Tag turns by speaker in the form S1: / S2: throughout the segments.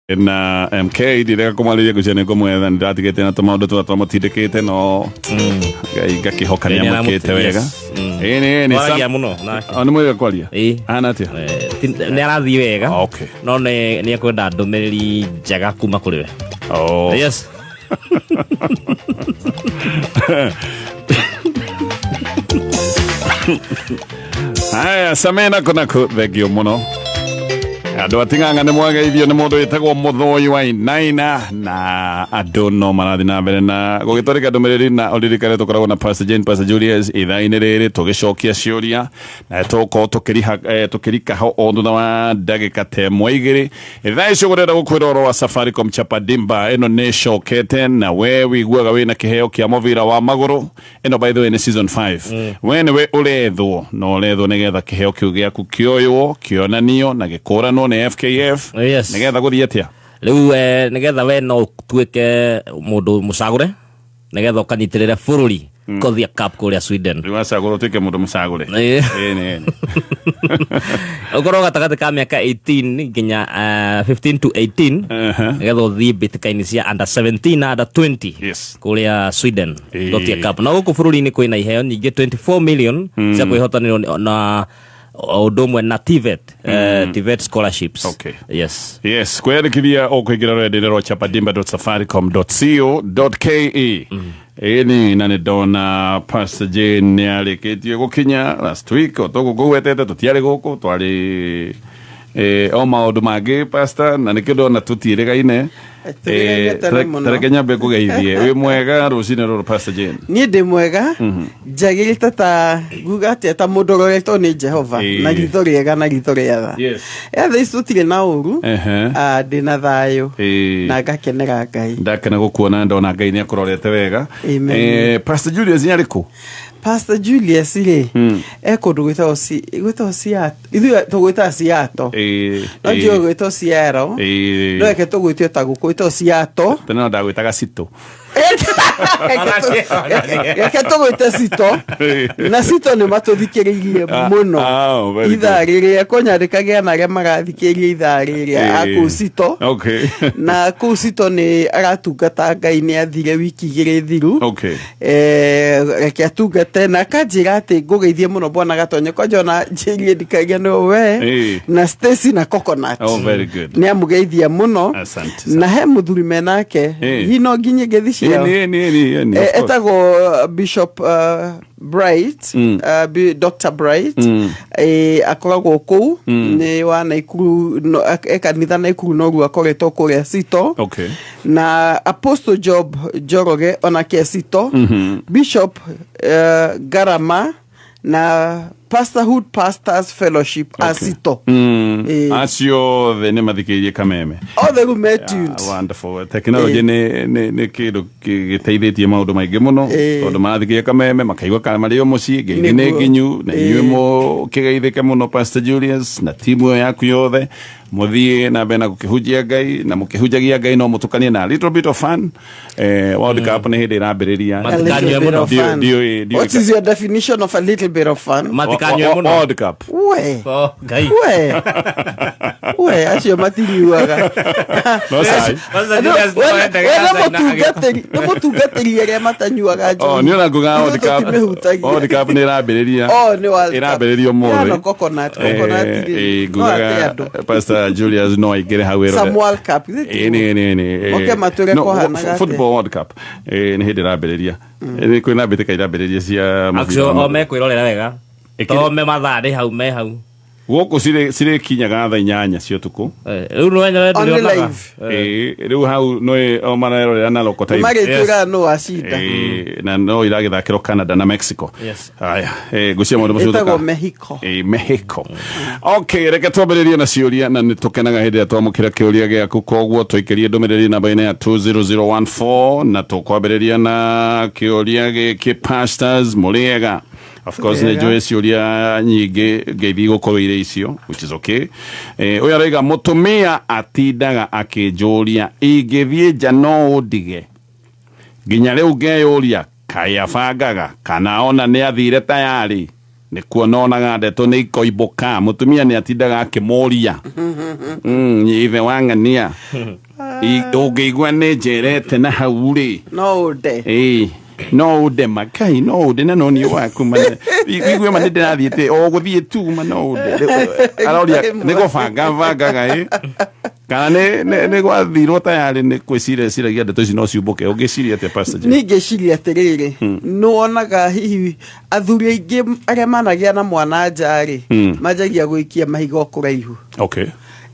S1: Na MK ndirega kũmwarĩria ngwĩciria nĩ ngũmwetha nĩ ndatigĩte na tũmaũndũ tũrĩa twamũtindĩkĩte no Ngai ngakĩhoka nĩ
S2: Nĩ
S1: amũkĩte
S2: aramũ-
S1: wega.
S2: Yes.
S1: Ĩĩ, nĩ
S2: Twaragia mũno nake.
S1: O, nĩ mwega kwaria.
S2: Ĩĩ.
S1: Ahana atĩa?
S2: Nĩ arathiĩ wega.
S1: Okay.
S2: No nĩ ekwenda ndũmĩrĩri njega kuma kũrĩ we.
S1: Oh.
S2: Yes.
S1: Haya, samena kunako thengio muno andå ating'ang'a nä mwageithio nä må ndå wä tagwo må thoi wa inaina na andå no marathiĩ na mbere na gå gä twarä ndå mä rä ri na å ririkane tå koragwo na Pastor Jane, Pastor Julius ithaa-inä rä rä tå gä cokia ciå na tå korwo tå kä rika ho o thutha wa ndagä ka ta ĩmwe igä rä thaa icio gå renda gå kwä ra ũhoro wa Safaricom Chapadimba ĩno nä ĩcokete na we wiguaga wĩna kĩheo kĩa mũbira wa magũrũ. Ĩno by the way nĩ season 5. We nĩwe ũrethwo na ũrethwo nĩgetha kĩheo kĩu gĩaku kĩoywo, kĩonanio na gĩkũranwo nĩ FKF. Nĩgetha gũthiĩ atĩa?
S2: Rĩu nĩgetha we no ũtuĩke mũndũ mũcagũre nĩgetha ũkanyitĩrĩre bũrũri Gothia Cup kũrĩa Sweden.
S1: Rĩu wacagũrwo ũtuĩke mũndũ mũcagũre.
S2: Ĩĩ.
S1: Ĩĩ, nĩ ĩĩ.
S2: Ũkorwo gatagatĩ ka mĩaka 18 nginya 15 to 18 nĩgetha ũthiĩ mbĩtĩka-inĩ cia under 17 na under 20 kũrĩa Sweden. Gothia Cup. Na gũkũ bũrũri-inĩ kwĩna iheo nyingĩ 24 million cia kwĩhotanĩrwo na o ũndũ ũmwe na TVET, TVET scholarships. Yes.
S1: Yes, kwĩyandĩkithia ũkũingĩra rũrenda-inĩ rwa chapadimba.safaricom.co.ke. Ĩni na nĩ ndona Pastor Jane nĩ arĩkĩtie gũkinya last week o toguo ngũgwetete tũtiarĩ gũkũ twarĩ o maũndũ mangĩ, Pastor, na nĩkĩo ndona tũtiĩrĩgaine.
S3: Tũrĩgaine tene mũno.
S1: Tareke nyambe ngũgeithie wĩ mwega rũcinĩ rũrũ, Pastor Jane?
S3: Niĩ ndĩ mwega, njagĩrĩte ta nguga atĩa, ta mũndũ ũroretwo nĩ Jehova na ritho rĩega na ritho rĩa tha. Thaa ici tũtirĩ na ũru. Ah, ndĩ na thayũ na ngakenera Ngai.
S1: Ndakena gũkuona, ndona Ngai nĩ akũrorete wega.
S3: Amen.
S1: Pastor Julius nĩ arĩkũ?
S3: Pastor Julius rĩ, e kũndũ gwĩtagwo Seattle, ithuĩ tũgwĩtaga Seattle, no njũĩ gwĩtwo Seattle, no reke tũgwĩtio ta gũkũ gwĩtagwo Seattle.
S1: Tene no ndagwĩtaga Cito.
S3: Reke tũgwĩte Cito, na Cito nĩ matũthikĩrĩirie mũno.
S1: Ah, oh, very
S3: Ithaa
S1: good.
S3: rĩrĩa kũnyandĩkagĩa na arĩa marathikĩrĩria ithaa rĩrĩa a kũu Cito. Na kũu Cito nĩ aratungata Ngai, nĩ athire wiki 2 thiru. Reke atungate na akanjĩra atĩ ngũgeithie mũno bwana Gatonye, kwanja ona njĩrie ndikagia nĩ we na Stacy na Coconut.
S1: Oh, very good.
S3: Nĩ amũgeithia mũno.
S1: Asante.
S3: Na he mũthuri menake hihi no nginye ngeithi ciao.
S1: Ĩĩ, of course.
S3: Etagwo Bishop Bright, Dr Bright, akoragwo kũu nĩ wa Naikuru, no, e kanitha Naikuru noguo akoretwo kũrĩa Cito. Na Apostle Job Njoroge onake Cito, Bishop Garama na Pastorhood Pastors Fellowship a Cito.
S1: Acio othe nĩ mathikĩrĩirie kameme.
S3: Othe rĩu me tuned.
S1: Ah, wonderful. Technology nĩ kĩndũ gĩteithĩtie maũndũ maingĩ mũno tondũ marathikĩria kameme makaigua kana marĩ o mũciĩ. Ngeithi nĩ nginyu na inyuĩ mũkĩgeithĩke mũno, Pastor Julius na timu ĩyo yaku yothe. Mũthiĩ na mbere na gũkĩhunjia Ngai, na mũkĩhunjagia Ngai no mũtukanie na little bit of fun. World Cup nĩ hĩndĩ ĩrambĩrĩria.
S3: A little
S2: Matikanyue
S3: bit
S2: mũno.
S3: of fun.
S1: Ndiũĩ.
S3: What is your definition of a little bit of fun?
S2: Matikanyue mũno.
S1: World Cup.
S3: We.
S2: Oh, Ngai.
S3: We. We, acio matinyuaga.
S1: No cai.
S2: Pastor Julius no endaga
S3: We nĩ
S2: cai na
S3: mũtungatĩri, nĩ mũtungatĩri arĩa matanyuaga njohi.
S1: Oh, nĩ ona nguga World
S3: Ithuĩ
S1: Cup.
S3: tũtimĩhutagia.
S1: World Cup nĩ ĩrambĩrĩria.
S3: Oh, nĩ World Cup.
S1: Ĩrambĩrĩria ũmũthĩ.
S3: Ya, no coconut, coconut rĩ, no ate
S1: Ngugaga
S3: andũ.
S1: Pastor Julius no aingĩre hau ĩrore.
S3: Some World Cup.
S1: Ĩĩ, nĩ
S3: Oke matwĩre
S1: no,
S3: kũhanaga atĩa.
S1: Football World Cup nĩ hĩndĩ ĩrambĩrĩria. Kwĩna mbĩtĩka irambĩrĩria cia mũbira
S2: Acio
S1: wa
S2: o
S1: magũrũ.
S2: mekwĩrorera wega. To me mathaa nĩ hau me hau.
S1: Gũkũ cirĩkinyaga thaa 8 cia ũtukũ.
S2: Rĩu nĩ wenyewe
S3: Only
S2: ndũrĩonaga.
S3: live.
S1: Ĩĩ, rĩu hau no o marerorera na local time.
S3: Marĩtwĩraga nũ wacinda.
S1: Ĩĩ, na no iragĩthakĩrwo Canada na Mexico. Haya, ngwĩciria maũndũ macio
S3: Ĩtagwo Mexico.
S1: Ĩĩ, Mexico. Okay, reke twambĩrĩrie na ciũria na nĩ tũkenaga hĩndĩ ĩrĩa twamũkĩra kĩũria gĩaku, koguo tũikĩrie ndũmĩrĩri namba-inĩ ya 20014 na tũkwambĩrĩria na kĩũria gĩkĩ. Pastors, mũrĩega? Of course nĩ
S3: Wega.
S1: njũĩ ciũria nyingĩ ngeithi igũkorwo irĩ icio, which is okay. Ũyũ arauga mũtumia atindaga akĩnjũria ingĩthiĩ nja no ũndige, nginya rĩu ngeyũria kaĩ abangaga kana ona nĩ athire tayari. Nĩkuo nonaga ndeto nĩ ikoimbũka. Mũtumia nĩ atindaga akĩmũria ithe wa ng'ania ũngĩigua nĩ njerete na hau rĩ,
S3: no ũnde.
S1: Ĩĩ, no ũnde makai, no ũnde na no niĩ waku ma igue ma nĩ ndĩrathiĩte o gũthiĩ tu ma no ũnde. Aroria nĩ gũbanga bangaga ĩ kana nĩ gwathirwo tayarĩ nĩ kwĩciria ciragia ndeto ici no ciumbũke. Ũngĩciria atĩa, Pastor Jeff?
S3: Niĩ ngĩciria atĩrĩrĩ, nĩ wonaga hihi athuri aingĩ arĩa managĩa na mwana nja rĩ, manjagia gũikia mahiga o kũraihu.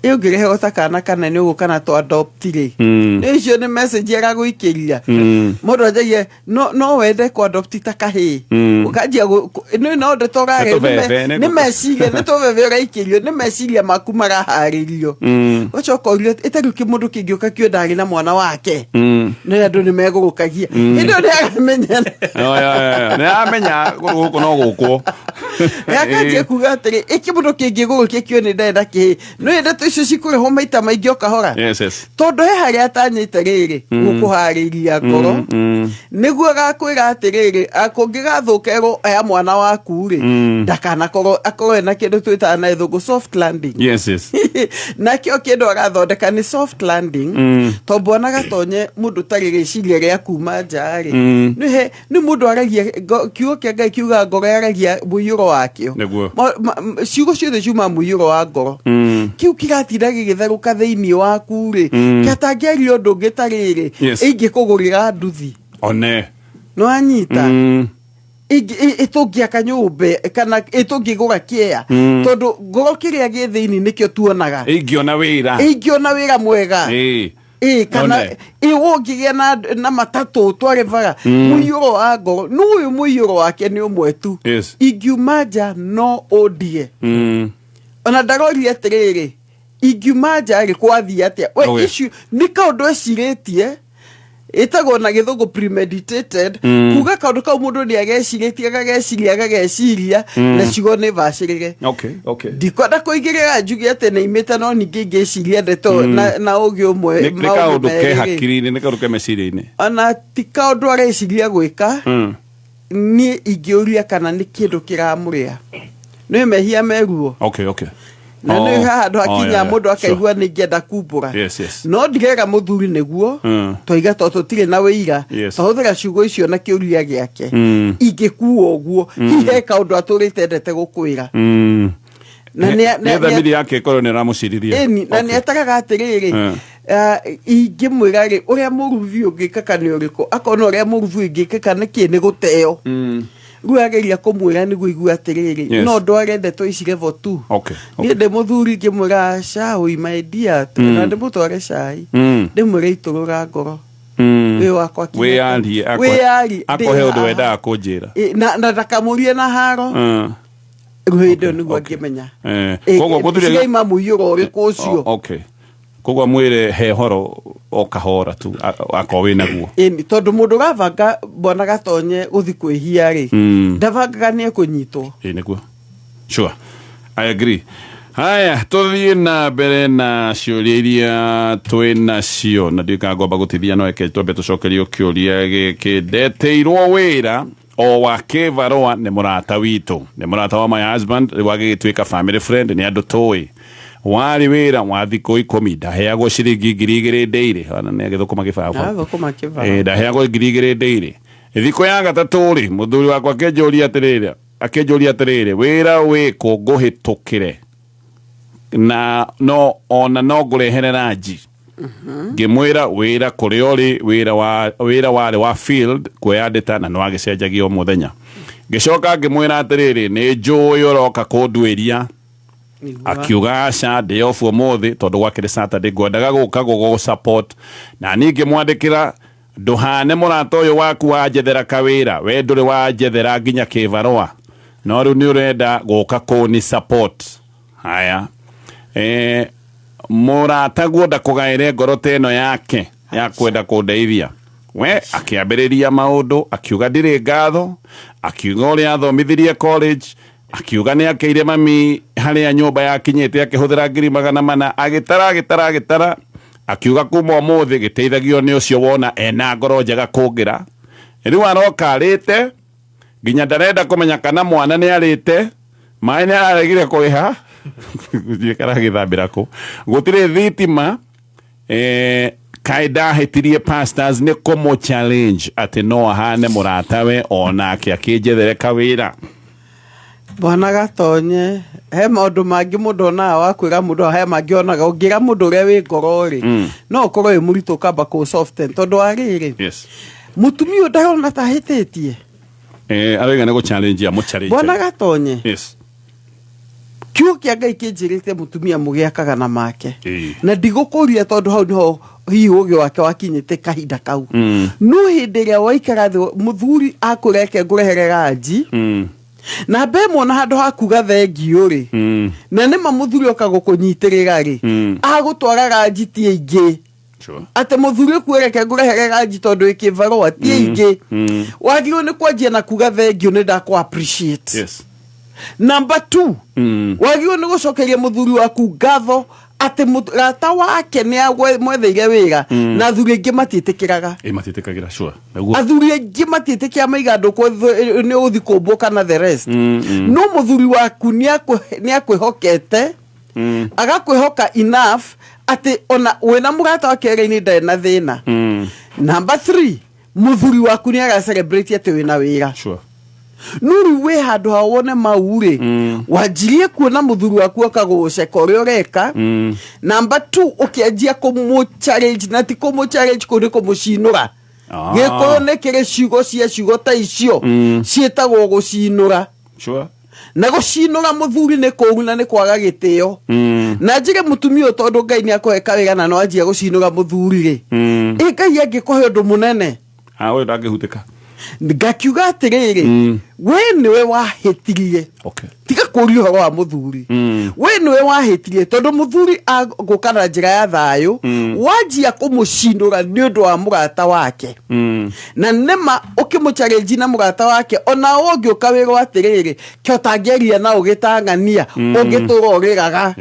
S3: Ĩ ũngĩrehe ta kana kanene ũguo kana tũ adopt rĩ, nĩ icio nĩ message aragũikĩria. Mũndũ anjagia no wende kũ adopt ta kahĩĩ, ũkanjia nĩ no ndeto ũrahe.
S1: Nĩ tũbebe,
S3: nĩ meciria, nĩ tũbebe ũraikĩrio, nĩ meciria maku maraharĩrio. Ũcoka ũrio ĩtarĩ kĩmũndũ kĩngĩũka kĩo ndarĩ na mwana wake, nĩ andũ nĩ megũrũkagia hĩndĩ ĩyo nĩ aramenya.
S1: No, ya, ya, nĩ aramenya gũkũ no gũkwo.
S3: Akanjia kuga atĩrĩ, ĩ kĩmũndũ kĩngĩgũrũkia kĩo nĩ ndenda kĩhĩ, nĩ ndeto icio cikũrehwo maita maingĩ o kahora,
S1: Yes.
S3: tondũ he harĩa atanyĩte rĩrĩ gũkũharĩria ngoro, nĩguo agakwĩra atĩrĩrĩ, kũngĩgathũka erwo aya mwana waku rĩ, ndakanakorwo akorwo ena kĩndũ twĩtaga na gĩthũngũ soft landing.
S1: Yes.
S3: Nakĩo kĩndũ agathondeka nĩ soft landing, tondũ bwana Gatonye mũndũ ũtarĩ rĩciria rĩa kuma nja rĩ, nĩ nĩ mũndũ aragia kiugo kĩa Ngai kiugaga ngoro yaragia mũiyũro wakĩo. Ciugo ciothe ciuma mũiyũro wa ngoro. Kiu kĩratinda gĩgĩtherũka thĩinĩ waku rĩ, kĩatangĩaria ũndũ ũngĩ ta rĩrĩ, ingĩkũgũrĩra nduthi,
S1: One.
S3: Nĩ wanyita? Ĩtũngĩaka nyũmba kana ĩtũngĩgũra kĩea, tondũ ngoro kĩrĩa gĩ thĩinĩ nĩkĩo tuonaga.
S1: Ingĩona wĩra.
S3: Ingĩona wĩra mwega, ĩ kana
S1: One.
S3: Ĩ ũngĩgĩa na matatũ tware bara, mũiyũro wa ngoro nĩ ũyũ, mũiyũro wake nĩ ũmwe tu. Ingiuma nja no ũndige. Ona ndaroria atĩrĩrĩ, ingiuma nja rĩ, kwathiĩ atĩa we? Icio nĩ kaũndũ ecirĩtie, ĩtagwo na gĩthũngũ premeditated, kuga kaũndũ kau mũndũ nĩ agecirĩtie, agageciria, agageciria, na ciugo nĩ bacĩrĩre. Ndikwenda kũigĩrĩra njuge atĩ nĩ imĩte, no ningĩ ingĩciria ndeto na ũgĩ ũmwe,
S1: Nĩ
S3: maũndũ
S1: kaũndũ ke
S3: merĩ rĩ,
S1: hakiri-inĩ, nĩ kaũndũ ke meciria-inĩ.
S3: Ona ti kaũndũ areciria gwĩka. Niĩ ingĩũria kana nĩ kĩndũ kĩramũrĩa, nĩ mehia meruo. Na nĩ haha handũ hakinya mũndũ akaigua nĩ ingĩenda kumbũra. No ndirera mũthuri nĩguo twaiga to tũtirĩ na wĩira. Twahũthĩra ciugo icio na kĩũria gĩake, ingĩkua ũguo hihi he kaũndũ atũrĩte endete gũkwĩra. Na
S1: Nĩ thamiri yake ĩkorwo nĩ ĩramũciriria.
S3: Ĩni, na nĩ etagaga atĩrĩrĩ, ingĩmwĩra rĩ, ũrĩa mũru biũ ũngĩkĩka nĩ ũrĩkũ, akona ũrĩa mũru biũ ingĩkĩka nĩ kĩ, nĩ gũteo. Rĩu ageria kũmwĩra nĩguo igue atĩrĩrĩ, no ndware ndeto ici level two. Niĩ ndĩ mũthuri ngĩmwĩra cai, my dear, na ndĩmũtware cai, ndĩmwĩre itũrũra ngoro, wĩ wakwa
S1: Wĩyarie.
S3: Wĩyarie,
S1: Akohe
S3: ndĩ
S1: ũndũ
S3: haha.
S1: wendaga kũnjĩra.
S3: Ĩ, na ndakamũrie na haro. Rĩu hĩndĩ ĩyo nĩguo angĩmenya.
S1: Koguo mũthuri
S3: cigaima mũiyũro ũrĩkũ ũcio.
S1: Okay, koguo mwĩre he horo o kahora tu akorwo wĩ naguo.
S3: Ĩni, tondũ mũndũ ũrabanga bwana Gatonye gũthi kwĩhia rĩ, ndabangaga nĩ ekũnyitwo.
S1: Ĩ nĩguo, sure, I agree. Haya, tũthiĩ na mbere na ciũria iria twĩ nacio, na ndiũĩ kana ngwamba gũtithia, no reke twambe tũcokerio kĩũria gĩkĩ. Ndetĩirwo wĩra o wa kĩbarũa nĩ mũrata witũ, nĩ mũrata wa my husband, rĩu agĩgĩtuĩka family friend, nĩ andũ tũĩ. Warĩ wĩra wa thikũ 10, ndaheagwo ciringi 2000 ndĩirĩ, ona nĩ agĩthũkũma gĩbaba.
S3: Athũkũma kĩbaba.
S1: Ndaheagwo 2000 ndĩirĩ. Thikũ ya gatatũ rĩ, mũthuri wakwa akĩnjũria atĩrĩrĩ, wĩra wĩkũ ngũhĩtũkĩre na no ona no ngũrehere ranji? Ngĩmwĩra wĩra kũrĩa ũrĩ, wĩra warĩ wa field kuoya ndĩta na nĩ wagĩcenjagia o mũthenya. Ngĩcoka ngĩmwĩra atĩrĩrĩ, nĩ njũĩ ũroka kũnduĩria. Akiuga aca, ndĩ off ũmũthĩ tondũ gwakĩrĩ Saturday, ngwendaga gũka gũgũ support. Na niĩ ngĩmwandĩkĩra, ndũhane mũrata ũyũ waku wanjethera kawĩra, we ndũrĩ wanjethera nginya kĩbarũa, no rĩu nĩ ũrenda gũka kũni support. Haya, mũrataguo ndakũgaĩre ngoro ta ĩno yake ya kwenda kũndeithia. We akĩambĩrĩria maũndũ, akiuga ndirĩ ngatho, akiuga ũrĩa athomithirie college, akiuga nĩ akeire mami harĩa nyũmba yakinyĩte akĩhũthĩra 400,000, agĩtara, agĩtara, agĩtara, akiuga kuma ũmũthĩ gĩteithagio nĩ ũcio wona ena ngoro njega kũngĩra. Rĩu aroka arĩte Nginya ndarenda kũmenya kana mwana nĩ arĩte, maĩ nĩ araregire kũrĩha, gũtirĩ karagĩthambĩra kũ, gũtirĩ thitima. Kaĩ ndahĩtirie, pastors, nĩ kũmũ challenge atĩ no ahane mũratawe onake akĩnjethere kawĩra?
S3: Bwana Gatonye, he maũndũ mangĩ mũndũ onaga wa kwĩra mũndũ, he mangĩ onaga ũngĩra mũndũ ũrĩa wĩ ngoro rĩ, no ũkorwo wĩ mũritũ ũkamba kũ soften, tondũ wa rĩrĩ, mũtumia ũyũ ndarona ta ahĩtĩtie.
S1: Arauga nĩ gũ challenge amũ challenge.
S3: Bwana Gatonye, kiugo kĩa Ngai kĩnjĩrĩte mũtumia mũgĩakaga na make. Na ndigũkũria, tondũ hau niho hihi ũgĩ wake wakinyĩte kahinda kau. No hĩndĩ ĩrĩa waikara thĩ, mũthuri akũreke ngũrehere ranji na mbe ĩmwe, handũ ha kuga thengiũ rĩ, na nĩma mũthuri oka gũkũnyitĩrĩra rĩ, agũtwara ranji ti aingĩ. Atĩ mũthuri ũkuereke ngũrehere ranji tondũ ĩkĩvarũa ti aingĩ. Wagĩrĩirwo nĩ kwanjia na kuga thengiũ, nĩ ndakũ appreciate. Number two, wagĩrĩirwo nĩ gũcokeria mũthuri waku ngatho atĩ mũrata wake nĩ amwetheire wĩra, na athuri aingĩ matiĩtĩkĩraga.
S1: Ĩ, matiĩtĩkagĩra, sure. Naguo.
S3: Athuri aingĩ matiĩtĩkĩra, maiga andũ nĩ ũgũthiĩ kũmbwo kana the rest. No mũthuri waku nĩ akwĩhokete, agakwĩhoka enough atĩ ona wĩna mũrata wake wĩra-inĩ ndarĩ na thĩna. Number three, mũthuri waku nĩ ara celebrate atĩ wĩna wĩra. No rĩu wĩ handũ ha wone mau rĩ, wanjirie kuona mũthuri waku akagũceka ũrĩa ũreka. Number two, ũkĩanjia kũmũ challenge, na ti kũmũ challenge kũu nĩ kũmũcinũra. Gĩkũyũ nĩ kĩrĩ ciugo cia ciugo ta icio, ciĩtagwo gũcinũra. Na gũcinũra mũthuri nĩ kũũru na nĩ kwaga gĩtĩo. Na njige mũtumia ũyũ, tondũ Ngai nĩ akũhe kawĩra na no anjia gũcinũra mũthuri rĩ, ĩ Ngai angĩkũhe ũndũ mũnene?
S1: Ah, ũyũ ndangĩhutĩka.
S3: Ngakiuga atĩrĩrĩ, we nĩwe wahĩtirie. Tiga kũria ũhoro wa mũthuri. We nĩwe wahĩtirie, tondũ mũthuri agũka na njĩra ya thayũ. Wanjia kũmũcinũra nĩ ũndũ wa mũrata wake, na nĩma ũkĩmũ na mũrata wake, ona ũngĩũka wĩrwo atĩrĩrĩ, kĩo ũtangĩaria na ũgĩtang'ania, ũngĩtũra ũrĩraga.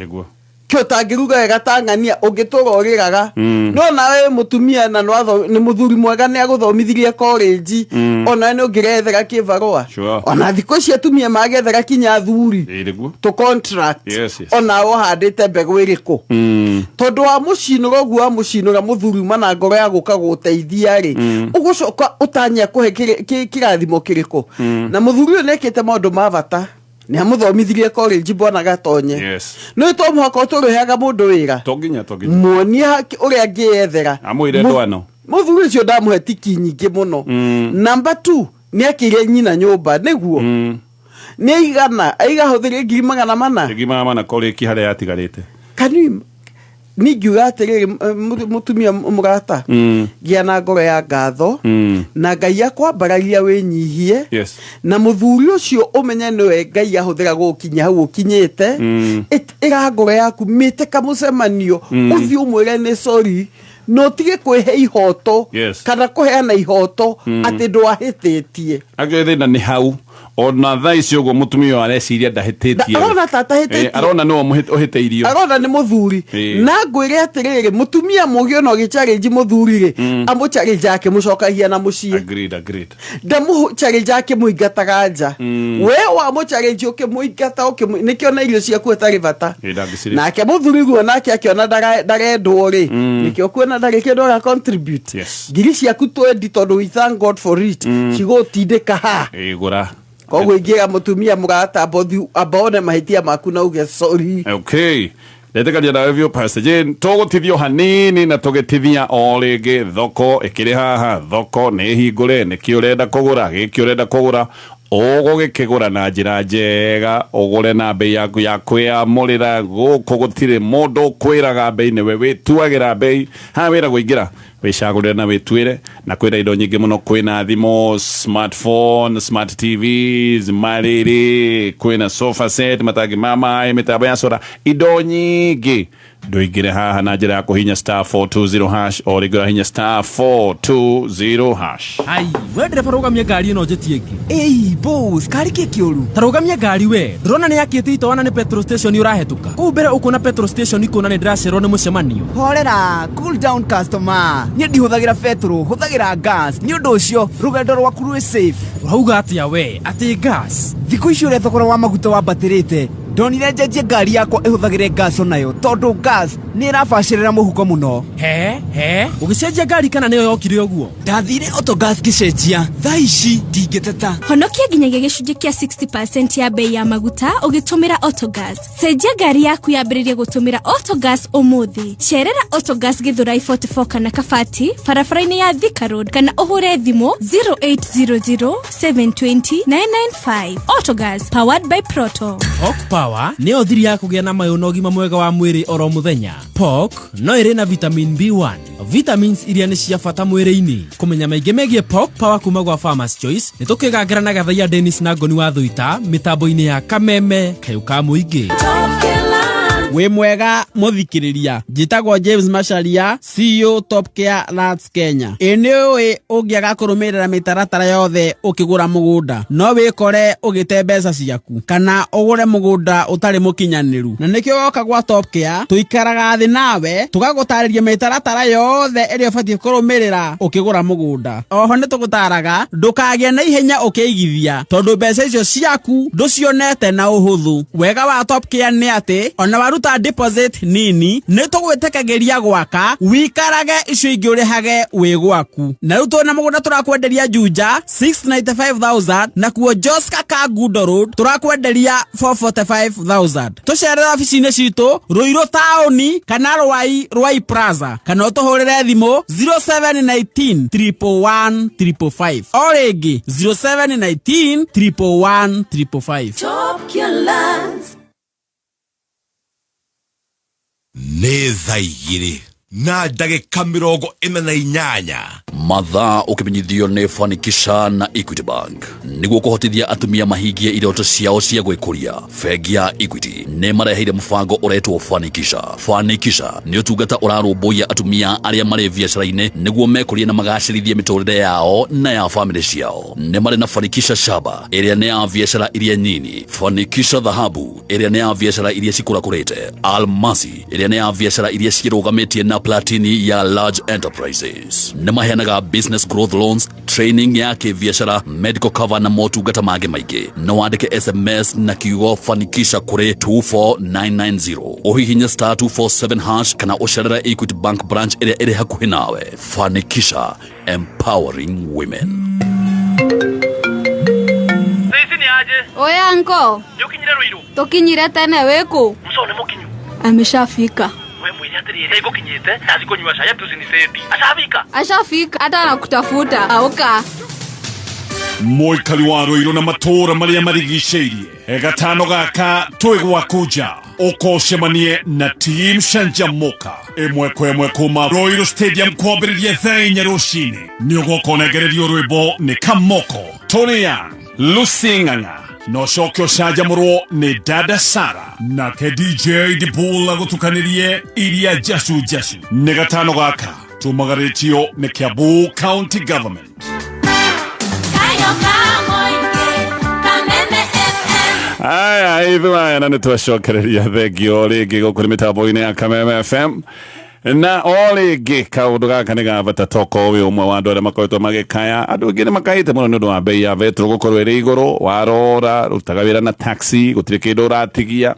S3: Kĩo ũtangĩruga wega tang'ania, ũngĩtũra ũrĩraga. No nawe wĩ mũtumia na nĩ mũthuri mwega nĩ agũthomithirie college, onawe nĩ ũngĩrethera kĩbarũa. Ona thikũ ici atumia magethera kinya athuri
S1: Ĩ, nĩguo.
S3: To contract. Onawe ũhandĩte mbegũ ĩrĩkũ? Tondũ wa mũcinũra ũguo, wa mũcinũra mũthuri uma na ngoro ya gũka gũteithia rĩ, ũgũcoka ũtanya kũhe kĩrathimo kĩrĩkũ? Na mũthuri ũyũ nĩekĩte maũndũ ma bata, nĩ amũthomithirie college, bwana Gatonye. Nĩ to mũhaka ũtũrĩheaga mũndũ wĩra.
S1: To nginya, to nginya.
S3: Muonie ũrĩa angĩyethera.
S1: Amwĩre ndwano.
S3: Mũthuri ũcio ndamũhe tiki nyingĩ mũno. Number two, nĩ akĩire nyina nyũmba, nĩguo nĩ aigana aigahũthĩrie 400,000.
S1: Ngiri 400 kũrĩki harĩa yatigarĩte.
S3: Can ningiuga atĩrĩrĩ, mũtumia mũrata, gĩa na ngoro ya ngatho, na Ngai akwambararia wĩnyihie, na mũthuri ũcio ũmenye nĩwe Ngai ahũthĩra gũgũkinyia hau ũkinyĩte. Ĩra ngoro yaku mĩte kamũcemanio, ũthiĩ ũmwĩre nĩ sorry, na ũtige kwĩhe ihoto kana kũheana ihoto atĩ ndwahĩtĩtie.
S1: Actually thĩna nĩ hau, ona thaa ici ũguo mũtumia ũyũ areciria ndahĩtĩtie.
S3: Arona ta atahĩtĩtie.
S1: Arona nĩwe ũhĩtĩirio.
S3: Arona nĩ mũthuri. Na ngwĩre atĩrĩrĩ, mũtumia mũgĩ ona ũgĩ mũthuri rĩ, amũ challenge akĩmũcokagia na mũciĩ.
S1: Agreed, agreed.
S3: Ndamũ challenge akĩmũingataga nja. We wamũ challenge ũkĩmũingata, nĩkĩo na irio ciaku atarĩ bata.
S1: Ndangĩcirĩa.
S3: Nake mũthuri guo nake akĩona ndarendwo rĩ, nĩkĩo kuona ndarĩ kĩndũ ara contribute. Ngiri ciaku twendi, tondũ we thank God for it, cigũtindĩka ha.
S1: Gũra.
S3: Koguo ingĩra mũtumia mũrata, amba amba one mahĩtia maku na uge sorry.
S1: Okay, ndetĩkania nawe biũ, Pastor Jane. Tũgũtithio hanini na tũgĩtithia o rĩngĩ, thoko ĩkĩrĩ haha, thoko nĩ hingũre. Nĩkĩ ũrenda kũgũra? Gĩkĩ ũrenda kũgũra, ũgũgĩkĩgũra na njĩra njega, ũgũre na mbei yaku ya kwĩamũrĩra. Gũkũ gũtirĩ mũndũ ũkwĩraga mbei, nĩwe wĩtuagĩra mbei. Haha wĩra kũingĩra, wĩcagũrĩre na wĩtuĩre, na kwĩna indo nyingĩ mũno. Kwĩna thimũ, smartphone, smart TVs, marĩrĩ, kwĩna sofa set, matangi ma maĩ, mĩtambo ya solar, indo nyingĩ. Ndũingĩre haha na njĩra ya kũhinya star 420 hash o rĩngĩ ũrahinya star 420 hash.
S4: Ai, we ndereba rũgamia ngari ĩno njĩtie ĩngĩ.
S5: Ĩi boss, kari kĩ kĩũru?
S4: Ta rũgamia ngari we, ndũrona nĩ yakĩte itoa na nĩ petrol station ũrahĩtũka. Kũu mbere ũkuona petrol station ikuona nĩ ndĩracererwo nĩ mũcemanio.
S5: Horera, cool down customer. Niĩ ndihũthagĩra petrol, hũthagĩra gas. Nĩ ũndũ ũcio rũgendo rwaku rwĩ safe.
S4: Ũrauga atĩa we? Atĩ gas?
S5: Thikũ ici ũrĩa thogora wa maguta wambatĩrĩte, ndonire njenjie ngari yakwa ĩhũthagĩre gas onayo tondũ gas nĩ ĩrabacĩrĩra mũhuko mũno.
S4: He he, ũgĩcenjia ngari kana nĩyo yokire ũguo?
S5: Ndathire Autogas ngĩcenjia, thaa ici ndingĩteta.
S6: Honokia nginyagia gĩcunjĩ kĩa 60% ya bei ya maguta ũgĩtũmĩra Autogas. Cenjia ngari yaku yambĩrĩrie gũtũmĩra Autogas ũmũthĩ. Cerera Autogas Githurai 44 kana Kabati barabara-inĩ ya Thika Road kana ũhũre thimũ 0800 720 995. Autogas powered by Proto.
S4: Pork Power nĩyo thiri ya kũgĩa na mayũ na ũgima mwega wa mwĩrĩ oro mũthenya. Pork no ĩrĩ na vitamin B1, vitamins iria nĩ cia bata mwĩrĩ-inĩ. Kũmenya maingĩ megiĩ Pork Power kuma gwa Farmers Choice nĩ tũkĩgangĩra na Gathaiya Dennis na Ngoni wa Thuita mĩtambo-inĩ ya Kameme kayũ ka mũingĩ.
S7: Wĩ mwega mũthikĩrĩria, njĩtagwo James Macharia, CEO Top Care Lands Kenya. Ĩ nĩ ũĩ ũngĩaga kũrũmĩrĩra mĩtaratara yothe ũkĩgũra mũgũnda no wĩkore ũgĩte mbeca ciaku kana ũgũre mũgũnda ũtarĩ mũkinyanĩru, na nĩkĩo woka gwa Top Care tũikaraga thĩ nawe tũgagũtarĩria mĩtaratara yothe ĩrĩa ũbatiĩ kũrũmĩrĩra ũkĩgũra mũgũnda. Oho nĩ tũgũtaraga ndũkagĩe na ihenya ũkĩigithia tondũ mbeca icio ciaku ndũcionete na ũhũthũ. Wega wa Top Care nĩ atĩ ona waruta deposit nini nĩ tũgwĩtĩkagĩria gwaka wikarage icio ingĩ ũrĩhage wĩ gwaku. Na rĩu twĩna mũgũnda tũrakwenderia Juja 695,000 nakuo Joska Kangundo Road tũrakwenderia 445,000. Tũcerere obici-inĩ citũ Ruiru taũni kana Rwai Rwai Plaza kana ũtũhũrĩre thimũ 0719 111 555 o rĩngĩ 0719 111 555.
S8: Top Care Lands.
S9: Nĩ thaa igĩrĩ na ndagĩka mĩrongo ĩna na inyanya.
S10: Mathaa ũkĩmenyithio nĩ Fanikisha na Equity Bank nĩguo kũhotithia atumia mahingie iroto ciao cia gwĩkũria. Bengi ya Equity nĩ mareheire mũbango ũretwo Fanikisha. Fanikisha nĩ ũtungata ũrarũmbũiya atumia arĩa marĩ biacara-inĩ nĩguo mekũrie na magacĩrithie mĩtũrĩre yao na ya famĩlĩ ciao. Nĩ marĩ na Fanikisha Shaba ĩrĩa nĩ ya biacara iria nyini, Fanikisha Dhahabu ĩrĩa nĩ ya biacara iria cikũrakũrĩte, Almasi ĩrĩa nĩ ya biacara iria cirũgamĩtie na Platini ya large enterprises. Nĩ maheanaga business growth loans, training ya kĩbiacara, medical cover na motungata mangĩ maingĩ. No wandĩke SMS na kiugo Fanikisha kũrĩ 24990, ũhihinye star 247 hash kana ũcerere Equity Bank branch ĩrĩa ĩrĩ hakuhĩ nawe. Fanikisha, empowering women.
S11: Oya nko, tũkinyire tene wĩkũ? Ameshafika. Ashafika hata anakutafuta. Auka.
S1: Mũikari wa Ruiru na matũũra marĩa marigicĩirie, gatano gaka twĩ gwaku nja ũkocemanie na team Canjamuka ĩmwe kwa ĩmwe kuma Ruiru Stadium kwambĩrĩria thaa inya rũcinĩ. Nĩ ũgoka ũnengererio rwĩmbo nĩ Kamoko, Tony Young, Lucy Ng'ang'a na ũcoke ũcanjamũrwo nĩ Dada Sara nake DJ Dibul agũtukanĩrie iria njacu njacu. Nĩ gatano gaka tumagarĩtio nĩ Kiambu County Government. Aya ithuĩ na nĩ twacokereria thengio rĩngĩ gũkũ nĩ mĩtambo-inĩ ya Kameme FM. Na o rĩngĩ kaũndũ gaka nĩ ga bata toko wĩ ũmwe wa andũ arĩa makoretwo magĩkaya. Andũ aingĩ nĩ makaĩte mũno nĩ ũndũ wa bei ya betũrũ gũkorwo ĩrĩ igũrũ. Warora rutaga wĩra na taxi gũtirĩ kĩndũ ũratigia,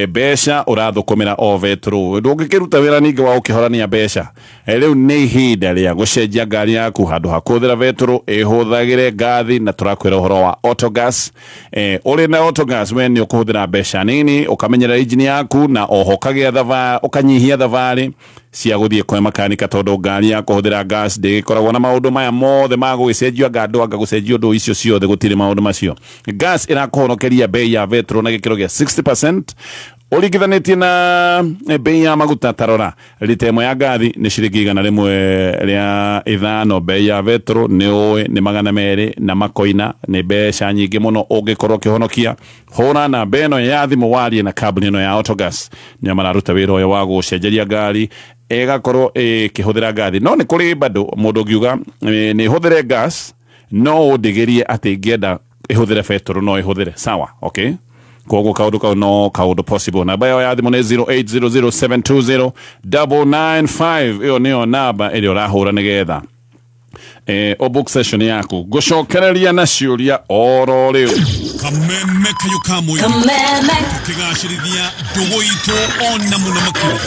S1: mbeca ũrathũkũmĩra o betũrũ, ndũngĩkĩruta wĩra ningĩ wa ũkĩhorania mbeca. Rĩu nĩ ihinda rĩa gũcenjia ngari yaku handũ ha kũhũthĩra betũrũ ĩhũthagĩre ngathi, na tũrakwĩra ũhoro wa Autogas. Ũrĩ na Autogas we nĩ ũkũhũthĩra mbeca nini, ũkamenyerera injini yaku na oho ũkagĩa ũkanyihia thabarĩ cia gũthiĩ kwĩ makanika tondũ ngari ya kũhũthĩra gas ndĩgĩkoragwo na maũndũ maya mothe ma gũgĩcenjio anga andũ anga gũcenjio ũndũ icio ciothe, gũtirĩ maũndũ macio. Gas ĩrakũhonokeria bei ya betũrũ na gĩkĩro gĩa 60%. Ũringithanĩtie na bei ya maguta, tarora rita ĩmwe ya ngathi nĩ ciringi 105, bei ya vetro nĩ ũĩ nĩ 200 na makoina, nĩ mbeca nyingĩ mũno ũngĩkorwo ũkĩhonokia. Hũra namba ĩno ya thimũ warie na kambuni ĩno ya Autogas, nĩo mararuta wĩra ũyũ wa gũcenjeria ngari ĩgakorwo ĩkĩhũthĩra ngathi. No nĩ kũrĩ bado mũndũ ũngiuga nĩ hũthĩre gas, no ũndigĩrie atĩ ingĩenda ĩhũthĩre betũrũ no ĩhũthĩre, sawa, okay. Koguo kaũndũ kau no kaũndũ possible. Namba yao ya thimũ nĩ 0800720995, ĩyo nĩyo namba ĩrĩa ũrahũra nĩgetha ũbook session yaku. Ngũcokereria na ciũria oro rĩu.
S9: Kameme kayo ka mũingĩ
S8: Kameme.
S9: Tũkĩgacĩrithia ndũgũ itũ ona mũno makĩria,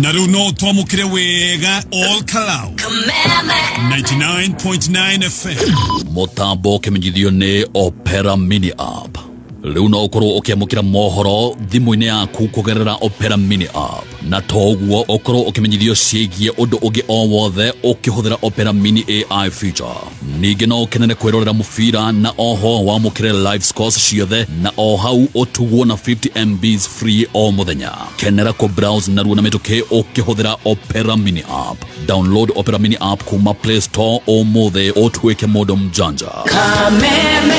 S9: na rĩu no twamũkĩre wega all Kalau.
S8: Kameme.
S9: 99.9 FM.
S10: Mũtambo ũkĩmenyithio nĩ Opera Mini App. Rĩu no ũkorwo ũkĩamũkĩra mohoro thimũ-inĩ yaku kũgerera Opera Mini App, na to ũguo, ũkorwo ũkĩmenyithio ciĩgiĩ ũndũ ũngĩ o wothe ũkĩhũthĩra Opera Mini AI feature. Ningĩ no ũkenere kwĩrorera mũbira na oho wamũkĩre live scores ciothe, na o hau ũtugwo na 50 MBs free o mũthenya. Kenera kũ browse narua na mĩtũkĩ ũkĩhũthĩra Opera Mini App. Download Opera Mini App kuma Play Store ũmũthĩ ũtuĩke mũndũ mjanja.
S8: Kameme.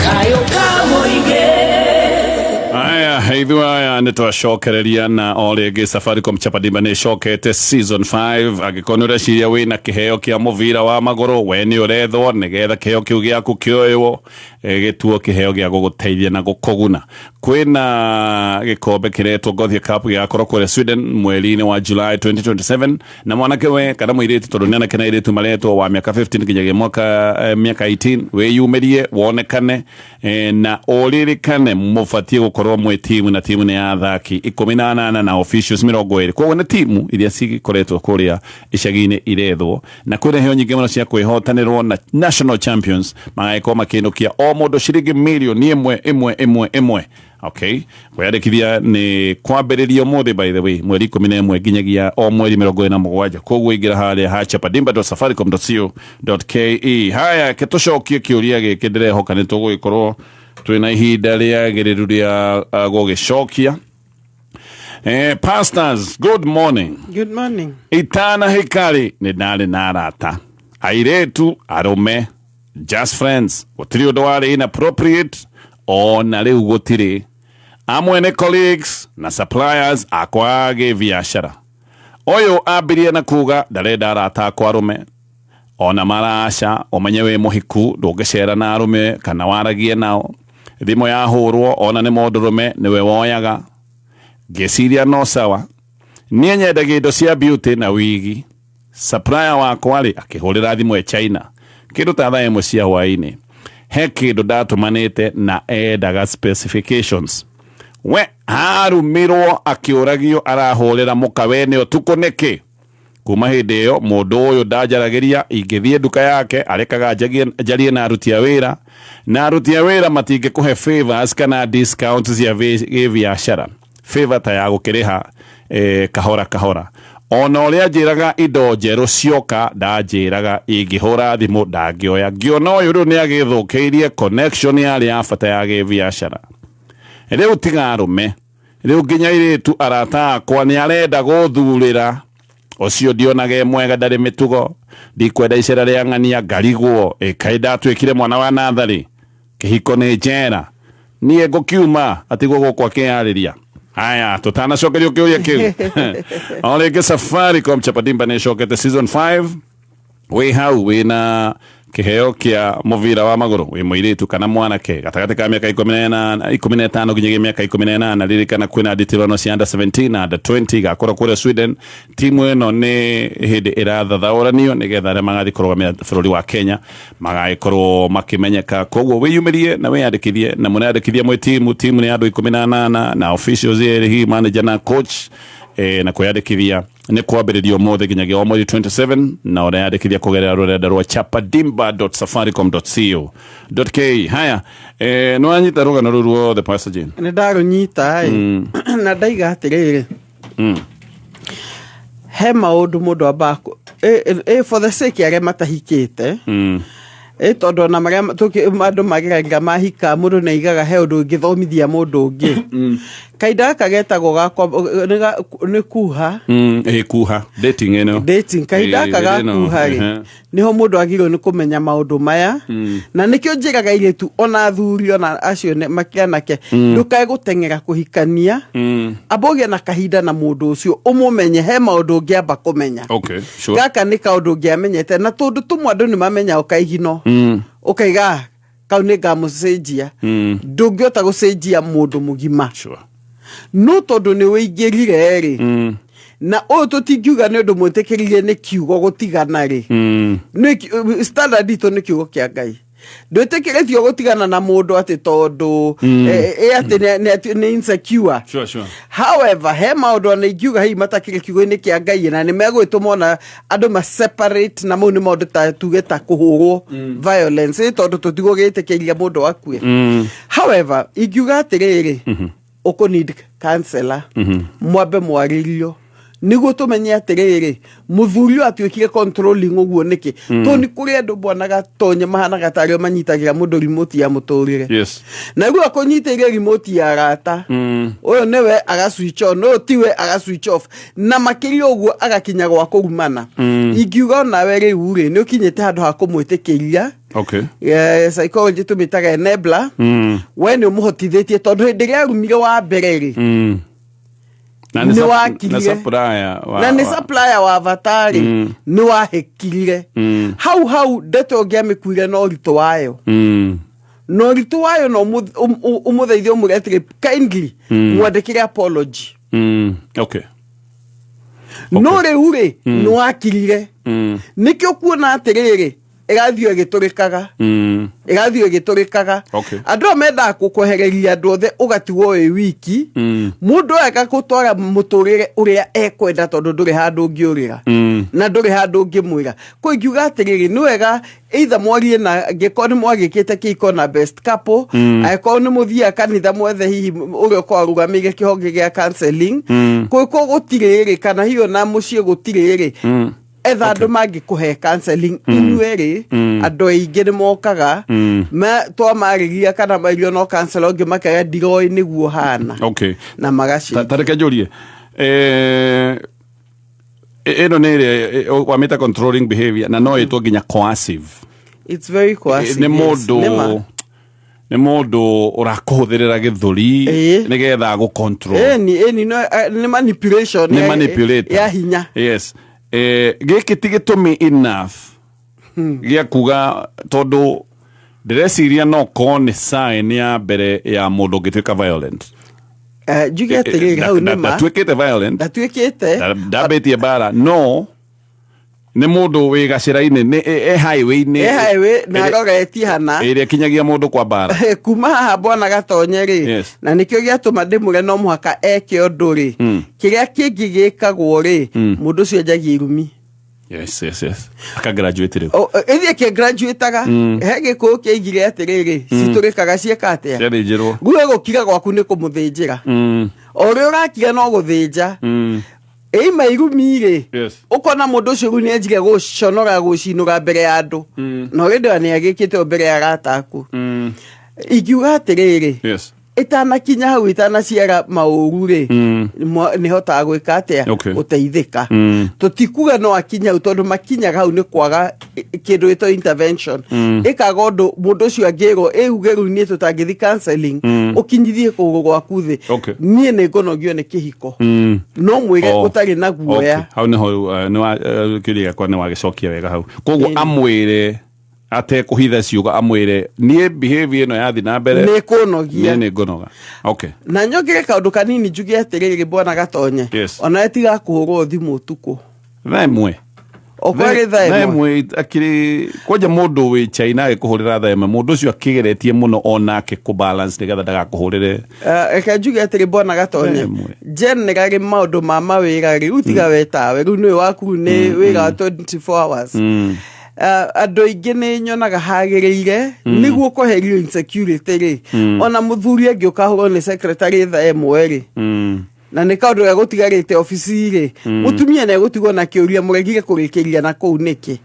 S8: Kayo ka mũingĩ.
S1: Aya, ithuĩ aya nĩ twacokereria na o rĩngĩ Safaricom Chapadimba nĩ ĩcokete season 5. Angĩkorwo nĩ ũreciria wĩna kĩheo kĩa mũbira wa magũrũ, we nĩ ũrethwo nĩgetha kĩheo kĩu gĩaku kĩoywo, gĩtuo kĩheo gĩa gũgũteithia na gũkũguna. Kwĩna gĩkombe kĩretwo Gothia Cup gĩgakorwo kũrĩa Sweden mweri-inĩ wa July 2027, na mwanake we kana mũirĩtu, tondũ nĩ anake na airĩtu maretwo, wa mĩaka 15 nginyagia mwaka mĩaka 18, wĩyumĩrie wonekane, na ũririkane mũbatiĩ gũkorwo mwĩ timu, na timu nĩ ya athaki 18 na officials 20. Koguo nĩ timu iria cikoretwo kũrĩa icagi-inĩ irethwo, na kwĩna iheo nyingĩ mũno cia kwĩhotanĩrwo, na national champions magagĩkorwo makĩinũkia o mũndũ ciringi mirioni 1 1 1 1. Okay, kwĩyandĩkithia nĩ kwambĩrĩria ũmũthĩ, by the way, mweri 11 nginyagia o mweri 27. Koguo ingĩra harĩa ha chapadimba.safaricom.co.ke. Haya, ke tũcokie kĩũria gĩkĩ, ndĩrehoka nĩ tũgũgĩkorwo twĩna ihinda rĩagĩrĩru rĩa gũgĩcokia. Pastors, good morning.
S3: Good morning.
S1: Itanahika-rĩ, nĩ ndarĩ na arata airĩtu, arũme, just friends, gũtirĩ ũndũ warĩ inappropriate, ona rĩu gũtirĩ. Amwe nĩ colleagues na suppliers akwa a gĩbiacara. Ũyũ ambirie na kuga ndarenda arata akwa arũme, ona maraca ũmenye wĩ mũhiku ndũngĩcera na arũme kana waragie nao. Thimũ yahũrwo ona nĩ mũndũrũme nĩwe woyaga. Ngĩciria no sawa, niĩ nyendagia indo cia beauty na wigi. Supplier wakwa rĩ akĩhũrĩra thimũ e China kĩndũ ta thaa 1 cia hwaĩ-inĩ, he kĩndũ ndatũmanĩte na endaga specifications. We arumirwo akĩũragio arahũrĩra mũka wene ũtukũ nĩkĩ. Kuma hĩndĩ ĩyo mũndũ ũyũ ndanjaragĩria, ingĩthiĩ nduka yake arekaga njarie na aruti a wĩra, na aruti a wĩra matingĩkũhe favors kana discount cia gĩbiacara, favor ta ya gũkĩrĩha kahora kahora. Ona ũrĩa njĩraga indo njerũ cioka ndanjĩraga ingĩhũra thimũ ndangĩoya. Ngĩona ũyũ rĩu nĩ agĩthũkĩirie connection yarĩ ya bata ya gĩbiacara. Rĩu tiga arũme, rĩu nginya airĩtu arata akwa nĩ arenda gũthurĩra. Ũcio ndionaga e mwega, ndarĩ mĩtugo, ndikwenda icera rĩa ng'ania ngarigwo. Ĩkaĩ ndatuĩkire mwana wa natharĩ, kĩhiko nĩ njera, niĩ ngũkiuma atigwo gũkũ akĩyarĩria. Haya, tũtanacokerio kĩũria kĩu, o rĩngĩ Safaricom Chapadimba nĩ ĩcokete season 5. Wĩ hau wĩna kĩheo kĩa mũbira wa magũrũ, wĩ mũirĩtu kana mwanake gatagatĩ ka mĩaka 15 nginyagia mĩaka 18, ririkana kwĩna nditirano cia under 17 na under 20 igakorwo kũrĩa Sweden. Timu ĩno nĩ hĩndĩ ĩrathathaũranio nĩgetha arĩa magathiĩ kũrũgamĩra bũrũri wa Kenya magagĩkorwo makĩmenyeka. Koguo wĩyumĩrie na wĩyandĩkithie, na mũneyandĩkithie mwĩ timu. Timu nĩ andũ 18 na officials erĩ, hihi manager na coach. Na kwĩyandĩkithia nĩ kwambĩrĩria ũmũthĩ nginyagia o mweri 27, na ũreyandĩkithia kũgerera rũrenda rwa chapadimba.safaricom.co.ke. Haya, nĩ wanyita rũgano rũu ruothe, Pastor Jane?
S3: Nĩ ndarũnyita ĩ, na ndaiga atĩrĩrĩ, he maũndũ mũndũ ambaga for the sake arĩa matahikĩte. Ĩ tondũ ona marĩa andũ mageragĩra mahika, mũndũ nĩ aigaga he ũndũ ũngĩthomithia mũndũ ũngĩ. Kahinda gaka getagwo gakwa nĩ kuha.
S1: Ĩ kuha dating ĩno.
S3: Dating, kahinda gaka ga kuha rĩ, nĩho mũndũ agĩrĩirwo nĩ kũmenya maũndũ maya. Na nĩkĩo njĩraga airĩtu ona athuri ona acio makĩanake, ndũkae gũteng'era kũhikania. Amba ũgĩe na kahinda na mũndũ ũcio, ũmũmenye, he maũndũ ũngĩamba kũmenya.
S1: Okay, sure.
S3: Gaka nĩ kaũndũ ũngĩamenyete, na tũndũ tũmwe andũ nĩ mamenya ũkaigino, ũkaiga, "Kau nĩ ngamũcenjia." Ndũngĩhota gũcenjia mũndũ mũgima. No tondũ nĩ wĩingĩrire rĩ, na ũyũ tũtingiuga nĩ ũndũ mwĩtĩkĩrire nĩ kiugo gũtigana rĩ, standard itũ nĩ kiugo kĩa Ngai. Ndwĩtĩkĩrĩtio gũtigana na mũndũ atĩ tondũ atĩ nĩ insecure.
S1: Sure, sure.
S3: However, he maũndũ ona ingiuga hihi matakĩrĩ kiugo-inĩ kĩa Ngai na nĩ megwĩtũma ona andũ ma separate, na mau nĩ maũndũ ta tuge ta kũhũrwo, violence, tondũ tũtigũgĩtĩkĩria mũndũ akue. However, ingiuga atĩrĩrĩ, ũkũ need counselor, mwambe mwarĩrio nĩguo tũmenye atĩrĩrĩ, mũthuri ũyũ atuĩkire controlling ũguo nĩkĩ, tondũ nĩ kũrĩ andũ bwana Gatonye mahanaga tarĩo manyitagĩra mũndũ remote ya mũtũrĩre. Na rĩu akũnyitĩire remote ya arata, ũyũ nĩwe aga switch on, ũyũ tiwe aga switch off, na makĩria ũguo agakinya gwa kũrumana. Ingiuga onawe rĩu rĩ, nĩ ũkinyĩte handũ ha kũmwĩtĩkĩria. Psychology tũmĩtaga enabler. We nĩ ũmũhotithĩtie, tondũ hĩndĩ ĩrĩa arumire wa mbere rĩ,
S1: Na nĩ
S3: nĩ wakirire.
S1: Na supplier wa,
S3: na nĩ supplier wa bata rĩ, nĩ wahĩkirire. Hau hau ndeto ũngĩamĩkuire na ũritũ wayo, na ũritũ wayo no ũmũtheithie, ũmwĩre atĩrĩ, kindly, mwandĩkĩre apology. No rĩu rĩ, nĩ wakirire. Nĩkĩo kuona atĩrĩrĩ, ĩgathiĩ ĩgĩtũrĩkaga, ĩgathiĩ ĩgĩtũrĩkaga. Andũ aya mendaga gũkwehereria andũ othe, ũgatigwo wĩ wiki. Mũndũ ũyũ agakũtwara mũtũrĩre ũrĩa ekwenda, tondũ ndũrĩ handũ ũngĩũrĩra na ndũrĩ handũ ũngĩmwĩra. Kũ ingiuga atĩrĩrĩ, nĩ wega either mwarie, na angĩkorwo nĩ mwagĩkĩte kĩhiko na best couple, angĩkorwo nĩ mũthiaga kanitha, mwethe hihi ũrĩa ũkorwo arũgamĩire kĩhonge gĩa counseling. Kũngĩkorwo gũtirĩ rĩ, kana hihi ona mũciĩ gũtirĩ rĩ, etha andũ mangĩkũhe counseling inyuerĩ. Andũ aingĩ nĩ mokaga, twamarĩria kana mairio no counselor ũngĩ, makaiga ndiroĩ nĩguo hana, na magaci
S1: Ta reke njũrie, ĩno nĩ ĩrĩa wamĩta controlling behavior, na no ĩtwo nginya coercive.
S3: It's very coercive.
S1: Nĩ
S3: Yes.
S1: mũndũ
S3: Nĩ ma.
S1: nĩ mũndũ ũrakũhũthĩrĩra gĩthũri nĩgetha agũ control.
S3: Ĩni no, nĩ manipulation.
S1: Nĩ manipulator.
S3: Ya hinya.
S1: Yes, gĩkĩ ti gĩtũmi enough gĩa kuga, tondũ ndĩreciria no korwo nĩ sign ya mbere ya mũndũ ũngĩtuĩka violent.
S3: Njuge atĩrĩrĩ, hau nĩ ma.
S1: Ndatuĩkĩte violent.
S3: Ndatuĩkĩte.
S1: Ndambĩtie mbara, no nĩ mũndũ wĩ gacĩra-inĩ, nĩ e highway-inĩ.
S3: E highway na aroretie hana.
S1: Ĩrĩa ĩkinyagia mũndũ kwa mbara.
S3: Kuma haha bwana Gatonye rĩ, na nĩkĩo gĩatũma ndĩmwĩre no mũhaka eke ũndũ rĩ, kĩrĩa kĩngĩ gĩkagwo rĩ, mũndũ ũcio anjagia irumi.
S1: Yes, aka graduate rĩu.
S3: Ĩthiĩ kĩ graduateaga. He gĩkũyũ kĩaigire atĩrĩrĩ, citũrĩkaga ciĩka atĩa?
S1: Ciathĩnjĩrwo.
S3: Rĩu gũkira gwaku nĩ kũmũthĩnjĩra. O ũrĩa ũrakira no gũthĩnja. Ĩima irumi rĩ, ũkona mũndũ ũcio rĩu nĩanjire gũconora, gũcinũra mbere ya andũ, na ũrĩ ndĩra nĩ agĩkĩte o mbere ya arata aku. Ingiuga atĩrĩrĩ, ĩtanakinya hau, ĩtanaciara maũru rĩ, nĩhotaga gwĩka atĩa? Gũteithĩka. Tũtikuga no akinye hau, tondũ makinyaga hau nĩ kwaga kĩndũ gĩtwo intervention. Ĩkaga ũndũ mũndũ ũcio angĩrwo ĩuge rĩu niĩ tũtangĩthi counseling, ũkinyithie kũgũrũ gwaku thĩ, niĩ nĩ ngũnogio nĩ kĩhiko, no mwĩre ũtarĩ na guoya.
S1: Hau nĩho kĩũria gĩakwa nĩ wagĩcokia wega hau. Koguo amwĩre atekũhitha ciugo, amwĩre niĩ behavior ĩno yathi na mbere
S3: nĩ kũnogia.
S1: Niĩ nĩ ngũnoga. Okay.
S3: Na nyongere kaũndũ kanini, njuge atĩrĩrĩ, bwana Gatonye, onawe tiga kũhũrwo thimũ ũtukũ.
S1: Thaa 1.
S3: Okorwo thaa
S1: Thaa
S3: 1.
S1: 1 akĩrĩ kwanja, mũndũ wĩ China agĩkũhũrĩra thaa 1, mũndũ ũcio akĩgeretie mũno onake kũ balance nĩgetha ndagakũhũrĩre.
S3: Reke njuge atĩrĩ, bwana Gatonye,
S1: Thaa 1.
S3: Generally maũndũ ma mawĩra rĩ, rĩu tiga we tawe, rĩu nĩwe waku nĩ wĩra wa 24 hours. Andũ aingĩ nĩ nyonaga hagĩrĩire nĩguo kweherio insecurity rĩ, ona mũthuri angĩũka ahũrwo nĩ secretary thaa 1 rĩ, Na nĩ kaũndũ gegũtigarĩte obici rĩ, mũtumia nĩ egũtigwo na kĩũria, mũregire kũrĩkĩria na kũu nĩkĩ?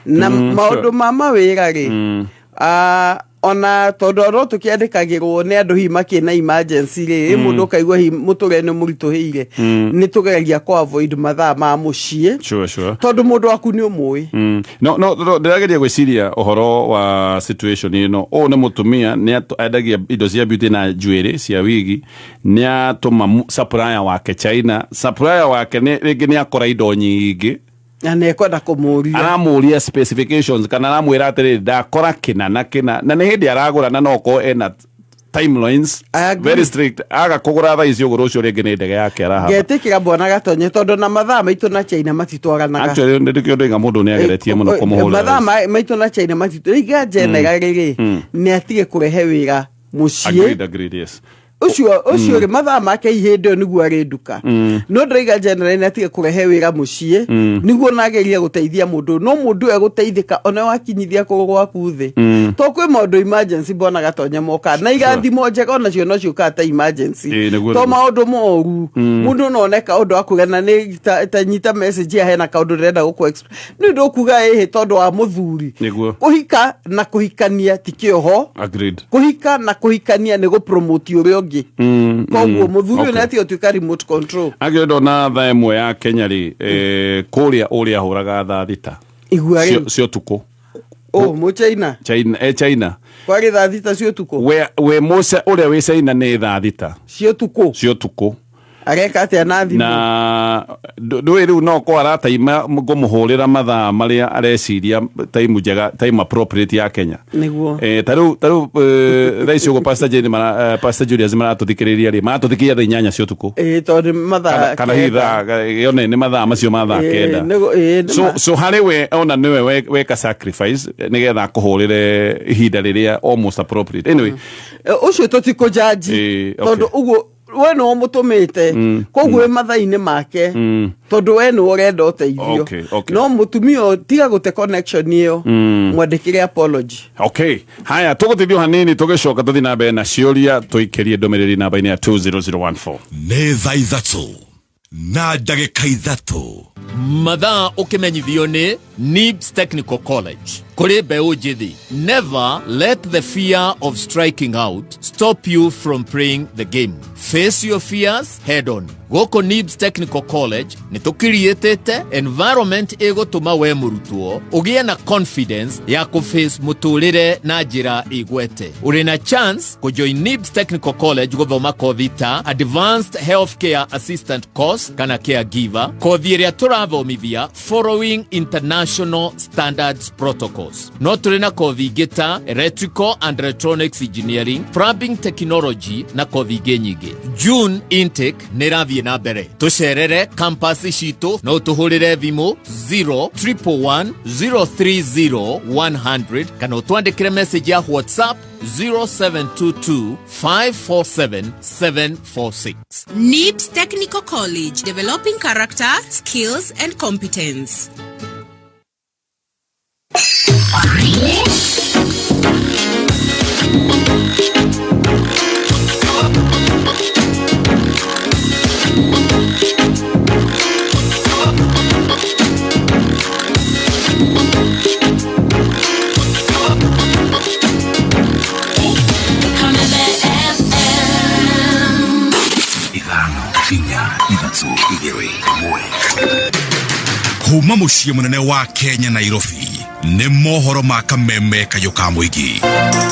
S3: Na maũndũ ma mawĩra rĩ, ona tondũ no tũkĩandĩkagĩrwo nĩ andũ hihi makĩna emergency rĩ, mũndũ ũkaigua hihi mũtũrĩre nĩ mũritũhĩire, nĩ tũgeragia kũ avoid mathaa ma mũciĩ, tondũ mũndũ waku nĩ ũmũĩ.
S1: No, ndĩrageria gwĩciria ũhoro wa situation ĩno. Ũyũ nĩ mũtumia, nĩ endagia indo cia beauty na njuĩrĩ cia wigi, nĩ atũma supplier wake China. Supplier wake nĩ rĩngĩ nĩ akora indo nyingĩ
S3: na nĩ ekwenda kũmũria.
S1: Aramũria specifications kana aramwĩra atĩrĩrĩ, ndakora kĩna na kĩna, na nĩ hĩndĩ aragũra, na no okorwo ena timelines very strict, aga kũgũra thaa ici ũguo, rũciũ rĩngĩ nĩ ndege yake arahamba.
S3: Ngetĩkĩra bwana Gatonye, tondũ na mathaa maitũ na China matitwaranaga.
S1: Actually, nĩ ndĩkĩo ndoiga mũndũ nĩ ageretie mũno kũmũhũrĩra.
S3: Mathaa maitũ na China matitũ rĩngĩ generally rĩ, nĩ atige kũrehe wĩra mũciĩ.
S1: Agreed, yes.
S3: Ũcio rĩ, mathaa make hĩndĩ ĩyo nĩguo arĩ nduka, no ndĩraiga generally nĩ atige kũrehe wĩra mũciĩ, nĩguo nageria gũteithia mũndũ, no mũndũ ũyũ egũteithĩka ona wakinyithia kũgũrũ gwaku thĩ, to kwĩ maũndũ emergency, bwana Gatonye, moka na irathimo njega onacio no ciũkaga ta emergency.
S1: Ĩĩ, nĩguo,
S3: To
S1: nĩguo.
S3: maũndũ moru, mũndũ no one kaũndũ akuga na nĩ ta nyita message ya hena kaũndũ ndĩrenda gũkũ nĩ ndũkuga ĩhĩ tondũ wa mũthuri. Kũhika na kũhikania ti kĩoho. Kũhika na kũhikania nĩ gũpromote ũrĩa ũngĩ. Koguo mũthuri ũyũ nĩ atige gũtuĩka remote control.
S1: Angĩ ndona thaa 1 ya Kenya rĩ, kũrĩa ũrĩa ahũraga thaa 6
S3: Igua rĩu.
S1: Cio tukũ.
S3: Ũ mũchaina?
S1: China, China.
S3: Kwarĩ thaa 6 cia ũtukũ.
S1: We mũce ũrĩa wĩ China nĩ thaa 6
S3: cia ũtukũ.
S1: Cia ũtukũ.
S3: Areka atĩa na thimũ?
S1: Na ndũĩ rĩu no ko arataima ngũmũhũrĩra mathaa marĩa areciria time njega, time appropriate ya Kenya. Ta rĩu thaa ici ũguo Pastor Jane mara, Pastor Julius maratũthikĩrĩria rĩ, maratũthikĩrĩria thaa 8 cia ũtukũ.
S3: Ĩĩ, tondũ nĩ mathaa
S1: Kana hihi
S3: 9.
S1: Thaa yone nĩ mathaa macio ma thaa 9.
S3: Ĩĩ, nĩ
S1: So harĩ we ona nĩwe weka sacrifice nĩgetha akũhũrĩre ihinda rĩrĩa almost appropriate anyway.
S3: Ũcio tũtikũjaji, tondũ ũguo we nĩwe mũtũmĩte, koguo wĩ mathaa-inĩ make, tondũ we nĩwe ũrenda ũteithio.
S1: Okay.
S3: No mũtumia ũyũ, tiga gũte connection ĩyo, mwandĩkĩre apology.
S1: Okay, haya, tũgũteithio hanini, tũgĩcoka tũthiĩ na mbere na ciũria, tũikĩrie ndũmĩrĩri namba-inĩ ya 20014.
S9: Nĩ thaa 3 na ndagĩka 3.
S12: Mathaa ũkĩmenyithio nĩ NIBS Technical College kũrĩ mbeũ njĩthĩ. Never let the fear of striking out stop you from playing the game. Face your fears head on. Gũkũ NIBS Technical College nĩ tũkiriĩtĩte environment ĩgũtũma we mũrutwo ũgĩe na confidence ya kũface mũtũrĩre na njĩra ĩgwete. Ũrĩ na chance kũjoin NIBS Technical College gũthoma kothi ta Advanced Healthcare Assistant Course kana Caregiver, kothi ĩrĩa tũrathomithia following international standards protocols. No tũrĩ na kothi ingĩ ta Electrical and Electronics Engineering, Plumbing Technology na kothi ingĩ nyingĩ. June intake nĩ ĩrathiĩ na mbere. Tũcerere campus citũ, no ũtũhũrĩre thimũ 0 111 030 100 kana ũtwandĩkĩre message ya WhatsApp 0722 547 746.
S13: NIBS Technical College, developing character, skills, and competence.
S8: Kameme FM.
S9: 5 4 3 2 1. Kuma mũciĩ mũnene wa Kenya, Nairobi, nĩ mohoro ma Kameme kayũ ka mũingĩ.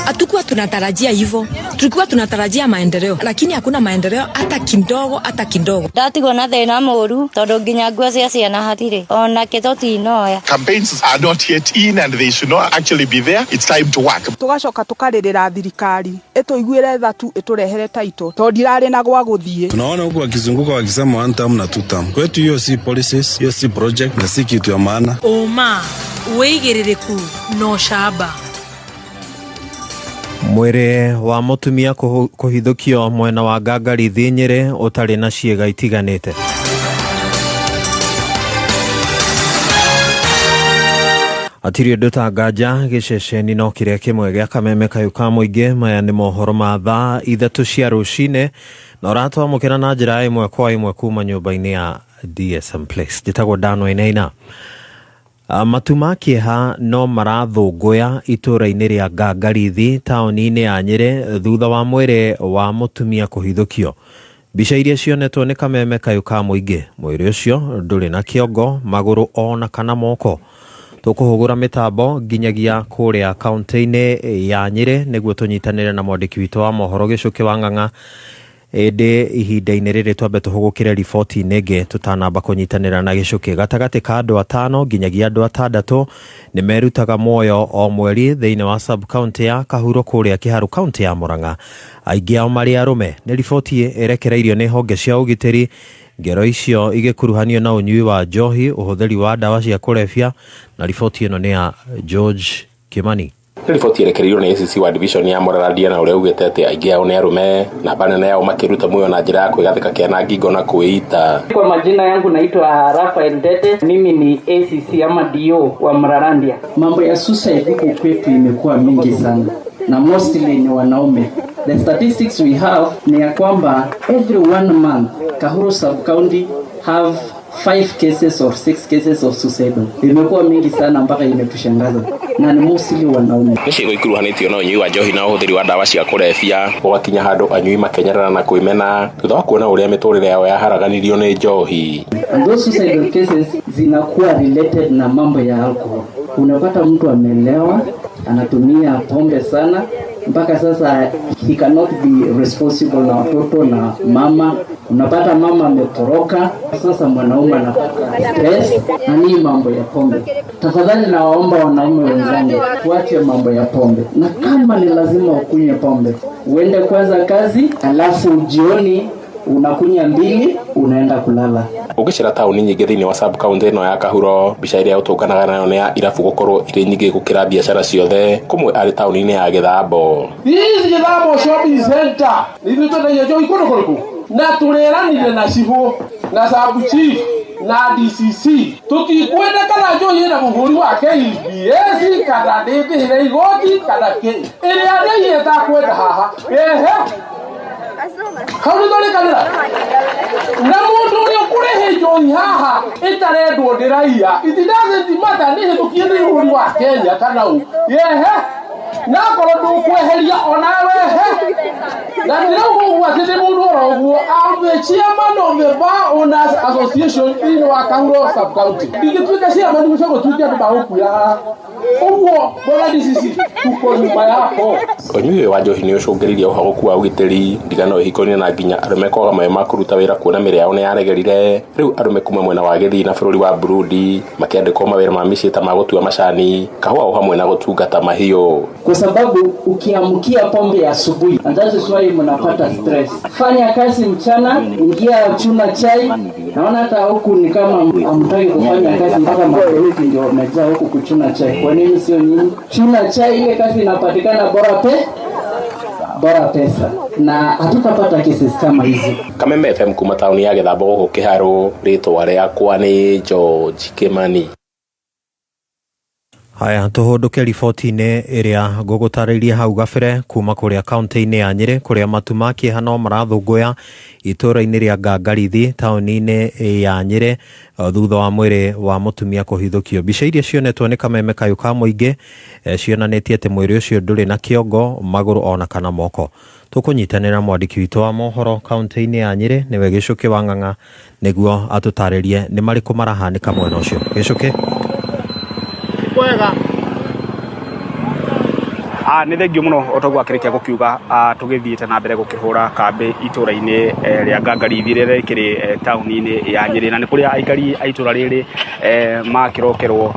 S14: Hatukuwa tunatarajia hivyo, tulikuwa tunatarajia maendeleo, lakini hakuna maendeleo hata kidogo, hata kidogo.
S15: Ndatigwo na thĩna mũru tondũ nginya nguo cia ciana hatirĩ ona kĩ tũtinoya.
S16: Campaigns are not yet in and they should not actually be there. It's time to work.
S17: Tũgacoka tũkarĩrĩra thirikari ĩtũiguĩre tha tu, ĩtũrehere taito tondũ ndirarĩ na gwa gũthiĩ.
S18: Tunaona huku wakizunguka wakisema one term na two term. Kwetu hiyo si policies, hiyo si project na si kitu ya maana.
S19: Ũma, wĩigĩrĩrĩku na ũcamba.
S20: Mwĩrĩ wa mũtumia kũhithũkio mwena wa Ngangarithi, Nyĩrĩ, ũtarĩ na ciĩga itiganĩte. Hatirĩ ũndũ ta nganja gĩceceni no kĩrĩa kĩmwe gĩa kameme kayũ ka mũingĩ. Maya nĩ mohoro ma thaa 3 cia rũcinĩ na ũratwamũkĩra na njĩra ĩmwe kwa ĩmwe kuma nyũmba-inĩ ya DSM Place. Njĩtagwo Dan Wainaina. Matu ma kĩeha no marathũngũya itũũra-inĩ rĩa Ngangarithi taũni-inĩ ya Nyĩrĩ thutha wa mwĩrĩ wa mũtumia kũhithũkio. Mbica iria cionetwo nĩ kameme kayũ ka mũingĩ, mwĩrĩ ũcio ndũrĩ na kĩongo, magũrũ ona kana moko. Tũkũhũgũra mĩtambo nginyagia kũrĩa kaunti-inĩ ya Nyĩrĩ nĩguo tũnyitanĩre na mwandĩki witũ wa mohoro Gĩcũkĩ wa Ng'ang'a. Ĩndĩ ihinda-inĩ rĩrĩ twambe tũhũgũkĩre riboti-inĩ ĩngĩ tũtanamba kũnyitanĩra na Gĩcũkĩ. Gatagatĩ ka andũ 5 nginyagia andũ 6 nĩ merutaga muoyo o mweri thĩinĩ wa sub county ya Kahuro kũrĩa Kĩharũ kaunti ya Murang'a. Aingĩ ao marĩ arũme. Nĩ riboti ĩrekereirio nĩ honge cia ũgitĩri. Ngero icio igĩkuruhanio na ũnyui wa njohi, ũhũthĩri wa ndawa cia kũrebia, na riboti ĩno nĩ ya George Kimani.
S21: Riboti ĩrekereirio nĩ ACC wa division ya Murarandia na ũrĩa ugĩte atĩ aingĩ ao nĩ arũme, namba nene yao makĩruta muoyo na njĩra ya kwĩgathĩka kĩana ngingo na kwĩita.
S22: Kwa majina yangu naitwa Rafael Ndete, mimi ni ACC ama DO wa Murarandia. Mambo ya suicide huku kwetu imekuwa mingi sana na mostly ni wanaume. The statistics we have ni ya kwamba every 1 month Kahuro sub county have 5 cases or 6 cases of suicide. Imekuwa mingi sana mpaka imetushangaza na ni mostly wanaume.
S21: Nĩ ciĩko ikuruhanĩtio na ũnyui wa njohi na ũhũthĩri wa ndawa cia kũrebia, gũgakinya handũ anyui makenyerera na kwĩmena thutha wa kuona ũrĩa mĩtũrĩre yao yaharaganirio nĩ njohi.
S22: And those suicidal cases zinakuwa related na mambo ya alcohol. Unapata mtu amelewa, anatumia pombe sana mpaka sasa he cannot be responsible na watoto na mama. Unapata mama ametoroka, sasa mwanaume anapata stress na ni mambo ya pombe. Tafadhali nawaomba wanaume wenzangu tuache mambo ya pombe, na kama ni lazima ukunywe pombe uende kwanza kazi, alafu jioni unakunya 2 unaenda kulala.
S21: Ũngĩcera taũni nyingĩ thĩinĩ wa sub county ĩno ya Kahuro, mbica ĩrĩa ũtũnganaga nayo nĩ ya irabu gũkorwo irĩ nyingĩ gũkĩra biacara ciothe, kũmwe arĩ taũni-inĩ ya Gĩthambo.
S23: Hizi Gĩthambo shopping center ithuĩ twendagia njohi kũndũ kũrĩkũ? Na tũreranire na cibũ na sub chief na DCC tũtikwenda kana njohi ĩna mũhũri wa KBS kana ndĩndĩhĩre igoti kana kĩ ĩrĩa ndĩire ĩtakwenda haha ehe hau nĩtũrĩkanĩra na mũndũ ũrĩa ũkũrehe njohi haha ĩtarendwo nĩ raia it doesn't matter nĩ hĩtũkie nĩ bũrũri wa Kenya kana ũ ehe na korwo ndũkweheria onawe ehe na ndĩrauga ũguo atĩ ndĩ mũndũ oro ũguo. I'm the chairman of the Bar Owners Association thĩinĩ wa Kahuro sub county. Ingĩtuĩka chairman gũcoka gũtuĩke andũ magũkuĩra haha ũguo bwana DCC tuko nyuma yako.
S21: Ũnyui ũyũ wa njohi nĩ ũcũngĩrĩirie ũhagũku wa ũgitĩri, ndigano ĩhiko-inĩ na nginya arũme kwaga maĩ ma kũruta wĩra kuona mĩrĩ yao nĩ yaregerire. Rĩu arũme kuma mwena wa Gĩthii na bũrũri wa Burundi makĩandĩkwo mawĩra ma mĩciĩ ta ma gũtua macani, kahũa o hamwe na gũtungata mahiũ.
S22: Kwa sababu ukiamkia pombe ya asubuhi, and that is why mnapata stress. Fanya kazi mchana, ingia chuna chai. Naona hata huku ni kama hamtaki kufanya kazi mpaka magharibi ndio wamejaa huku kuchuna chai. Kwa nini sio nyinyi? Chuna chai ile kazi inapatikana bora pesa, na hatutapata cases kama hizi.
S21: Kameme FM kuma tauni ya Gĩthambo gũkũ Kĩharũ, rĩtwa rĩakwa nĩ George Kimani.
S20: Haya, tũhũndũke riboti-inĩ ĩrĩa ngũgũtarĩria hau gabere kuma kũrĩa kaunti-inĩ ya Nyĩrĩ kũrĩa matu ma kĩeha no marathũngũya itũũra-inĩ rĩa Ngangarithi taũni-inĩ ya Nyĩrĩ thutha wa mwĩrĩ wa mũtumia kũhithũkio. Mbica iria cionetwo nĩ kameme kayũ ka mũingĩ cionanĩtie atĩ mwĩrĩ ũcio ndũrĩ na kĩongo, magũrũ ona kana moko. Tũkũnyitanĩra mwandĩki witũ wa mohoro kaunti-inĩ ya Nyĩrĩ nĩwe Gĩcũkĩ wa Ng'ang'a nĩguo atũtarĩrie nĩ marĩkũ marahanĩka mwena ũcio. Gĩcũkĩ.
S24: Kwega. Nĩ thengio mũno o toguo akĩrĩkia gũkiuga tũgĩthiĩte na mbere gũkĩhũra kambĩ itũũra-inĩ rĩa Ngangarithi rĩrĩa rĩkĩrĩ taũni-inĩ ya Nyĩrĩ, na nĩ kũrĩa aikari a itũũra rĩrĩ makĩrokerwo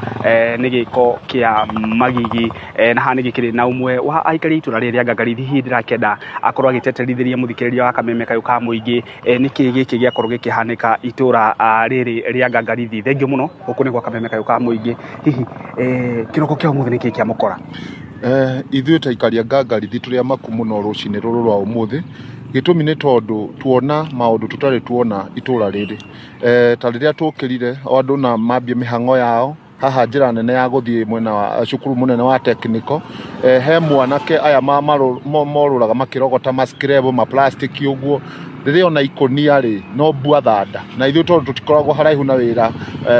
S24: nĩ gĩko kĩa magigi, na haha nĩ gĩkĩrĩ na ũmwe wa aikari a itũũra rĩrĩ rĩa Ngangarithi. Hihi ndĩrakĩenda akorwo agĩteterithĩria mũthikĩrĩria wa kameme kayũ ka mũingĩ nĩkĩ gĩkĩ gĩakorwo gĩkĩhanĩka itũũra rĩrĩ rĩa Ngangarithi. Thengio mũno, gũkũ nĩ gwa kameme kayũ ka mũingĩ. Hihi kĩroko kĩa ũmũthĩ nĩkĩ kĩamũkora?
S25: Ithuĩ ta aikari a Ngangarithi tũrĩ amaku mũno rũcinĩ rũrũ rwa ũmũthĩ. Gĩtũmi nĩ tondũ tuona maũndũ tũtarĩ tuona itũũra rĩrĩ. Ta rĩrĩa tũkĩrire o andũ na mambie mĩhang'o yao Haha njĩra nene ya gũthiĩ mwena wa cukuru mũnene wa technical, he mwanake aya morũraga makĩrogota ma scrap ma plastic ũguo, rĩrĩa ona ikũnia rĩ no mbua thanda, na ithuĩ tondũ tũtikoragwo haraihu na wĩra,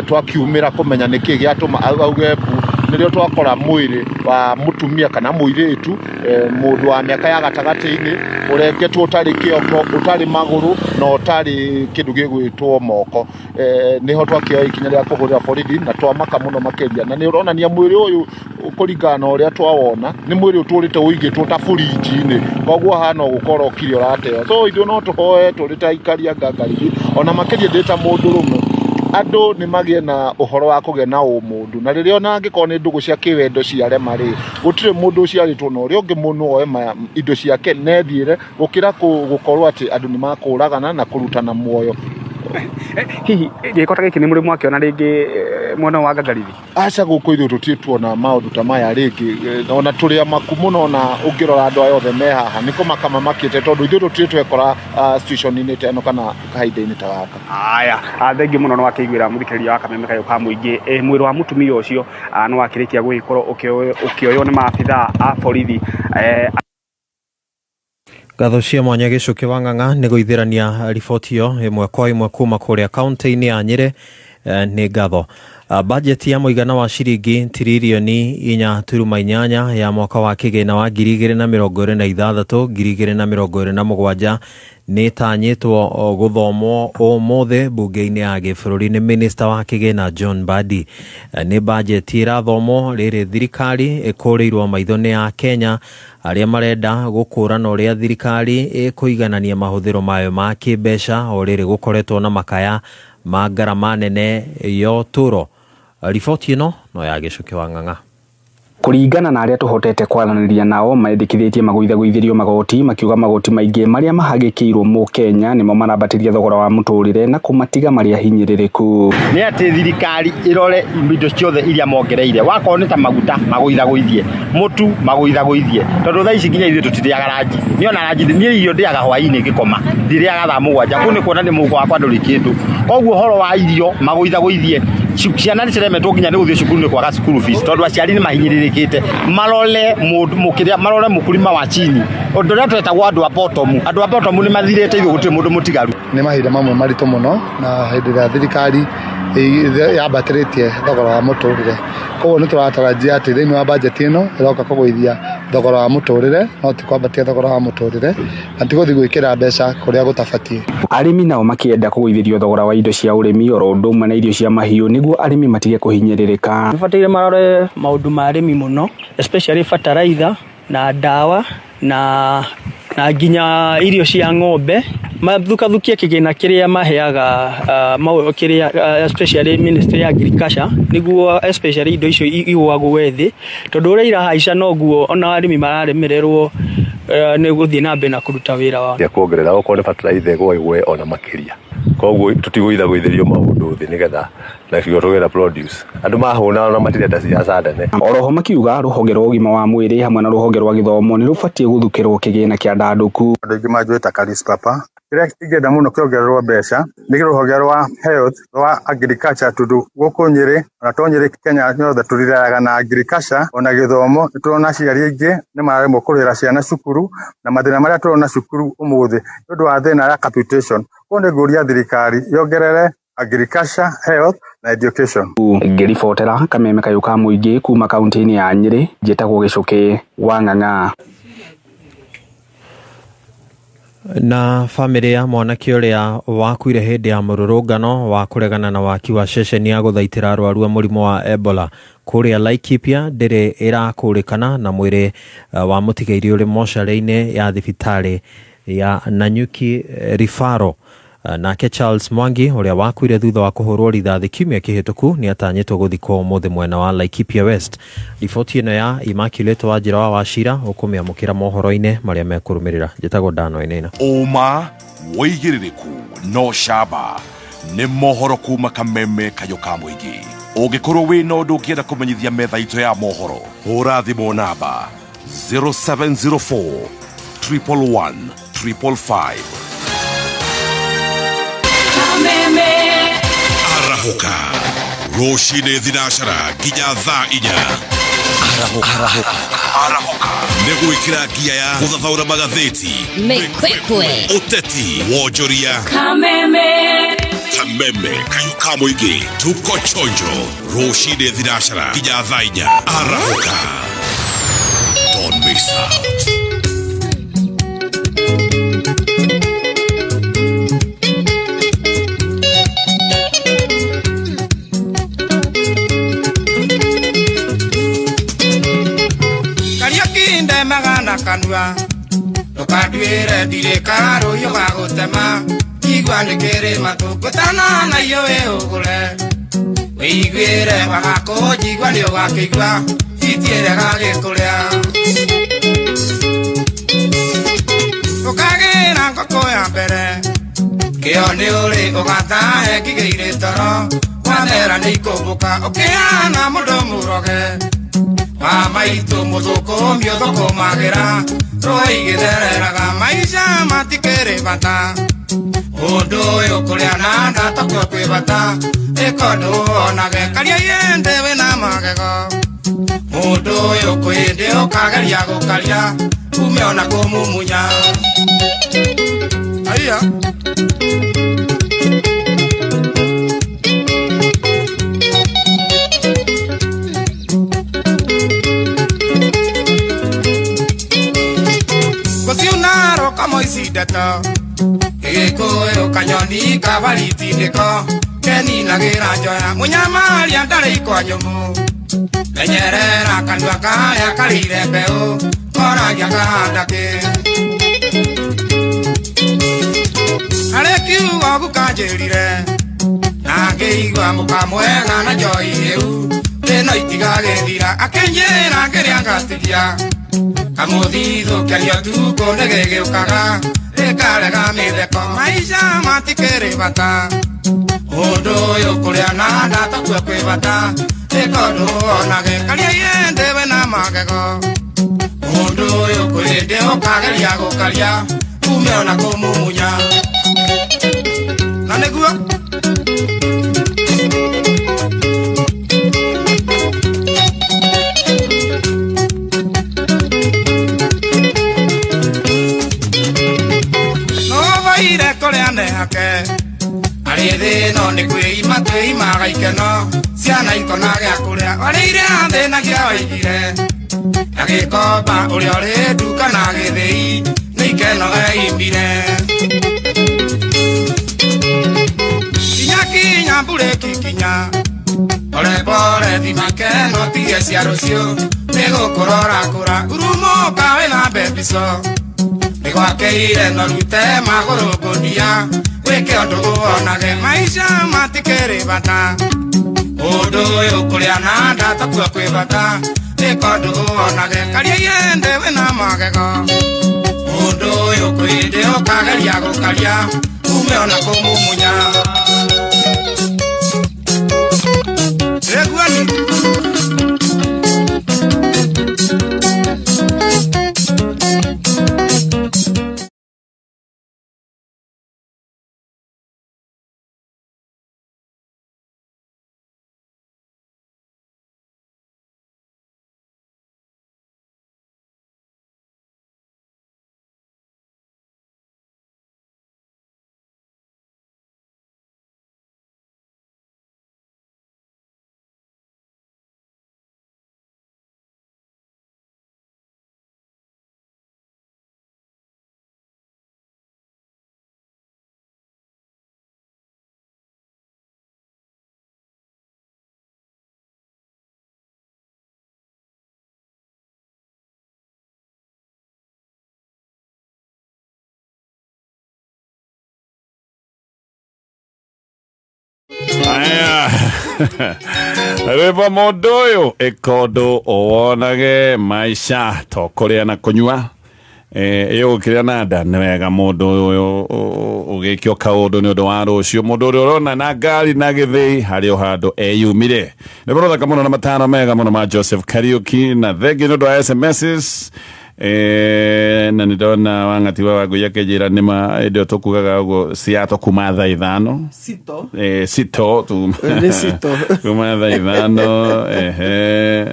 S25: twakiumĩra kũmenya nĩkĩ gĩatũma auge mbu, nĩrĩo twakora mwĩrĩ wa mũtumia kana mũirĩtu, mũndũ wa mĩaka ya gatagatĩ-inĩ, ũrengetwo ũtarĩ kĩongo, ũtarĩ magũrũ na ũtarĩ kĩndũ gĩgwĩtwo moko. Nĩho twakĩoya ikinya rĩa kũhũrĩra borithi na twamaka mũno makĩria, na nĩ ũronania mwĩrĩ ũyũ kũringana na ũrĩa twawona nĩ mwĩrĩ ũtũrĩte ũigĩtwo ta burinji-inĩ, koguo hana gũkorwo ũkire ũrateo. So ithuĩ no tũhoe tũrĩ ta aikari a Ngangarithi, ona makĩria ndĩ ta mũndũrũme, andũ nĩ magĩe na ũhoro wa kũgĩa na ũmũndũ, na rĩrĩa ona angĩkorwo nĩ ndũgũ cia kĩwendo ciarema rĩ, gũtirĩ mũndũ ũciarĩtwo na ũrĩa ũngĩ mũndũ oe indo ciake na ethiĩre, gũkĩra gũkorwo atĩ andũ nĩ makũragana na kũrutana muoyo.
S24: Hihi gĩko ta gĩkĩ nĩ mũrĩ mwakĩona rĩngĩ mwena wa Ngangarithi?
S25: Aca, gũkũ ithuĩ tũtirĩ tuona maũndũ ta maya rĩngĩ, ona tũrĩ amaku mũno, na ũngĩrora andũ aya othe me haha nĩ kũmaka mamakĩte, tondũ ithuĩ tũtirĩ twekora situation-inĩ ta ĩno kana kahinda-inĩ ta gaka.
S24: Aya, thengiũ mũno nĩ wakĩiguĩra mũthikĩrĩria wa Kameme Kayũ ka Mũingĩ. Mwĩrĩ wa mũtumia ũcio nĩ wakĩrĩkia gũgĩkorwo ũkĩoywo nĩ maabithaa a borithi.
S20: Ngatho cia mwanya Gĩcũkĩ wa Ng'ang'a nĩ gũithĩrania riboti ĩyo ĩmwe kwa ĩmwe kuma kũrĩa kaunti-inĩ ya Nyĩrĩ. Nĩ ngatho. Bajeti ya mũigana wa ciringi tiririoni 4.8 ya mwaka wa kĩgĩna wa 2026 2027 nĩ ĩtanyĩtwo gũthomwo ũmũthĩ mbunge-inĩ ya gĩbũrũri nĩ minista wa kĩgĩna John Mbadi. Nĩ bajeti ĩrathomwo rĩrĩ thirikari ĩkũrĩirwo maitho nĩ ya Kenya arĩa marenda gũkũrana ũrĩa thirikari ĩkũiganania mahũthĩro mayo ma kĩmbeca o rĩrĩ gũkoretwo na makaya ma ngarama nene ya ũtũũro. Riboti ĩno no ya Gĩcũkĩ wa Ng'ang'a.
S24: Kũringana na arĩa tũhotete kwaranĩria nao, mendekithĩtie magũithagũithĩrio magoti, makiuga magoti maingĩ marĩa mahagĩkĩirwo mũkenya nĩmo marambatĩria thogora wa mũtũrĩre na kũmatiga marĩ ahinyĩrĩrĩku.
S2: Nĩ atĩ thirikari ĩrore indo ciothe iria mongereire, wakorwo nĩ ta maguta magũithagũithie, mũtu magũithagũithie, tondũ thaa ici nginya ithuĩ tũtirĩaga ranji. Niĩ ona ranji, niĩ irio ndĩaga hwaĩ-inĩ ngĩkoma, ndirĩaga thaa 7, kũu nĩ kuona nĩ mũhuko wakwa ndũrĩ kĩndũ. Koguo ũhoro wa irio magũithagũithie, ciana nĩ ciremetwo nginya nĩ gũthiĩ cukuru nĩ kwaga school fees, tondũ aciari nĩ mahinyĩrĩrĩkĩte. Marore mũndũ mũkĩrĩa, marore mũkulima wa chini, ũndũ ũrĩa twetagwo andũ a bottom, andũ a bottom nĩ mathirĩte ithuĩ gũtirĩ mũndũ mũtigaru.
S4: Nĩ mahinda mamwe maritũ mũno, na hĩndĩ ĩrĩa thirikari yambatĩrĩtie thogora wa mũtũrĩre, koguo nĩ tũratarajia atĩ thĩinĩ wa bajeti ĩno ĩroka kũgũithia thogora wa mũtũrĩre, no ti kwambatia thogora wa mũtũrĩre, na ti gũthiĩ gwĩkĩra mbeca kũrĩa gũtabatiĩ.
S24: Arĩmi nao makĩenda kũgũithĩrio thogora wa indo cia ũrĩmi oro ũndũ ũmwe na irio cia mahiũ nĩguo arĩmi matige kũhinyĩrĩrĩka.
S5: Nĩbataire marore maũndũ ma arĩmi mũno, especially fertilizer na ndawa na nginya irio cia ng'ombe, mathukathukie kĩgĩna kĩrĩa maheaga kĩrĩa especially ministry ya agriculture, nĩguo especially indo icio igũagwo thĩ, tondũ ũrĩa irahaica noguo ona arĩmi mararemererwo nĩ gũthiĩ na mbere na kũruta wĩra wao.
S6: Ya kuongerera okorwo nĩ fertilizer ĩgũe ona makĩria, koguo tũtigũithagũithĩrio maũndũ thĩ nĩgetha nacio tũgĩe na produce. Andũ mahũna na matirenda siasa nene.
S24: Oroho makiuga rũhonge rwa ũgima wa mwĩrĩ hamwe na rũhonge rwa gĩthomo nĩ rũbatiĩ gũthukĩrwo kĩgĩna kĩa ndandũku.
S7: Andũ aingĩ manjũĩ ta Karis Papa. Kĩrĩa ingĩenda mũno kĩongererwo mbeca nĩ rũhonge rwa health, rwa agriculture, tondũ gũkũ Nyĩrĩ ona to Nyĩrĩ, Kenya yothe tũrirayaga na agriculture ona gĩthomo. Nĩ tũrona aciari aingĩ nĩ mararemwo kũrĩhĩra ciana cukuru, na mathĩna marĩa tũrona cukuru ũmũthĩ nĩ ũndũ wa thĩna ya capitation. Koguo nĩ ngũria thirikari yongerere agriculture, health na education.
S24: Ngĩribotera Kameme Kayũ ka Mũingĩ kuma kaunti-inĩ ya Nyĩrĩ, njĩtagwo Gĩcũkĩ wa Ng'ang'a.
S20: Na bamĩrĩ ya mwanake ũrĩa wakuire hĩndĩ ya mũrũrũngano wa kũregana na waki wa ceceni ya gũthaitĩra arwaru a mũrimũ wa Ebola kũrĩa Laikipia ndĩrĩ ĩrakũrĩkana, na mwĩrĩ wa mũtigairĩ ũrĩ mocarĩ-inĩ ya thibitarĩ ya Nanyuki Rifaro. Nake Charles Mwangi ũrĩa wakuire thutha wa kũhũrwo rithathi kiumia kĩhĩtũku nĩ atanyĩtwo gũthikwo ũmũthĩ mwena wa Laikipia West. Riboti ĩno ya Immaculate Wanjĩra wa Wachira ũkũmĩamũkĩra mohoro-inĩ marĩa mekũrũmĩrĩra. Njĩtagwo Dan Wainaina.
S9: Ũma wĩigĩrĩrĩku no camba nĩ mohoro kuma Kameme Kayũ ka Mũingĩ. Ũngĩkorwo wĩna ũndũ ũngĩenda kũmenyithia metha itũ ya mohoro, hũra thimũ namba 0704 111 555.
S8: Kameme.
S9: Arahũka, Rũcinĩ thinacara nginya thaa 4. Arahũka. Arahũka. Nĩ gwĩkĩra ngia ya gũthathaũra magathĩti.
S8: Mĩkwekwe.
S9: Ũteti, wonjoria,
S8: Kameme.
S9: Kameme kayũ ka mũingĩ. Tuko chonjo. Rũcinĩ thinacara nginya thaa 4. Arahũka. Don't miss out.
S1: Kariũki ndemaga na kanua ndũkanduĩre ndirĩ karũhiũ ga gũtema igua nĩ kĩrĩ matũ ngũtana na iyo wĩhũgũre wĩiguĩre wagakũnjigua nĩ ũgakĩigua itiĩre gagĩkũrĩa ũkagĩra ngũkũ ya mbere kĩo nĩ ũrĩ ũgatahe ngigĩire toro wathera nĩ ikũmbũka ũkĩhana mũndũ mũroge wa maitũ mũthũkũmi ũthũkũmagĩra rũĩ igĩthereraga maica matikĩrĩ bata ũndũ ũyũ kũrĩa na nda tokwo kwĩ bata ĩka ũndũ wonage karia yende wĩna magego mũndũ ũyũ kwĩndĩ ũkageria gũkaria ume ona kũmumunya aiya. Gũciunaro kamoici ndeto gĩgĩkũyũ kanyoni kabaritindĩko keninagĩra njoya mũnyamaria ndarĩ ikwa nyũmũ menyerera kanua karĩa karĩire mbeũ koragia kahanda kĩ harĩ kiugo gukanjĩrire na ngĩigua mũka mwega na njoi ĩu thĩno itigagĩthira akĩnjĩra ngĩrĩa ngatigia kamũthithũ kĩario tukũ nĩ gĩgĩũkaga gĩkarega mĩtheko maica matikĩrĩ bata ũndũ ũyũ kũrĩa na nda takuo kwĩ bata ĩka ũndũ wonage karia yende wĩna magego mũndũ ũyũ kwĩndĩ ũkageria gũkaria ume ona kũmumunya na nĩguo. Ire kũrĩa nehake arĩ thĩno nĩ kwĩima twĩimaga ikeno ciana ikona gĩa kũrĩa warĩire athĩnagia waigire agĩkomba ũrĩa ũrĩ nduka na gĩthĩi nĩ ikeno eimire kinya kinya mburĩki kinya pore pore thima keno tige cia rũciũ nĩ gũkũra ũrakũra urumũka wĩna mbebico nĩgwakeire no rute magũrũ ngũnia wĩke ũndũ wonage maica matikĩrĩ bata ũndũ ũyũ kũrĩa na nda takuo kwĩ bata ĩka ũndũ wonage karia yende wĩna magego mũndũ ũyũ kwĩndĩ ũkageria gũkaria ume ona kũmumunya Reguani.
S3: Aya. Rwĩmbo mũndũ ũyũ ĩka ũndũ wonage maica to kũrĩa na kũnyua ĩ ũkĩrĩa na nda nĩ wega mũndũ ũyũ ũgĩkio kaũndũ nĩ ũndũ wa rũciũ mũndũ ũrĩa ũrona na ngari na gĩthĩi harĩ o handũ eyumire nĩ mũrothaka mũno na matano mega mũno ma Joseph Kariuki na thengi nĩ ũndũ wa SMSs. Na nä ndona wang'ati wa wangå akenjä ra nä ma ä ndä ä yo tå kugaga å guo ciato kuma thaa ithano.
S10: Sito.
S3: Sito
S10: Nĩ sito.
S3: Kuma thaa ithano, ehe,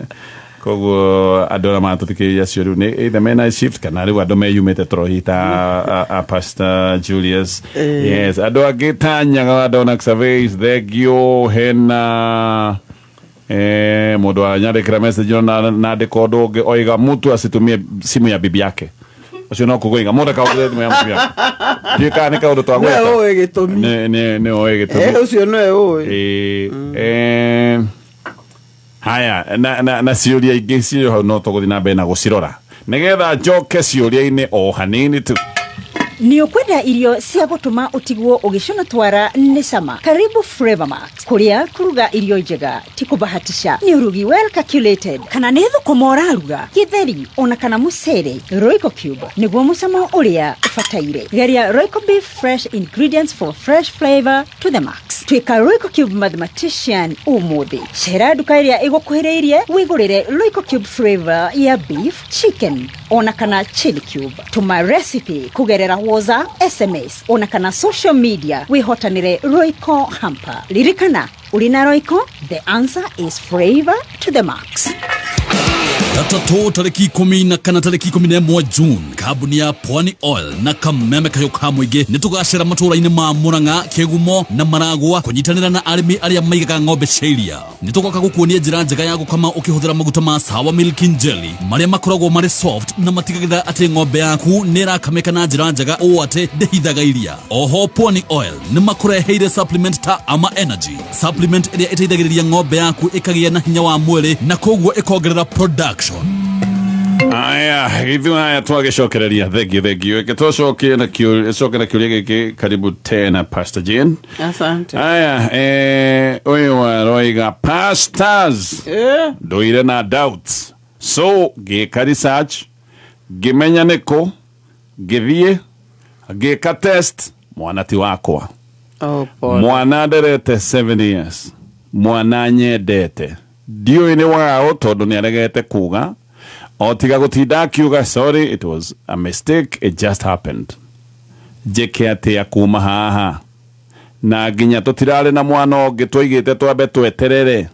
S3: koguo andå arĩa maratå thikä rä ria acio rä u nä either mena shift kana rä u andå meyumä te torohi ta a Pastor Julius. Yes, andå angä ta Nyaga ndona Surveys, thengio hena mundu anyandĩkĩra message ona nandĩka ũndũ ũngĩ oiga mtu asitumie simu ya bibi yake, ũcio no kũgũiga mũndũ akaũthĩre thimũ ya mũtumia wake. Ndiũĩ kana nĩ kaũndũ twagweta.
S10: Nĩwe ũĩ gĩtũmi.
S3: Nĩ ũĩ gĩtũmi.
S10: Ũcio nĩwe ũĩ.
S3: Haya, na ciũria ingĩ cirĩ hau no tũgũthiĩ na mbere na gũcirora nĩgetha njoke ciũria-inĩ o hanini tu.
S11: Nĩ ũkwenda irio cia gũtũma ũtigwo ũgĩcũna twara nĩ cama? Karibu Flavor Max, kũrĩa kũruga irio njega ti kũbahatisha, nĩ ũrugi well calculated. Kana nĩ thũkũma ũraruga, gĩtheri ona kana mũcere, Royco Cube nĩguo mũcamo ũrĩa ũbataire. Geria Royco Beef, fresh ingredients for fresh flavor to the max. Tuĩka Royco Cube mathematician ũmũthĩ. Cera nduka ĩrĩa ĩgũkuhĩrĩirie wĩgũrĩre Royco Cube flavor ya beef, chicken ona kana chili cube. Tũma recipe kũgerera WhatsApp, SMS ona kana social media wĩhotanĩre Royco hamper. Ririkana, ũrĩ na Royco, the answer is flavor to the max.
S12: Gatatũ tarĩki 14 tarĩki 11 June, kambuni ya Pwani Oil na Kameme Kayũ ka Mũingĩ nĩ tũgacera matũũra-inĩ ma Mũrang'a, Kĩgumo na Maragwa kũnyitanĩra na arĩmi arĩa maigaga ng'ombe cia iria. Nĩ tũgoka gũkuonia njĩra njega ya gũkama ũkĩhũthĩra maguta ma Sawa Milk and Jelly marĩa makoragwo marĩ soft na matigagĩrĩra atĩ ng'ombe yaku nĩ ĩrakamĩka na njĩra njega ũũ atĩ ndĩhithaga iria. Oho Pwani Oil nĩ makũreheire supplement ta Ama Energy, supplement ĩrĩa ĩteithagĩrĩria ng'ombe yaku ĩkagĩa na hinya wa mwĩrĩ na koguo ĩkongerera production.
S3: Aya, githu haya twagĩcokereria, thengio thengio, reke tũcoke na coke na kĩũria gĩkĩ. Karibu tena, Pastor Jane.
S10: Asante.
S3: Aya, ũyũ aroiga, pastors, ndũire na doubts, so ngĩka research, ngĩmenya nĩkũ ngĩthiĩ ngĩka test, mwana ti wakwa.
S10: Oh, pole.
S3: Mwana nderete 7 years, mwana nyendete, ndiũĩ nĩ wao tondũ nĩ aregete kuga o tiga gũtinda akiuga sorry, it was a mistake, it just happened. Njĩke atĩa kuma haha? Na nginya tũtirarĩ na mwana ũngĩ, twaigĩte twambe tweterere.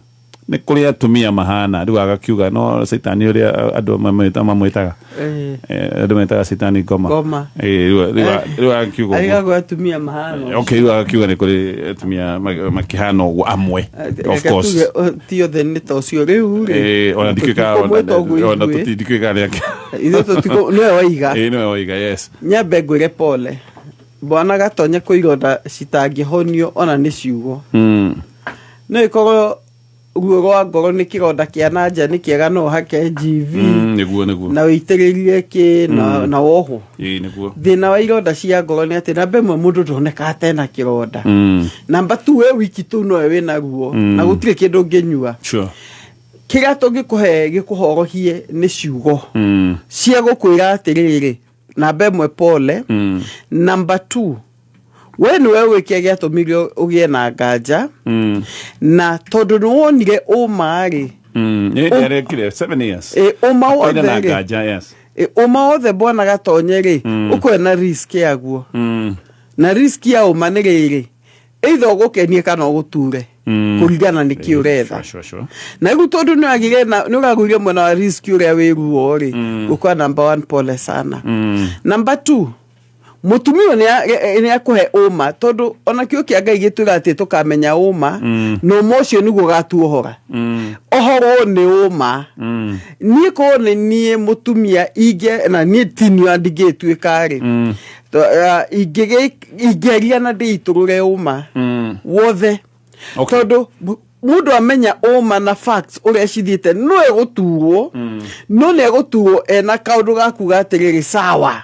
S3: Nĩ kũrĩ atumia mahana rĩu agakiuga no caitani ũrĩa andũ mamwĩtaga. Andũ metaga caitani ngoma.
S10: Ngoma.
S3: Rĩu agakiuga ũguo.
S10: Arigagwo atumia mahana.
S3: Okay, rĩu agakiuga nĩ kũrĩ atumia makĩhana ũguo amwe, of
S10: Reke
S3: course.
S10: tuge, ti othe nĩ ta ũcio rĩu rĩ.
S3: Ona ndikĩũĩ kana-
S10: Tũtikũmwĩta ũguo
S3: ona
S10: ithuĩ.
S3: ndikĩũĩ kana nĩ
S10: Ithuĩ nĩwe waiga.
S3: Nĩwe waiga, yes.
S10: Nyambe ngwĩre pole bwana Gatonye, kwĩ ironda citangĩhonio ona nĩ ciugo. No ĩkorwo ruo rwa ngoro nĩ kĩronda kĩa na nja, nĩ kĩega no ũhake GV
S3: Nĩguo.
S10: na wĩitĩrĩrie kĩ na, na wohwo.
S3: Ĩĩ, nĩguo.
S10: Thĩna wa ironda cia ngoro nĩ atĩ namba ĩmwe, mũndũ ndonekaga tena kĩronda. Namba tu, we wiki tu nowe wĩna ruo na gũtirĩ kĩndũ ũngĩnyua. Kĩrĩa tũngĩkũhe gĩkũhorohie nĩ ciugo cia gũkwĩra atĩrĩrĩ, namba ĩmwe, pole. Namba two, we nĩwe ũĩ kĩrĩa gĩatũmire ũgĩe na nganja, na tondũ nĩ wonire ũma rĩ,
S3: Nĩ nĩarekire 7 years.
S10: Ũma
S3: Akoire
S10: wothe
S3: na
S10: rĩ,
S3: nganja, yes.
S10: Ũma wothe bwana Gatonye rĩ, ũkũhe na risk yaguo, na risk ya ũma nĩ rĩrĩ, either ũgũkenie kana ũgũture, kũringana nĩ kĩ ũretha.
S3: Sure.
S10: Na rĩu tondũ nĩ wagĩire na nĩ ũragũire mwena wa risk ũrĩa wĩ ruo rĩ, gũkwa number one, pole sana. Number two, mũtumia ũyũ nĩ akũhe ũma, tondũ ona kĩo kĩa Ngai gĩtwĩra atĩ tũkamenya ũma, na ũma ũcio nĩguo ũgatuohora. Ohorwo nĩ ũma. Niĩ korwo nĩ niĩ mũtumia ingĩ, na niĩ ti niĩ ndingĩtuĩka rĩ, ingĩaria na ndĩitũrũre ũma wothe. Tondũ mũndũ amenya ũma na facts ũrĩa cithiĩte, no egũturwo, no nĩ egũturwo ena kaũndũ ga kuga atĩrĩrĩ, sawa.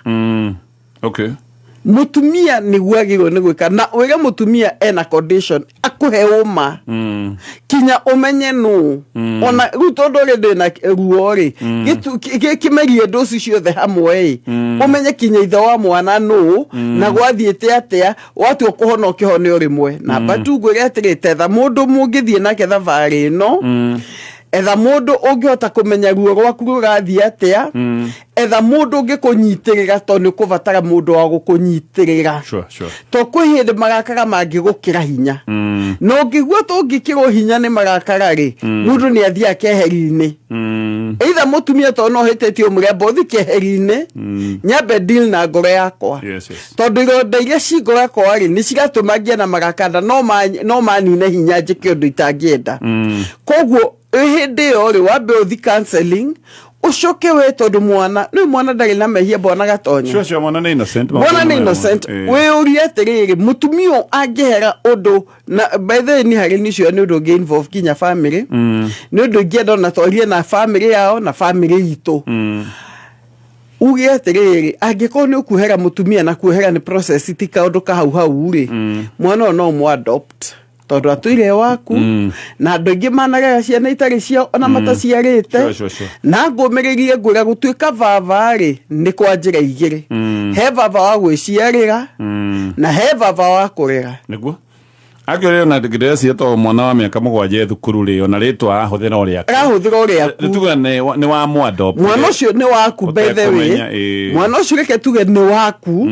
S10: Mũtumia nĩguo agĩrĩirwo nĩ gwĩka, na wĩre mũtumia ena condition akũhe ũma kinya ũmenye nũ. Ona rĩu tondũ ũrĩ ndĩ na ruo rĩ, kĩmerie ndũci ciothe hamwe ĩ, ũmenye kinya ithe wa mwana nũ, na gwathiĩte atĩa, watua kũhona ũkĩhone o rĩmwe. Namba tu, ngwĩre atĩrĩ, tetha mũndũ mũngĩthiĩ nake thabarĩ ĩno. Etha mũndũ ũngĩhota kũmenya ruo rwaku rũrathiĩ atĩa. Etha mũndũ ũngĩkũnyitĩrĩra, tondũ nĩ ũkũbatara mũndũ wa gũkũnyitĩrĩra. To kwĩ hĩndĩ marakara mangĩgũkĩra hinya, na ũngĩigua tũngĩkĩrwo hinya nĩ marakara rĩ, mũndũ nĩ athiaga keheri-inĩ. Either mũtumia, tondũ no hĩtĩtie, ũmũremba ũthi keheri-inĩ, nyambe deal na ngoro yakwa, tondũ ironda iria ci ngoro yakwa rĩ, nĩ ciratũma ngĩe na marakara, no manine hinya njĩke ũndũ itangĩenda. Koguo hĩndĩ ĩyo rĩ, wambe ũthi counseling, ũcoke we, tondũ mwana nĩ mwana, ndarĩ na mehia, bwana Gatonya.
S3: Sure, mwana nĩ innocent.
S10: Mwana nĩ innocent. Wĩyũrie atĩrĩrĩ, mũtumia ũyũ angĩhera ũndũ na, by the way, nĩ harĩ nicio nĩ ũndũ ũngĩ involve nginya family. Nĩ ũndũ ingĩenda ona twarie na family yao na family itũ. Uge atĩrĩrĩ, angĩkorwo nĩ ũkuohera mũtumia, na kuohera nĩ process, ti kaũndũ ka hau hau rĩ, mwana ũyũ no ũmũ adopt, tondũ atũire waku, na andũ aingĩ manarera ciana itarĩ ciao ona mataciarĩte.
S3: Sure.
S10: Na ngũmĩrĩrie, ngwĩra gũtuĩka baba rĩ, nĩ kwa njĩra igĩrĩ. He baba wa gwĩciarĩra, na he baba wa kũrera.
S3: Nĩguo akĩũrĩa ona ndĩreciria, to mwana wa mĩaka 7 e thukuru rĩ, ona rĩtwa arahũthĩra o rĩake.
S10: Arahũthĩra o rĩaku.
S3: Nĩ tuga nĩ wa mũ-adopt.
S10: Mwana ũcio nĩ waku, by the way.
S3: Ũtekũmenya, ĩĩ.
S10: Mwana ũcio reke tuge nĩ waku,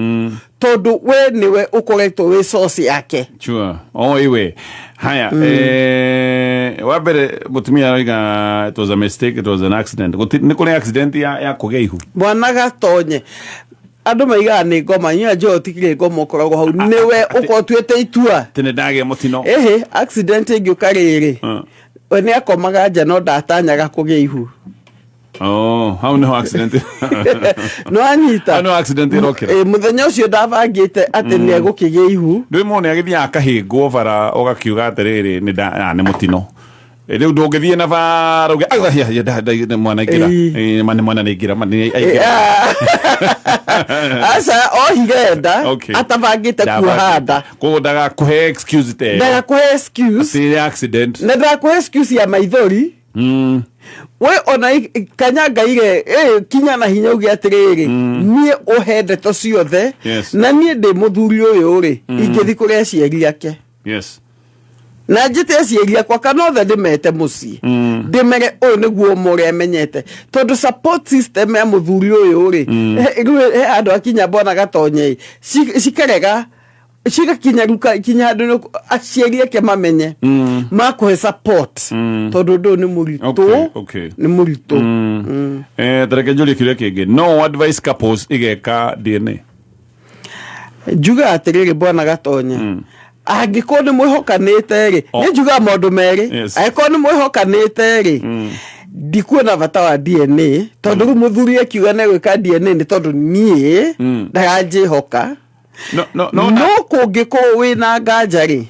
S10: tondũ we nĩwe ũkoretwo wĩ source yake.
S3: Sure. Oh, iwe. Haya, wa mbere mũtumia aroiga it was a mistake, it was an accident. Nĩ kũrĩ accident ya kũgĩa ihu.
S10: Mwana Gatonye, andũ maigaga nĩ ngoma inyuĩ, njũĩ ũtikirĩ ngoma, ũkoragwo hau nĩwe ũkorwo tuĩte itua.
S3: Tene ndagĩa mũtino.
S10: Ĩhĩ, accident ĩngĩũka rĩrĩ, we nĩ akomaga nja no ndatanyaga kũgĩa ihu.
S3: Oh, hau niho accident.
S10: No anyita.
S3: Hau niho accident ĩrokĩra.
S10: Ĩ, mũthenya ũcio ndabangĩte atĩ nĩ egũkĩgĩa ihu.
S3: Ndwĩ mũndũ nĩ agĩthiaga akahĩngwo bara, ũgakiuga atĩrĩrĩ, nĩ nĩ mũtino. Rĩu ndũngĩthiĩ na bara uge "Ai, ai, ai, mwana aingĩra."
S10: Ĩĩ.
S3: Ĩ, ma nĩ mwana nĩ aingĩra, ma nĩ aingĩra.
S10: Aca, ohire nda atabangĩte kuoha nda.
S3: Koguo ndagakũhe excuse ta ĩyo.
S10: Ndagakũhe excuse.
S3: Atĩ nĩ accident.
S10: Na ndagakũhe excuse ya maithori. We ona kanyangaire kinya na hinya uge atĩrĩrĩ, niĩ ũhe ndeto ciothe. Na niĩ ndĩ mũthuri ũyũ rĩ, ingĩthi kũrĩ aciari ake na njĩte aciari akwa kana othe ndĩmete mũciĩ, ndĩmere ũyũ nĩguo ũma ũrĩa menyete, tondũ support system ya mũthuri ũyũ rĩ, rĩu he andũ akinya, mbona Gatonye, cikarega cigakinya ruka kinya handũ aciari ake mamenye makũhe support, tondũ ũndũ ũyũ nĩ mũritũ. Nĩ mũritũ.
S3: Tareke njũrie kĩũria kĩngĩ. No advice couples igeka DNA?
S10: Njuga atĩrĩrĩ, bwana Gatonye, angĩkorwo nĩ mwĩhokanĩte rĩ, nĩ njugaga maũndũ merĩ. Angĩkorwo nĩ mwĩhokanĩte rĩ, ndikuona bata wa DNA, tondũ rĩu mũthuri akiuga nĩ gwĩka DNA nĩ tondũ niĩ ndaranjĩhoka.
S3: No,
S10: no kũngĩkorwo wĩna nganja rĩ,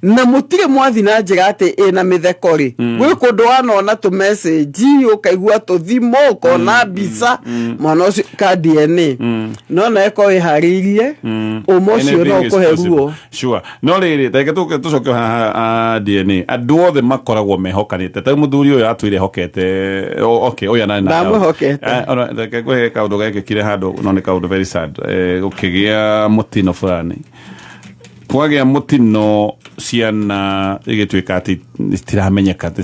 S10: na mũtirĩ mwathi na njĩra atĩ ĩna mĩtheko rĩ, gwĩ kũndũ wanona tũ message, ũkaigua tũthimo, ũkona mbica, mwana ũcio ka DNA, no na ĩkorwo ĩharĩirie ũma ũcio no
S3: Anything is
S10: ũkũhe
S3: possible.
S10: ruo.
S3: Sure. No rĩrĩ, tareke tũke tũcoke haha DNA. Andũ othe makoragwo mehokanĩte. Ta mũthuri ũyũ atwĩre ehokete. Okay, ũyũ anarĩ na
S10: Ndamwĩhokete.
S3: Ona reke ngũhe kaũndũ gekĩkire handũ, no nĩ kaũndũ very sad. Gũkĩgĩa mũtino fulani. Kwagĩa mũtino, ciana igĩtuĩka atĩ itiramenyeka atĩ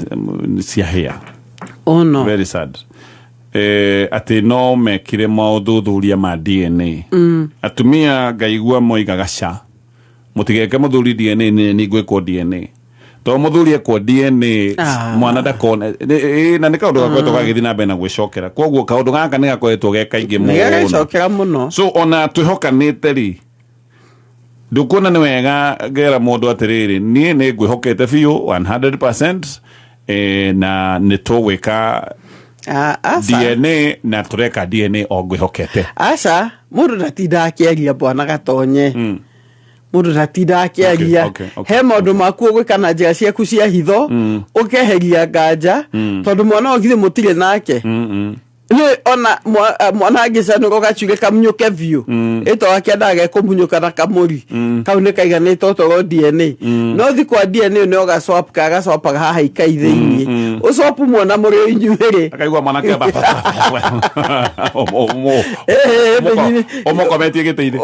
S3: ciahĩa.
S10: Oh no.
S3: Very sad. Atĩ no mekire maũthuthuria ma DNA. Atumia ngaigua moigaga, ca mũtigeke mũthuri DNA, nĩ ngwĩkwo DNA, to mũthuri ekwo DNA mwana ndakona. Na nĩ kaũndũ gakoretwo gagĩthiĩ na mbere na gwĩcokera, koguo kaũndũ gaka nĩ gakoretwo ge kaingĩ mũno.
S10: Nĩgagĩcokera mũno.
S3: So ona twĩhokanĩte rĩ, ndũkuona nĩ wega ngera mũndũ atĩrĩrĩ, niĩ nĩ ngwĩhokete biũ 100%, na nĩ tũgwĩka
S10: Aca.
S3: DNA, na tũreka DNA o ngwĩhokete.
S10: Aca, mũndũ ndatindaga akĩaria, bwana Gatonye, mũndũ ndatindaga akĩaria.
S3: Okay,
S10: He maũndũ maku ũgwĩka na njĩra ciaku cia hitho, ũkeheria nganja, tondũ mwana ũyũ githĩ mũtirĩ nake. Nĩ ona mwana angĩcanũra gacuge kamunyũke biũ, ĩto akĩendaga gekũmunyũka na kamũri kau nĩ kaiganĩte otorwo DNA. No thi kwa DNA nĩ ũgacwap kagacwapaga haha ikai thĩiniĩ, ũcwapu mwana mũrĩ o inyuĩrĩ.
S3: Akaigua mwanake ũmũkometie gĩtĩ-inĩ.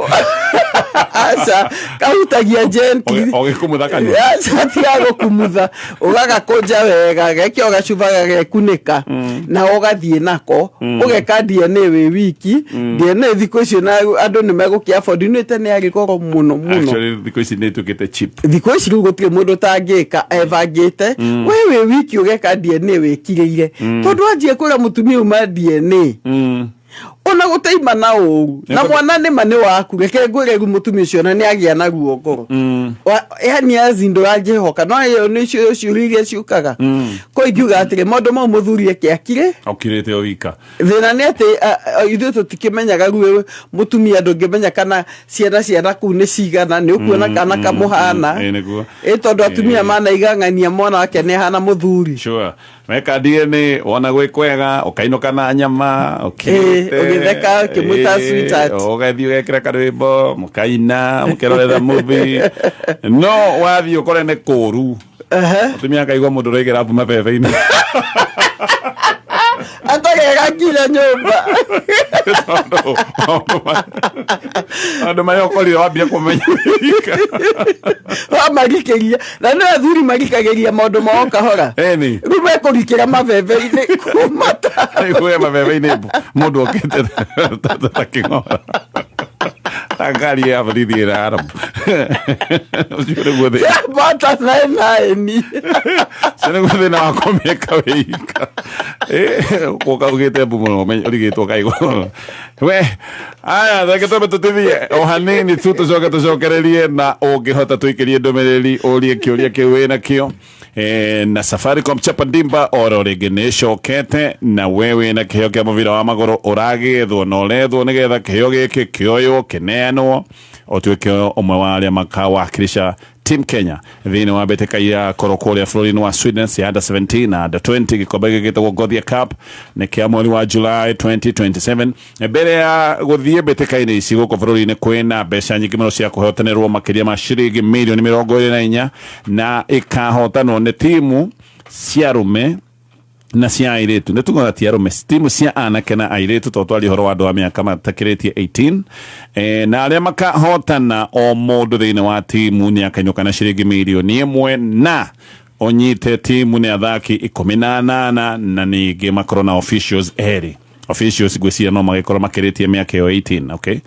S10: Aca, kahutagia gently.
S3: Ũgĩkumutha kanua.
S10: Aca, tiga gũkumutha, ũgagakũnja wega gekĩa ũgacuba gagekunĩka na ũgathiĩ nako. Ũgeka DNA wĩ wiki. DNA thikũ icio na andũ nĩ megũkĩ afford, nĩ tene yarĩ goro mũno mũno.
S3: Actually, thikũ ici nĩ ituĩkĩte cheap.
S10: Thikũ ici rĩu gũtirĩ mũndũ ũtangĩka ebangĩte. We wĩ wiki ũgeka DNA wĩkirĩire, tondũ wanjie kwĩra mũtumia uma DNA ona gũteima na ũru na mwana nĩma nĩ waku. Reke ngwĩre, rĩu mũtumia ũcio ona nĩ agĩa na ruo ngoro. Yani azi ndũranjĩhoka, no ĩyo nĩ cio ciũria iria ciũkaga ko ingiuga atĩrĩ maũndũ mau mũthuri eke akire.
S3: Okirĩte o wika.
S10: Thĩna nĩ atĩ ithuĩ tũtikĩmenyaga rĩu mũtumia, ndũngĩmenya kana ciana kũu nĩ cigana, nĩ ũkuona kana kamũhana.
S3: Ĩ nĩguo.
S10: Ĩ tondũ atumia manaigang'ania mwana wake nĩ ahana mũthuri.
S3: Sure, weka DNA wona gwĩ kwega, ũkainũka na nyama ũkirĩte.
S10: Ũgĩtheka, ũkĩmwĩta sweetheart.
S3: Ũgathiĩ ũgekĩra karwĩmbo, mũkaina mũkĩrorera movie, no wathiĩ ũkore nĩ kũũru, mũtumia akaigua mũndũ ũraigĩra mbu mabebe-inĩ.
S10: Atagega nginya nyũmba.
S3: Tondũ maũndũ marĩa ũkorire wambia kũmenya.
S10: Wamarikĩria na nĩ athuri marikagĩria maũndũ mao kahora.
S3: Ĩni.
S10: Rĩu mekũrikĩra mabebe-inĩ kuma ta
S3: Kwĩ mabebe-inĩ mũndũ okĩte ta kĩng'ora, ta ngari ya borithi ĩraramu, ũcio nĩguo thĩna.
S10: Bata naĩ.
S3: Ũcio nĩguo thĩna wa kũmĩka wĩika gũka ugĩte mbu mũno ũrigĩtwo kaigua we. Aya, reke twambe tũtithie o hanini tu, tũcoke tũcokererie, na ũngĩhota tũikĩrie ndũmĩrĩri ũrie kĩũria kĩu wĩna kĩo. Na Safaricom Chapa Dimba oro rĩngĩ nĩ ĩcokete, na we wĩna kĩheo kĩa mũbira wa magũrũ ũragĩethwo na ũrethwo nĩgetha kĩheo gĩkĩ kĩoywo kĩneanwo ũtuĩke ũmwe wa arĩa makawakilisha Team Kenya thĩinĩ wa mbĩtĩka ya korwo kũrĩa bũrũri-inĩ wa Sweden cia under 17 na under 20. Gĩkombe gĩkĩ gĩtagwo Gothia Cup, nĩ kĩa mweri wa July 2027. Mbere ya gũthiĩ mbĩtĩka-inĩ ici gũkũ bũrũri-inĩ, kwĩna mbeca nyingĩ mũno cia kũhotanĩrwo, makĩria ma ciringi mirioni 24, na ĩkahotanwo nĩ timu cia arũme na cia airĩtu. Nĩ tugaga ti arũme, timu cia anake na airĩtu, tondũ twaria ũhoro wa andũ a mĩaka matakĩrĩtie 18. Na arĩa makahotana, o mũndũ thĩinĩ wa timu nĩ akainũka na ciringi mirioni 1, na ũnyite timu nĩ athaki 18, na ningĩ makorwo na officials erĩ. Officials ngwĩciria no magĩkorwo makĩrĩtie mĩaka ĩyo 18. Okay,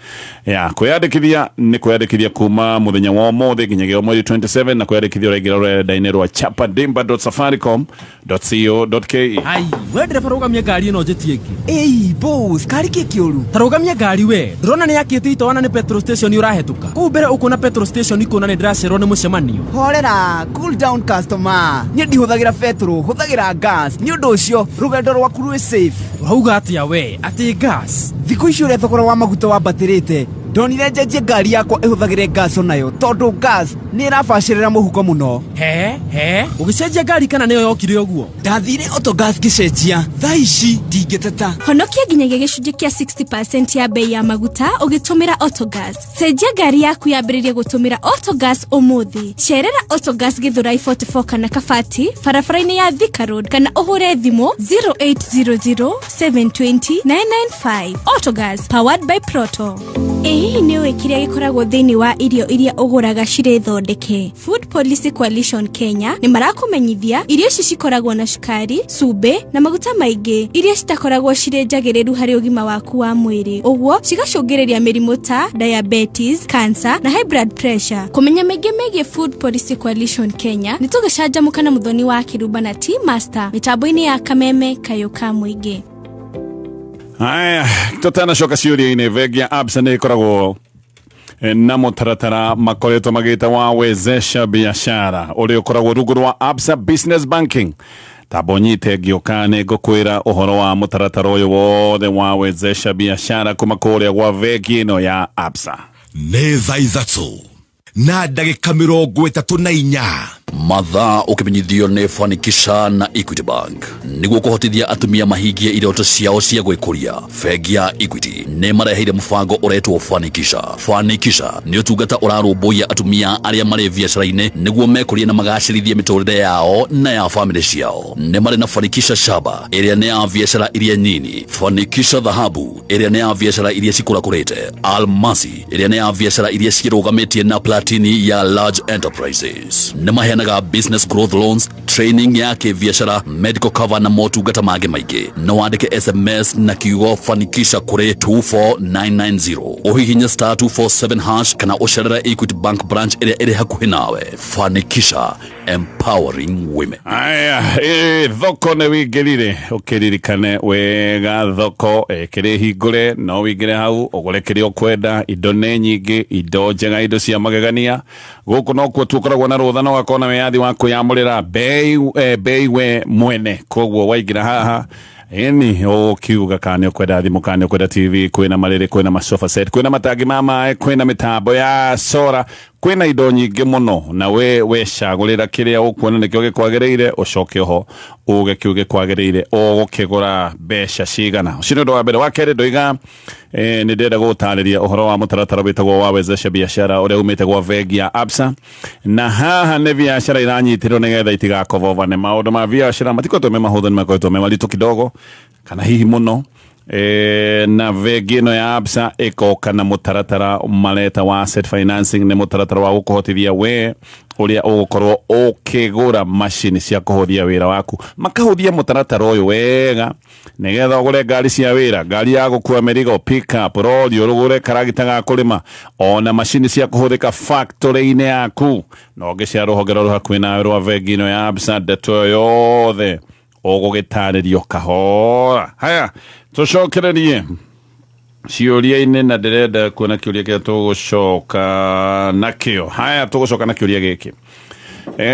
S3: ya kwĩyandĩkithia nĩ kwĩyandĩkithia kuma mũthenya wa ũmũthĩ nginyagia mweri 27, na kwĩyandĩkithia ũraingĩra rũrenda-inĩ rwa chapadimba.safaricom.co.ke.
S13: Ai, we ndereba, rũgamia ngari ĩno njĩtie ĩngĩ.
S14: Ĩi boss, kari kĩ kĩũru?
S13: Ta rũgamia ngari we, ndũrona nĩ yakĩte itoana nĩ petrol station ũrahetũka kũu mbere, ũkuona petrol station ikuona nĩ ndĩracererwo nĩ mũcemanio.
S14: Horera, cool down customer. Niĩ ndihũthagĩra petrol, hũthagĩra gas. Nĩ ũndũ ũcio rũgendo rwaku rwĩ safe.
S13: Ũrauga atĩa we, atĩ gas?
S14: Thikũ ici ũrĩa thogora wa maguta wambatĩrĩte, ndonire njenjie ngari yakwa ĩhũthagĩre gas onayo, tondũ gas nĩ ĩrabacĩrĩra mũhuko mũno.
S13: He he, ũgĩcenjia ngari kana nĩyo yokire ũguo?
S14: Ndathire Autogas ngĩcenjia, thaa ici ndingĩteta.
S8: Honokia nginyagia gĩcunjĩ kĩa 60% ya bei ya maguta ũgĩtũmĩra Autogas. Cenjia ngari yaku yambĩrĩrie gũtũmĩra Autogas ũmũthĩ. Cerera Autogas Gĩthũrai 44 kana Kabati, barabara-inĩ ya Thika Road, kana ũhũre thimũ 0800 720 995. Autogas, powered by Proto. Ĩ hihi nĩ ũĩ kĩrĩa gĩkoragwo thĩinĩ wa irio iria ũgũraga cirĩ thondeke? Food Policy Coalition Kenya nĩ marakũmenyithia irio ici cikoragwo na cukari, cumbĩ na maguta maingĩ, iria citakoragwo cirĩ njagĩrĩru harĩ ũgima waku wa mwĩrĩ, ũguo cigacũngĩrĩria mĩrimũ ta diabetes, cancer na high blood pressure. Kũmenya maingĩ megiĩ Food Policy Coalition Kenya, nĩ tũgĩcanjamũka na Mũthoni wa Kĩrumba na T Master mĩtambo-inĩ ya Kameme Kayũ ka Mũingĩ.
S3: Haya, tutanacoka ciũria-inĩ, bengi ya Absa nĩ ĩkoragwo na mũtaratara makoretwo magĩta wa Wezesha Biashara, ũrĩa ũkoragwo rungu rwa Absa Business Banking. Tamba ũnyite, ngĩũka nĩ ngũkwĩra ũhoro wa mũtaratara ũyũ wothe wa Wezesha Biashara kuma kũrĩa gwa bengi ĩno ya Absa.
S9: Nĩ thaa 3 na ndagĩka 34.
S12: Mathaa ũkĩmenyithio nĩ Fanikisha na Equity Bank nĩguo kũhotithia atumia mahingie iroto ciao cia gwĩkũria. Bengi ya Equity nĩ mareheire mũbango ũretwo Fanikisha. Fanikisha nĩ ũtungata ũrarũmbũiya atumia arĩa marĩ biacara-inĩ nĩguo mekũrie na magacĩrithie mĩtũrĩre yao na ya famĩlĩ ciao. Nĩ marĩ na Fanikisha Shaba ĩrĩa nĩ ya biacara iria nyini, Fanikisha Dhahabu ĩrĩa nĩ ya biacara iria cikũrakũrĩte, Almasi ĩrĩa nĩ ya biacara iria ciĩrũgamĩtie na Platini ya large enterprises. Nĩ maheanaga business growth loans, training ya kĩbiacara, medical cover na motungata mangĩ maingĩ. No wandĩke SMS na kiugo Fanikisha kũrĩ 24990, ũhihinye star 247 hash kana ũcerere Equity Bank branch ĩrĩa ĩrĩ hakuhĩ nawe. Fanikisha, empowering women.
S3: Aya, thoko nĩ wingĩrire, ũkĩririkane wega thoko ĩkĩrĩ hingũre, no wingĩre hau ũgũre kĩrĩa ũkwenda. Indo nĩ nyingĩ, indo njega, indo cia magegania. Gũkũ nokuo tukoragwo na rũtha na ũgakorwo na wĩyathi wa kwĩyamũrĩra bei, bei we mwene. Koguo waingĩra haha ĩni ũkiuga kana nĩ ũkwenda thimũ, kana nĩ ũkwenda TV, kwĩna marĩrĩ, kwĩna masofa set, kwĩna matangi ma maĩ, kwĩna mĩtambo ya sora, kwĩna indo nyingĩ mũno, na we wecagũrĩra kĩrĩa ũkuona nĩkĩo gĩkwagĩrĩire, ũcoke oho uge kĩu gĩkwagĩrĩire ũgũkĩgũra mbeca cigana. Ũcio nĩ ũndũ wa mbere. Wa kerĩ, ndoiga nĩ ndĩrenda gũgũtarĩria ũhoro wa mũtaratara wĩtagwo wa wezesha biashara ũrĩa umĩte gwa bengi ya Absa, na haha nĩ biashara iranyitĩrwo nĩgetha itigakovovane. Maũndũ ma biashara matikoretwo me mahũthũ, nĩ makoretwo me maritũ kidogo kana hihi mũno. Na bengi ĩno ya Absa ĩkoka na mũtaratara mareta wa asset financing. Nĩ mũtaratara wa gũkũhotithia we ũrĩa ũgũkorwo ũkĩgũra macini cia kũhũthia wĩra waku, makahũthia mũtaratara ũyũ wega nĩgetha ũgũre ngari cia wĩra, ngari ya gũkua mĩrigo, pickup, rori, ũgũre karagita ga kũrĩma, ona macini cia kũhũthĩka factory-inĩ yaku. Na ũngĩcera rũhonge rũrũ hakuhĩ nawe rwa bengi ĩno ya Absa, ndeto ĩyo yothe ũgũgĩtarĩrio kahora. Haya, tũcokererie ciũria-inĩ, na ndĩrenda kuona kĩũria kĩrĩa tũgũcoka nakĩo. Haya, tũgũcoka na kĩũria gĩkĩ.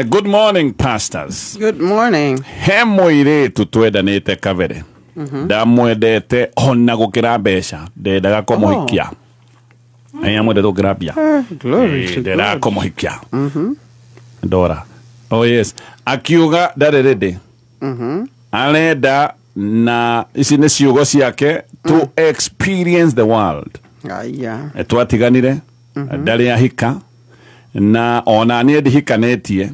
S3: Good morning, pastors.
S10: Good morning.
S3: He mũirĩtu twendanĩte kabere, ndamwendete ona gũkĩra mbeca, ndendaga kũmũhikia. Amwendete gũkĩra mbia.
S10: Glory to
S3: ndendaga
S10: God.
S3: kũmũhikia. Ndora, oh yes, akiuga ndarĩ ready, arenda, na ici nĩ ciugo ciake, to experience the world.
S10: Aya.
S3: Twatiganire ndarĩ ahika, na ona niĩ ndihikanĩtie.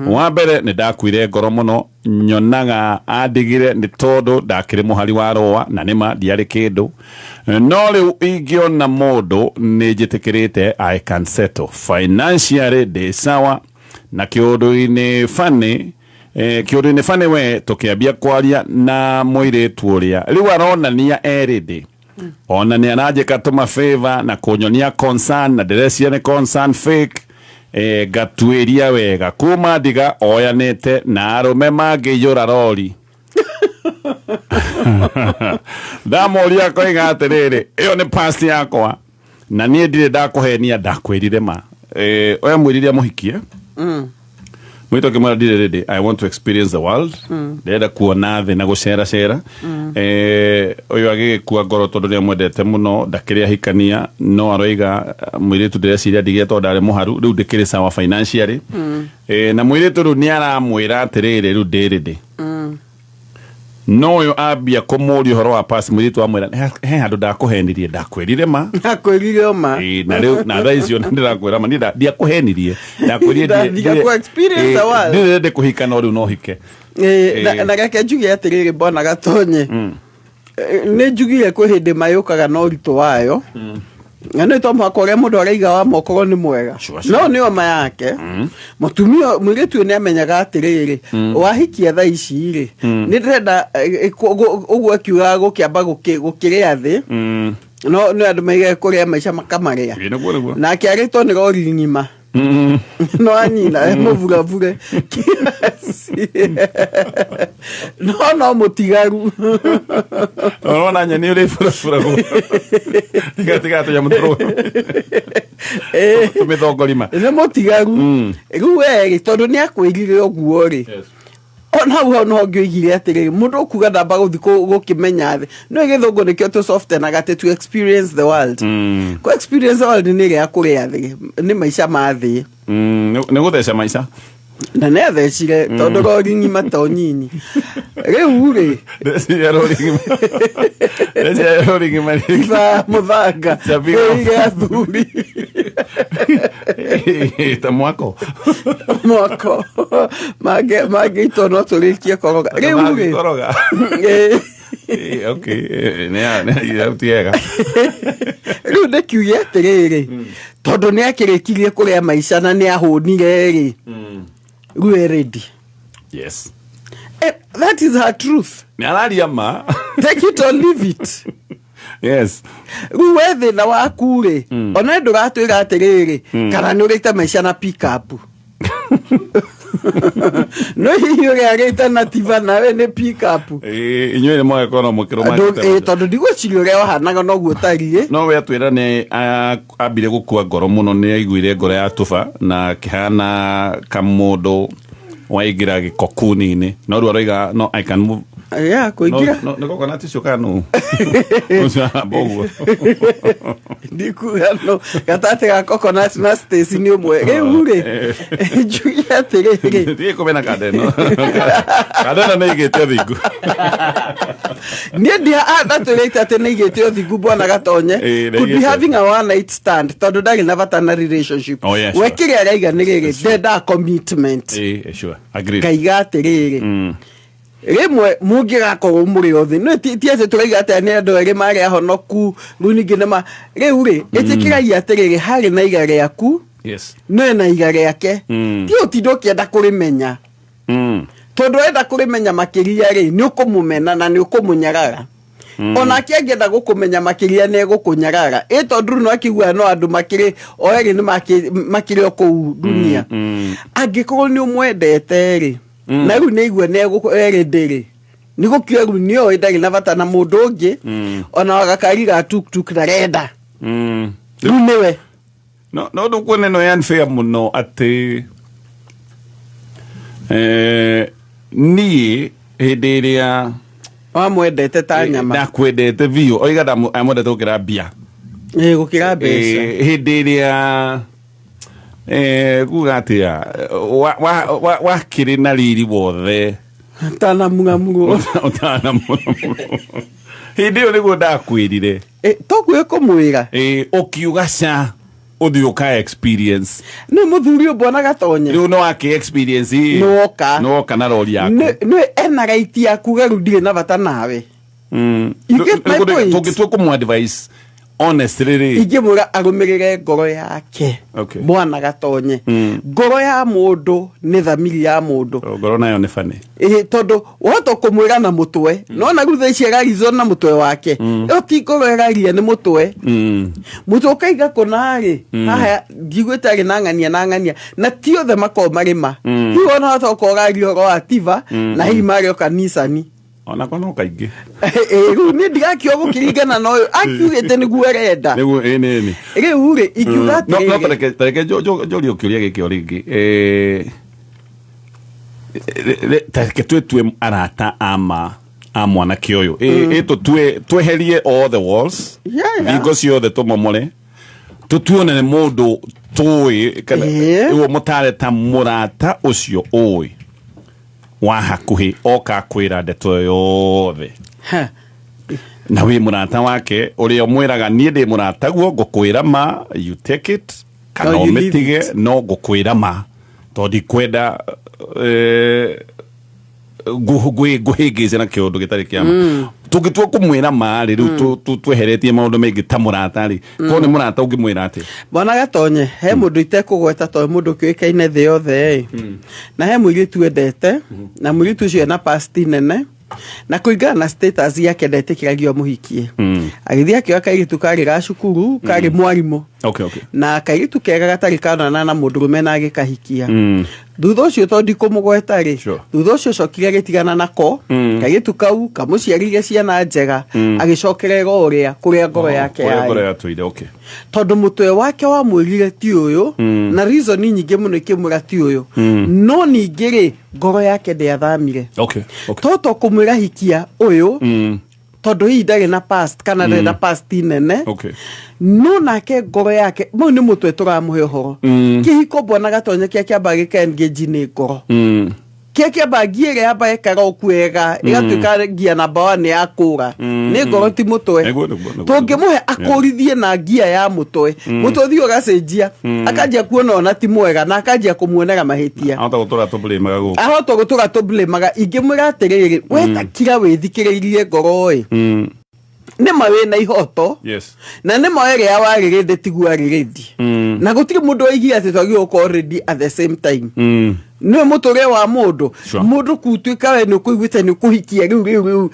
S3: Wa mbere nĩ ndakuire ngoro mũno, nyonaga andigire nĩ tondũ ndakĩrĩ mũhari wa rũa, na nĩma ndiarĩ kĩndũ. No rĩu ingĩona mũndũ nĩ njĩtĩkĩrĩte, I can settle financially, ndĩ sawa. Na kĩũndũ-inĩ funny, kĩũndũ-inĩ funny, we tũkĩambia kwaria na mũirĩtu ũrĩa rĩu aronania erĩndĩ, ona nĩ aranjĩka tũma favor na kũnyonia concern, na ndĩreciria nĩ concern fake. Ngatuĩria wega kuma ndiga oyanĩte na arũme mangĩiyũra rori. Ndamũria akoiga atĩrĩrĩ, ĩyo nĩ past yakwa na niĩ ndirĩ ndakũhenia, ndakwĩrire ma. Oya mwĩrire amũhikie, mwĩto akĩmwĩra ndirĩ ready, I want to experience the world, ndĩrenda kuona thĩ na gũceracera. Ũyũ agĩgĩkua ngoro tondũ nĩ amwendete mũno, ndakĩrĩ ahikania, no aroiga mũirĩtu ndĩreciria ndigire tondũ ndarĩ mũharu, rĩu ndĩkĩrĩ sawa financially. Na mũirĩtu rĩu nĩ aramwĩra atĩrĩrĩ, rĩu ndĩ ready. No ũyũ ambia kũmũria ũhoro wa past, mũirĩtu amwĩra he handũ ndakũhenirie, ndakwĩrire ma.
S10: Ndakwĩrire ma.
S3: Na rĩu na thaa icio ndĩrakwĩra ma, niĩ ndiakũhenirie, ndakwĩrire
S10: Ndathiga ku experience the world.
S3: Ndirĩ ready kũhika, no rĩu no hike.
S10: Na reke njuge atĩrĩrĩ, mbona Gatonye, nĩ njugire kwĩ hĩndĩ mayũkaga na ũritũ wayo, na nĩ to mũhaka ũrĩa mũndũ araiga wa mokorwo nĩ mwega, no nĩ oma yake. Mũtumia mũirĩtu ũyũ nĩ amenyaga atĩrĩrĩ, wahikia thaa ici rĩ, nĩ ndĩrenda ũguo akiugaga gũkĩamba gũkĩrĩa thĩ, no nĩ andũ maige kũrĩa maica makamarĩa.
S3: Nĩguo nĩguo.
S10: Nake arĩtwo nĩ rori ng'ima, no anyina mũburabure kiasi, no mũtigaru.
S3: Ũrona nyeni ũrĩ burabura tiga tũnyamũ tũmĩthongorima.
S10: Nĩ mũtigaru rĩu werĩ, tondũ nĩ akwĩrire ũguo rĩ, ona hau hau no ngĩoigire atĩrĩrĩ, mũndũ ũkuga ndamba gũthiĩ gũkĩmenya thĩ, no gĩthũngũ nĩkĩo tũ softenaga atĩ to experience the world. Kũ experience the world nĩ ĩrĩa kũrĩa thĩ, nĩ maica ma thĩ.
S3: Nĩ gũtheca maica.
S10: Na nĩ athecire tondũ rori ng'ima to nyinyi rĩu rĩ.
S3: Ndeciria rori ng'ima. Ndeciria rori ng'ima.
S10: Iba mũthanga ĩige athuri.
S3: Ta mwako.
S10: Mwako mangĩitwo no tũrĩkie koroga rĩu rĩ.
S3: Koroga. Okay, nĩ tiega.
S10: Rĩu ndĩkiuge atĩrĩrĩ, tondũ nĩ akĩrĩkirie kũrĩa maica na nĩ ahũnire rĩ, rĩu e ready. That is her truth.
S3: Nĩ araria ma.
S10: Take it or leave it. Rĩu we thĩna waku rĩ, ona ndũratwĩra atĩrĩrĩ kana nĩ ũrĩte maica na pick up, no hihi ũrĩa arĩte na tiva nawe nĩ pick up.
S3: Inyuĩ nĩ mwagĩkorwo no mũkĩrũma.
S10: Tondũ ndigwĩciria ũrĩa wahanaga noguo ũtariĩ.
S3: No we atwĩra nĩ ambire gũkua ngoro mũno, nĩ aiguire ngoro ya tuba na akĩhana kamũndũ waingĩra gĩkokuni-inĩ, no rĩu aroiga no I can move.
S10: Yeah, kũingĩra.
S3: No nĩ coconut icio kana nũ ũcio aramba ũguo.
S10: Ndikuga no gatagatĩ ga coconut na Stacy nĩ ũmwe. Rĩu rĩ, njuge atĩrĩrĩ,
S3: Thiĩ kũmena kandeno kandeno nĩ igĩte thingu.
S10: Niĩ ndatwĩrĩte atĩ nĩ igĩte ũthingu. Bwana Gatonye
S3: nĩ
S10: could be
S3: igĩte.
S10: Having a one night stand tondũ ndarĩ na bata na relationship.
S3: Oh, yeah, sure.
S10: We kĩrĩa araiga nĩ rĩrĩ, ndendaga commitment.
S3: Sure, agreed.
S10: Ngaiga atĩrĩrĩ, rĩmwe mũngĩgakorwo mũrĩ othe no ti atĩ tũraiga atĩ nĩ andũ erĩ marĩ ahonoku rĩu ningĩ nĩma rĩu rĩ, ĩtĩkĩrai atĩrĩrĩ, harĩ na iga rĩaku no ena iga rĩake. Ti ũtinda ũkĩenda kũrĩmenya tondũ wenda kũrĩmenya makĩria rĩ, nĩ ũkũmũmena na nĩ ũkũmũnyarara. Onake angĩenda gũkũmenya makĩria nĩ egũkũnyarara, ĩ tondũ rĩu no akĩiguaga no andũ makĩrĩ o erĩ nĩ makĩrĩ o kũu dunia. Angĩkorwo nĩ ũmwendete rĩ, na rĩu nĩ aigua nĩ erĩ ndĩrĩ nĩ gũkiuga rĩu nĩ oĩ ndarĩ na bata na mũndũ ũngĩ, ona gakari ga tuktuk ndarenda. Rĩu nĩwe.
S3: No ndũkuona ĩno unfair mũno atĩ niĩ hĩndĩ ĩrĩa
S10: wamwendete ta nyama.
S3: Ndakwendete biũ, oiga amwendete gũkĩra mbia.
S10: Gũkĩra mbeca.
S3: Hĩndĩ ĩrĩa kuga atĩa wakĩrĩ na riri wothe
S10: ũtanamung'amurwo.
S3: Ũtanamung'amurwo, hĩndĩ ĩyo nĩguo ndakwĩrire.
S10: Toguo ĩkũmwĩra.
S3: Ũkiuga ca ũthiĩ ũka experience.
S10: Nĩ mũthuri ũyũ bwana Gatonye.
S3: Rĩu nĩ wakĩ experience ĩ.
S10: Nĩ woka.
S3: Nĩ woka na rori yaku.
S10: Nĩ ena right ya kuga rĩu ndirĩ na bata nawe. You get my point?
S3: Tũngĩtua kũmũ advice honestly rĩ,
S10: Ingĩmwĩra arũmĩrĩre ngoro yake. Bwana Gatonye, ngoro ya mũndũ nĩ thamiri ya mũndũ.
S3: Ngoro nayo nĩ bani.
S10: Ĩ tondũ wahota kũmwĩra na mũtwe, nona rĩu thaa ici ararizwo na mũtwe wake. Ĩyo ti ngoro ĩraria, nĩ mũtwe. Mũtwe ũkaiga kũna rĩ, haha njiguĩte arĩ na ng'ania na ng'ania na ti othe makoragwo marĩ ma. Hihi ona wahota gũkorwo ũraria ũhoro wa tiva na hihi marĩ o kanicani.
S3: Onako no kaingĩ.
S10: Ĩ, rĩu niĩ ndigakĩo gũkĩringana na ũyũ akiugĩte nĩguo arenda.
S3: Nĩguo ĩ nĩ
S10: Rĩu rĩ, ingiuga
S3: No
S10: atĩrĩrĩ,
S3: tareke njũrie kĩũria gĩkĩ o rĩngĩ. Tareke twĩtue arata ama a mwanake ũyũ. Ĩ tũtue tweherie all the walls, thingo ciothe tũmomore, tũtuone nĩ mũndũ tũĩ kana ũguo mũtare ta mũrata ũcio ũĩ wa hakuhĩ oka kwĩra ndeto yothe na wĩ mũrata wake ũrĩa ũmwĩraga niĩ ndĩ mũrataguo ngũkwĩra ma, you take it kana
S10: No, you leave.
S3: ũmĩtige, no ngũkwĩra ma tondũ ndikwenda ngũhĩngĩce na kĩũndũ gĩtarĩ kĩa ma. Tũngĩtua kũmwĩra ma rĩ, rĩu tweheretie maũndũ maingĩ ta mũrata rĩ, korwo nĩ mũrata ũngĩmwĩra atĩa?
S10: Bwana Gatonye, he mũndũ itekũgweta tondũ mũndũ kĩũĩkaine thĩ yothe ĩ, na he mũirĩtu endete, na mũirĩtu ũcio ena past nene, na kũringana na status yake ndetĩkĩragio amũhikie. Agĩthiĩ akĩoya kairĩtu karĩ ga cukuru, karĩ mwarimũ, na kairĩtu kega gatarĩ kanana na mũndũrũme, na agĩkahikia. Thutha ũcio, tondũ ndikũmũgweta rĩ, thutha ũcio cokire agĩtigana nako. Kairĩtu kau kamũciarire ciana njega. Agĩcokerera ũrĩa kũrĩa ngoro yake
S3: Kũrĩa ngoro
S10: yarĩ,
S3: yatũire, okay.
S10: Tondũ mũtwe wake wamwĩrire ti ũyũ, na reason nyingĩ mũno ikĩmwĩra ti ũyũ. No ningĩ rĩ, ngoro yake ndĩathamire. Toto kũmwĩra hikia ũyũ. Tondũ hihi ndarĩ na past kana ndarĩ na past nene. No nake ngoro yake mau nĩ mũtwe tũramũhe ũhoro. Kĩhiko mbona gatonye kĩa kĩambaga gĩka engage nĩ ngoro. Kĩa kĩamba ngia ĩrĩa yamba ĩkara wega, ĩgatuĩka ngia namba one ya kũra, nĩ ngoro ti mũtwe.
S3: Nĩguo, nĩguo, nĩguo.
S10: Tũngĩmũhe akũrithie na ngia ya mũtwe, mũtwe ũthiĩ ũgacenjia, akanjia kuona ona ti mwega na akanjia kũmuonera mahĩtia.
S3: Ahota gũtũra tũbũrĩmaga gũkũ.
S10: Ahota gũtũra tũblemaga. Ingĩmwĩra atĩrĩrĩ, wetakira wĩthikĩrĩirie ngoro ĩ, nĩma wĩna ihoto, na nĩma ĩrĩa warĩ ready tiguo arĩ ready, na gũtirĩ mũndũ waigire atĩ twagĩrĩirwo gũkorwo ready at the same time. Nĩwe mũtũrĩre wa mũndũ. Mũndũ kutuĩka we nĩ ũkũiguĩte nĩ ũkũhikia rĩu rĩu rĩu,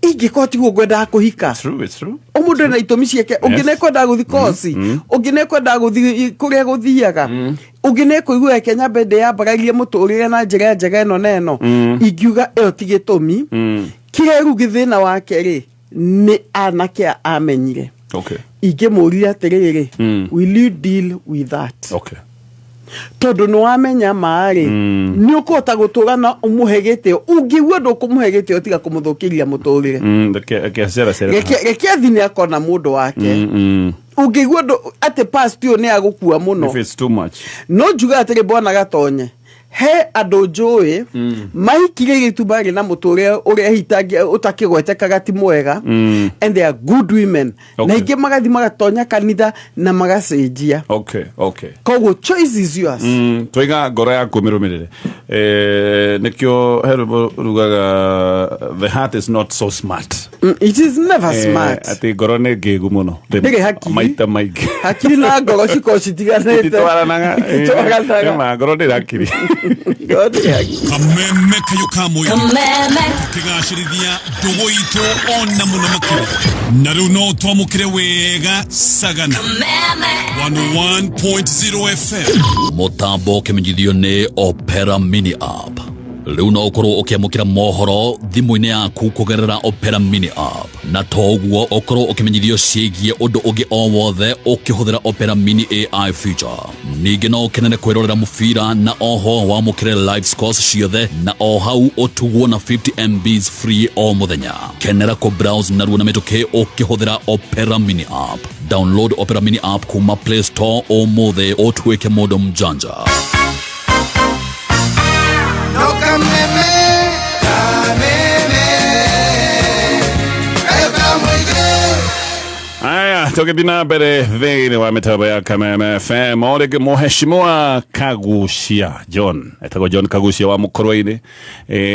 S10: ingĩkorwo tiguo ngwendaga kũhika.
S3: True, it's true.
S10: O mũndũ ena itũmi ciake. Ũngĩ nĩ kwendaga gũthi koci, ũngĩ nĩ kwendaga gũthi kũrĩa gũthiaga, ũngĩ nĩ kũigua reke nyambe ndĩyambararie mũtũrĩre na njĩra njega ĩno na ĩno. Ingiuga ĩyo ti gĩtũmi. Kĩrĩa rĩu gĩthĩna wake rĩ, nĩ anake aya amenyire. Ingĩmũria atĩrĩrĩ, will you deal with that? Tondũ nĩ wamenya marĩ, nĩ ũkũhota gũtũra na ũmũhe gĩtĩo. Ũngĩigua ndũkũmũhe gĩtĩo, tiga kũmũthũkĩria mũtũrĩre.
S3: Reke acera cera.
S10: Reke athi nĩ akona mũndũ wake. Ũngĩigua atĩ past ũyũ nĩ agũkua mũno,
S3: If it's too much.
S10: No njuga atĩrĩ, bwana Gatonye, he andũ njũĩ mahikire gĩtu marĩ na mũtũrĩre ũrĩa hihi ũtakĩgwetekaga ti mwega, and they are good women, na ingĩ magathi magatonya kanitha na magacenjia. Koguo choice is yours.
S3: Twaiga ngoro yaku mĩrũmĩrĩre. Nĩkĩo he rwĩmbo rugaga, "The heart is not so smart."
S10: It is never smart.
S3: Atĩ ngoro nĩ ngĩgu mũno.
S10: Ndĩrĩ hakiri.
S3: Maita maingĩ.
S10: Hakiri na ngoro cikorwo citiganĩte.
S3: Ititwaranaga.
S10: Ititwaranaga.
S3: Nĩma, ngoro ndĩrĩ hakiri.
S10: Ngoro ndĩrĩ hakiri.
S12: Kameme kayo ka mũingĩ
S15: Kameme.
S12: Tũkĩgacĩrithia ndũgũ itũ ona mũno makĩria, na rĩu no twamũkĩre wega sagana 101.0 FM. Mũtambo ũkĩmenyithio nĩ Opera Mini app. Rĩu no ũkorwo ũkĩamũkĩra mohoro thimũ-inĩ yaku kũgerera Opera Mini app, na to ũguo, ũkorwo ũkĩmenyithio ciĩgiĩ ũndũ ũngĩ o wothe ũkĩhũthĩra Opera Mini AI feature. Ningĩ no ũkenere kwĩrorera mũbira na oho wamũkĩre live scores ciothe, na o hau ũtugwo na 50 MBs free o mũthenya. Kenera kũ browse narua na mĩtũkĩ ũkĩhũthĩra Opera Mini app. Download Opera Mini app kuma Play Store ũmũthĩ ũtuĩke mũndũ mjanja.
S1: No kameme, kameme, kayo kamũingĩ.
S3: Aya, tũgĩthiĩ na mbere thĩinĩ wa mĩtambo ya Kameme FM, o rĩngĩ mũheshimiwa Kagucia John, etagwo John Kagucia wa Mũkũrwe-inĩ,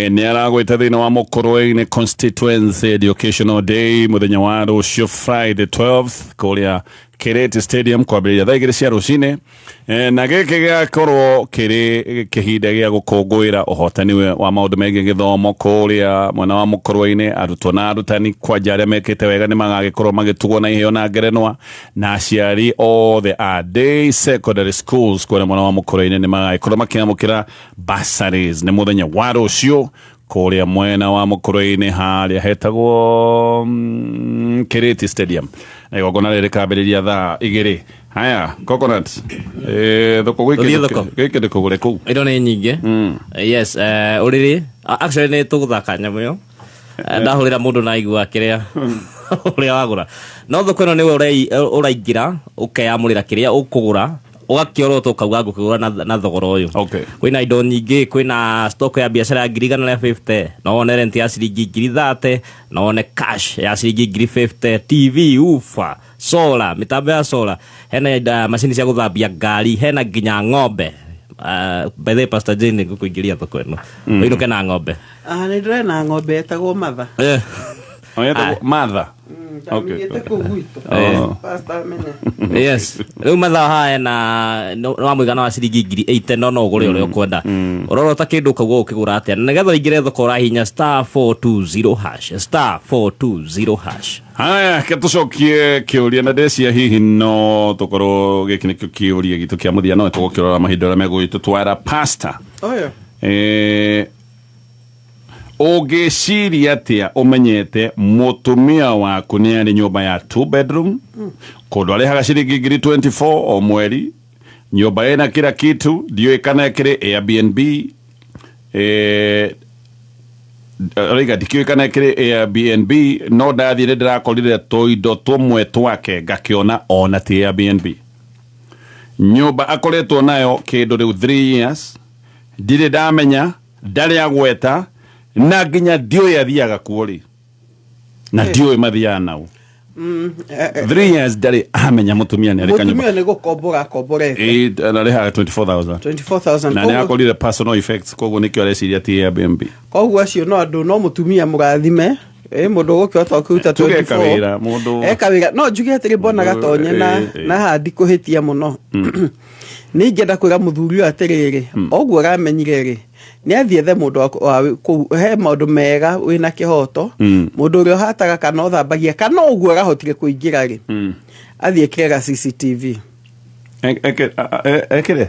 S3: nĩ aragwĩta thĩinĩ wa Mũkũrwe-inĩ Constituency Educational Day mũthenya wa rũciũ, Friday 12th, kũrĩa Kireti Stadium, kwambĩrĩria thaa 2 cia rũcinĩ. Na gĩkĩ gĩgakorwo kĩrĩ kĩhinda gĩa gũkũngũĩra ũhotani wa maũndũ megiĩ gĩthomo kũrĩa mwena wa Mũkũrwe-inĩ. Arutwo na arutani kwanja arĩa mekĩte wega nĩ magagĩkorwo magĩtugwo na iheo na ngerenwa, na aciari othe a day secondary schools kũrĩa mwena wa Mũkũrwe-inĩ nĩ magagĩkorwo makĩamũkĩra bursaries. Nĩ mũthenya wa rũciũ kũrĩa mwena wa Mũkũrwe-inĩ harĩa hetagwo Kireti Stadium, na igongona rĩrĩ rĩkambĩrĩria thaa 2. Haya, Coconut, thoko
S16: Ũthiĩ
S3: gĩkĩ
S16: thoko.
S3: gĩkĩ nĩ kũgũre kũu.
S16: Indo nĩ nyingĩ. Yes, ũrĩrĩ, actually nĩ tũgũthaka nyamũ ĩyo. Ndahũrĩra mũndũ na aigua kĩrĩa ũrĩa wagũra, no thoko ĩno nĩwe ũraingĩra ũkeyamũrĩra kĩrĩa ũkũgũra, ũgakĩorota ũkauga ngũkĩgũra na thogora ũyũ. Kwĩna indo nyingĩ, kwĩna stock ya biacara ya 150,000, no wone rent ya ciringi 30,000, no wone cash ya ciringi 50,000, TV, woofer, solar, mĩtambo ya solar, hena macini cia gũthambia ngari, hena nginya ng'ombe. By the way, Pastor Jane, ngũkũingĩria thoko ĩno. Ũinũke na ng'ombe.
S10: Ah, nĩ ndĩrona ng'ombe ĩtagwo Matha.
S3: Oh, yetagwo Matha.
S10: Ndamĩgĩte kũu gwitũ. Pastor amenye.
S16: Yes, rĩu mathaa haya na no wa mũigana wa ciringi 80,000, no ũgũre ũrĩa ũkwenda. Ũrorota kĩndũ ũkauga ũkĩgũra atĩa, na nĩgetha ũingĩre thoko ũrahihinya *420#, *420#.
S3: Haya, ke tũcokie kĩũria na ndecia hihi no tũkorwo gĩkĩ nĩkĩo kĩũria gitũ kĩa mũthia, no tũgũkĩrora mahinda ũrĩa megũgĩtũtwara, Pastor.
S10: Ũyũ.
S3: Ũngĩciria atĩa ũmenyete mũtumia waku nĩ arĩ nyũmba ya 2 bedroom, kũndũ arĩhaga ciringi 24,000 o mweri, nyũmba ĩna kila kitu, ndiũĩ kana ĩkĩrĩ Airbnb, Araiga ndikĩũĩ kana ĩkĩrĩ Airbnb no ndathiĩ nĩ ndĩrakorire tũindo tũmwe twake ngakĩona ona ti Airbnb. Nyũmba akoretwo nayo kĩndũ rĩu 3 years ndirĩ ndamenya ndarĩ agweta na nginya ndiũĩ athiaga kuo rĩ na ndiũĩ mathiaga nao. 3 years ndarĩ amenya mũtumia nĩ arĩ kanyũmba.
S10: Mũtumia nĩ gũkombora akomborete.
S3: Ĩ, na arĩhaga 24,000.
S10: 24,000.
S3: Na nĩ akorire personal effects koguo nĩkĩo areciria ti Airbnb.
S10: Koguo acio no andũ no mũtumia mũrathime ĩ mũndũ ũgũkĩhota kũruta
S3: Tuge eka
S10: 24
S3: wĩra mũndũ
S10: eka wĩra no njuge atĩrĩ mbona gatonye na na handi kũhĩtia mũno. Nĩ ingĩenda kwĩra mũthuri ũyũ atĩrĩrĩ, oguo aramenyire rĩ, nĩ athiĩ ethe mũndũ wa kũu he maũndũ mega wĩna kĩhoto. Mũndũ ũrĩa ũhataga kana ũthambagia kana ũguo arahotire kũingĩra rĩ, athiĩ ekĩre ga CCTV.
S3: Ekĩre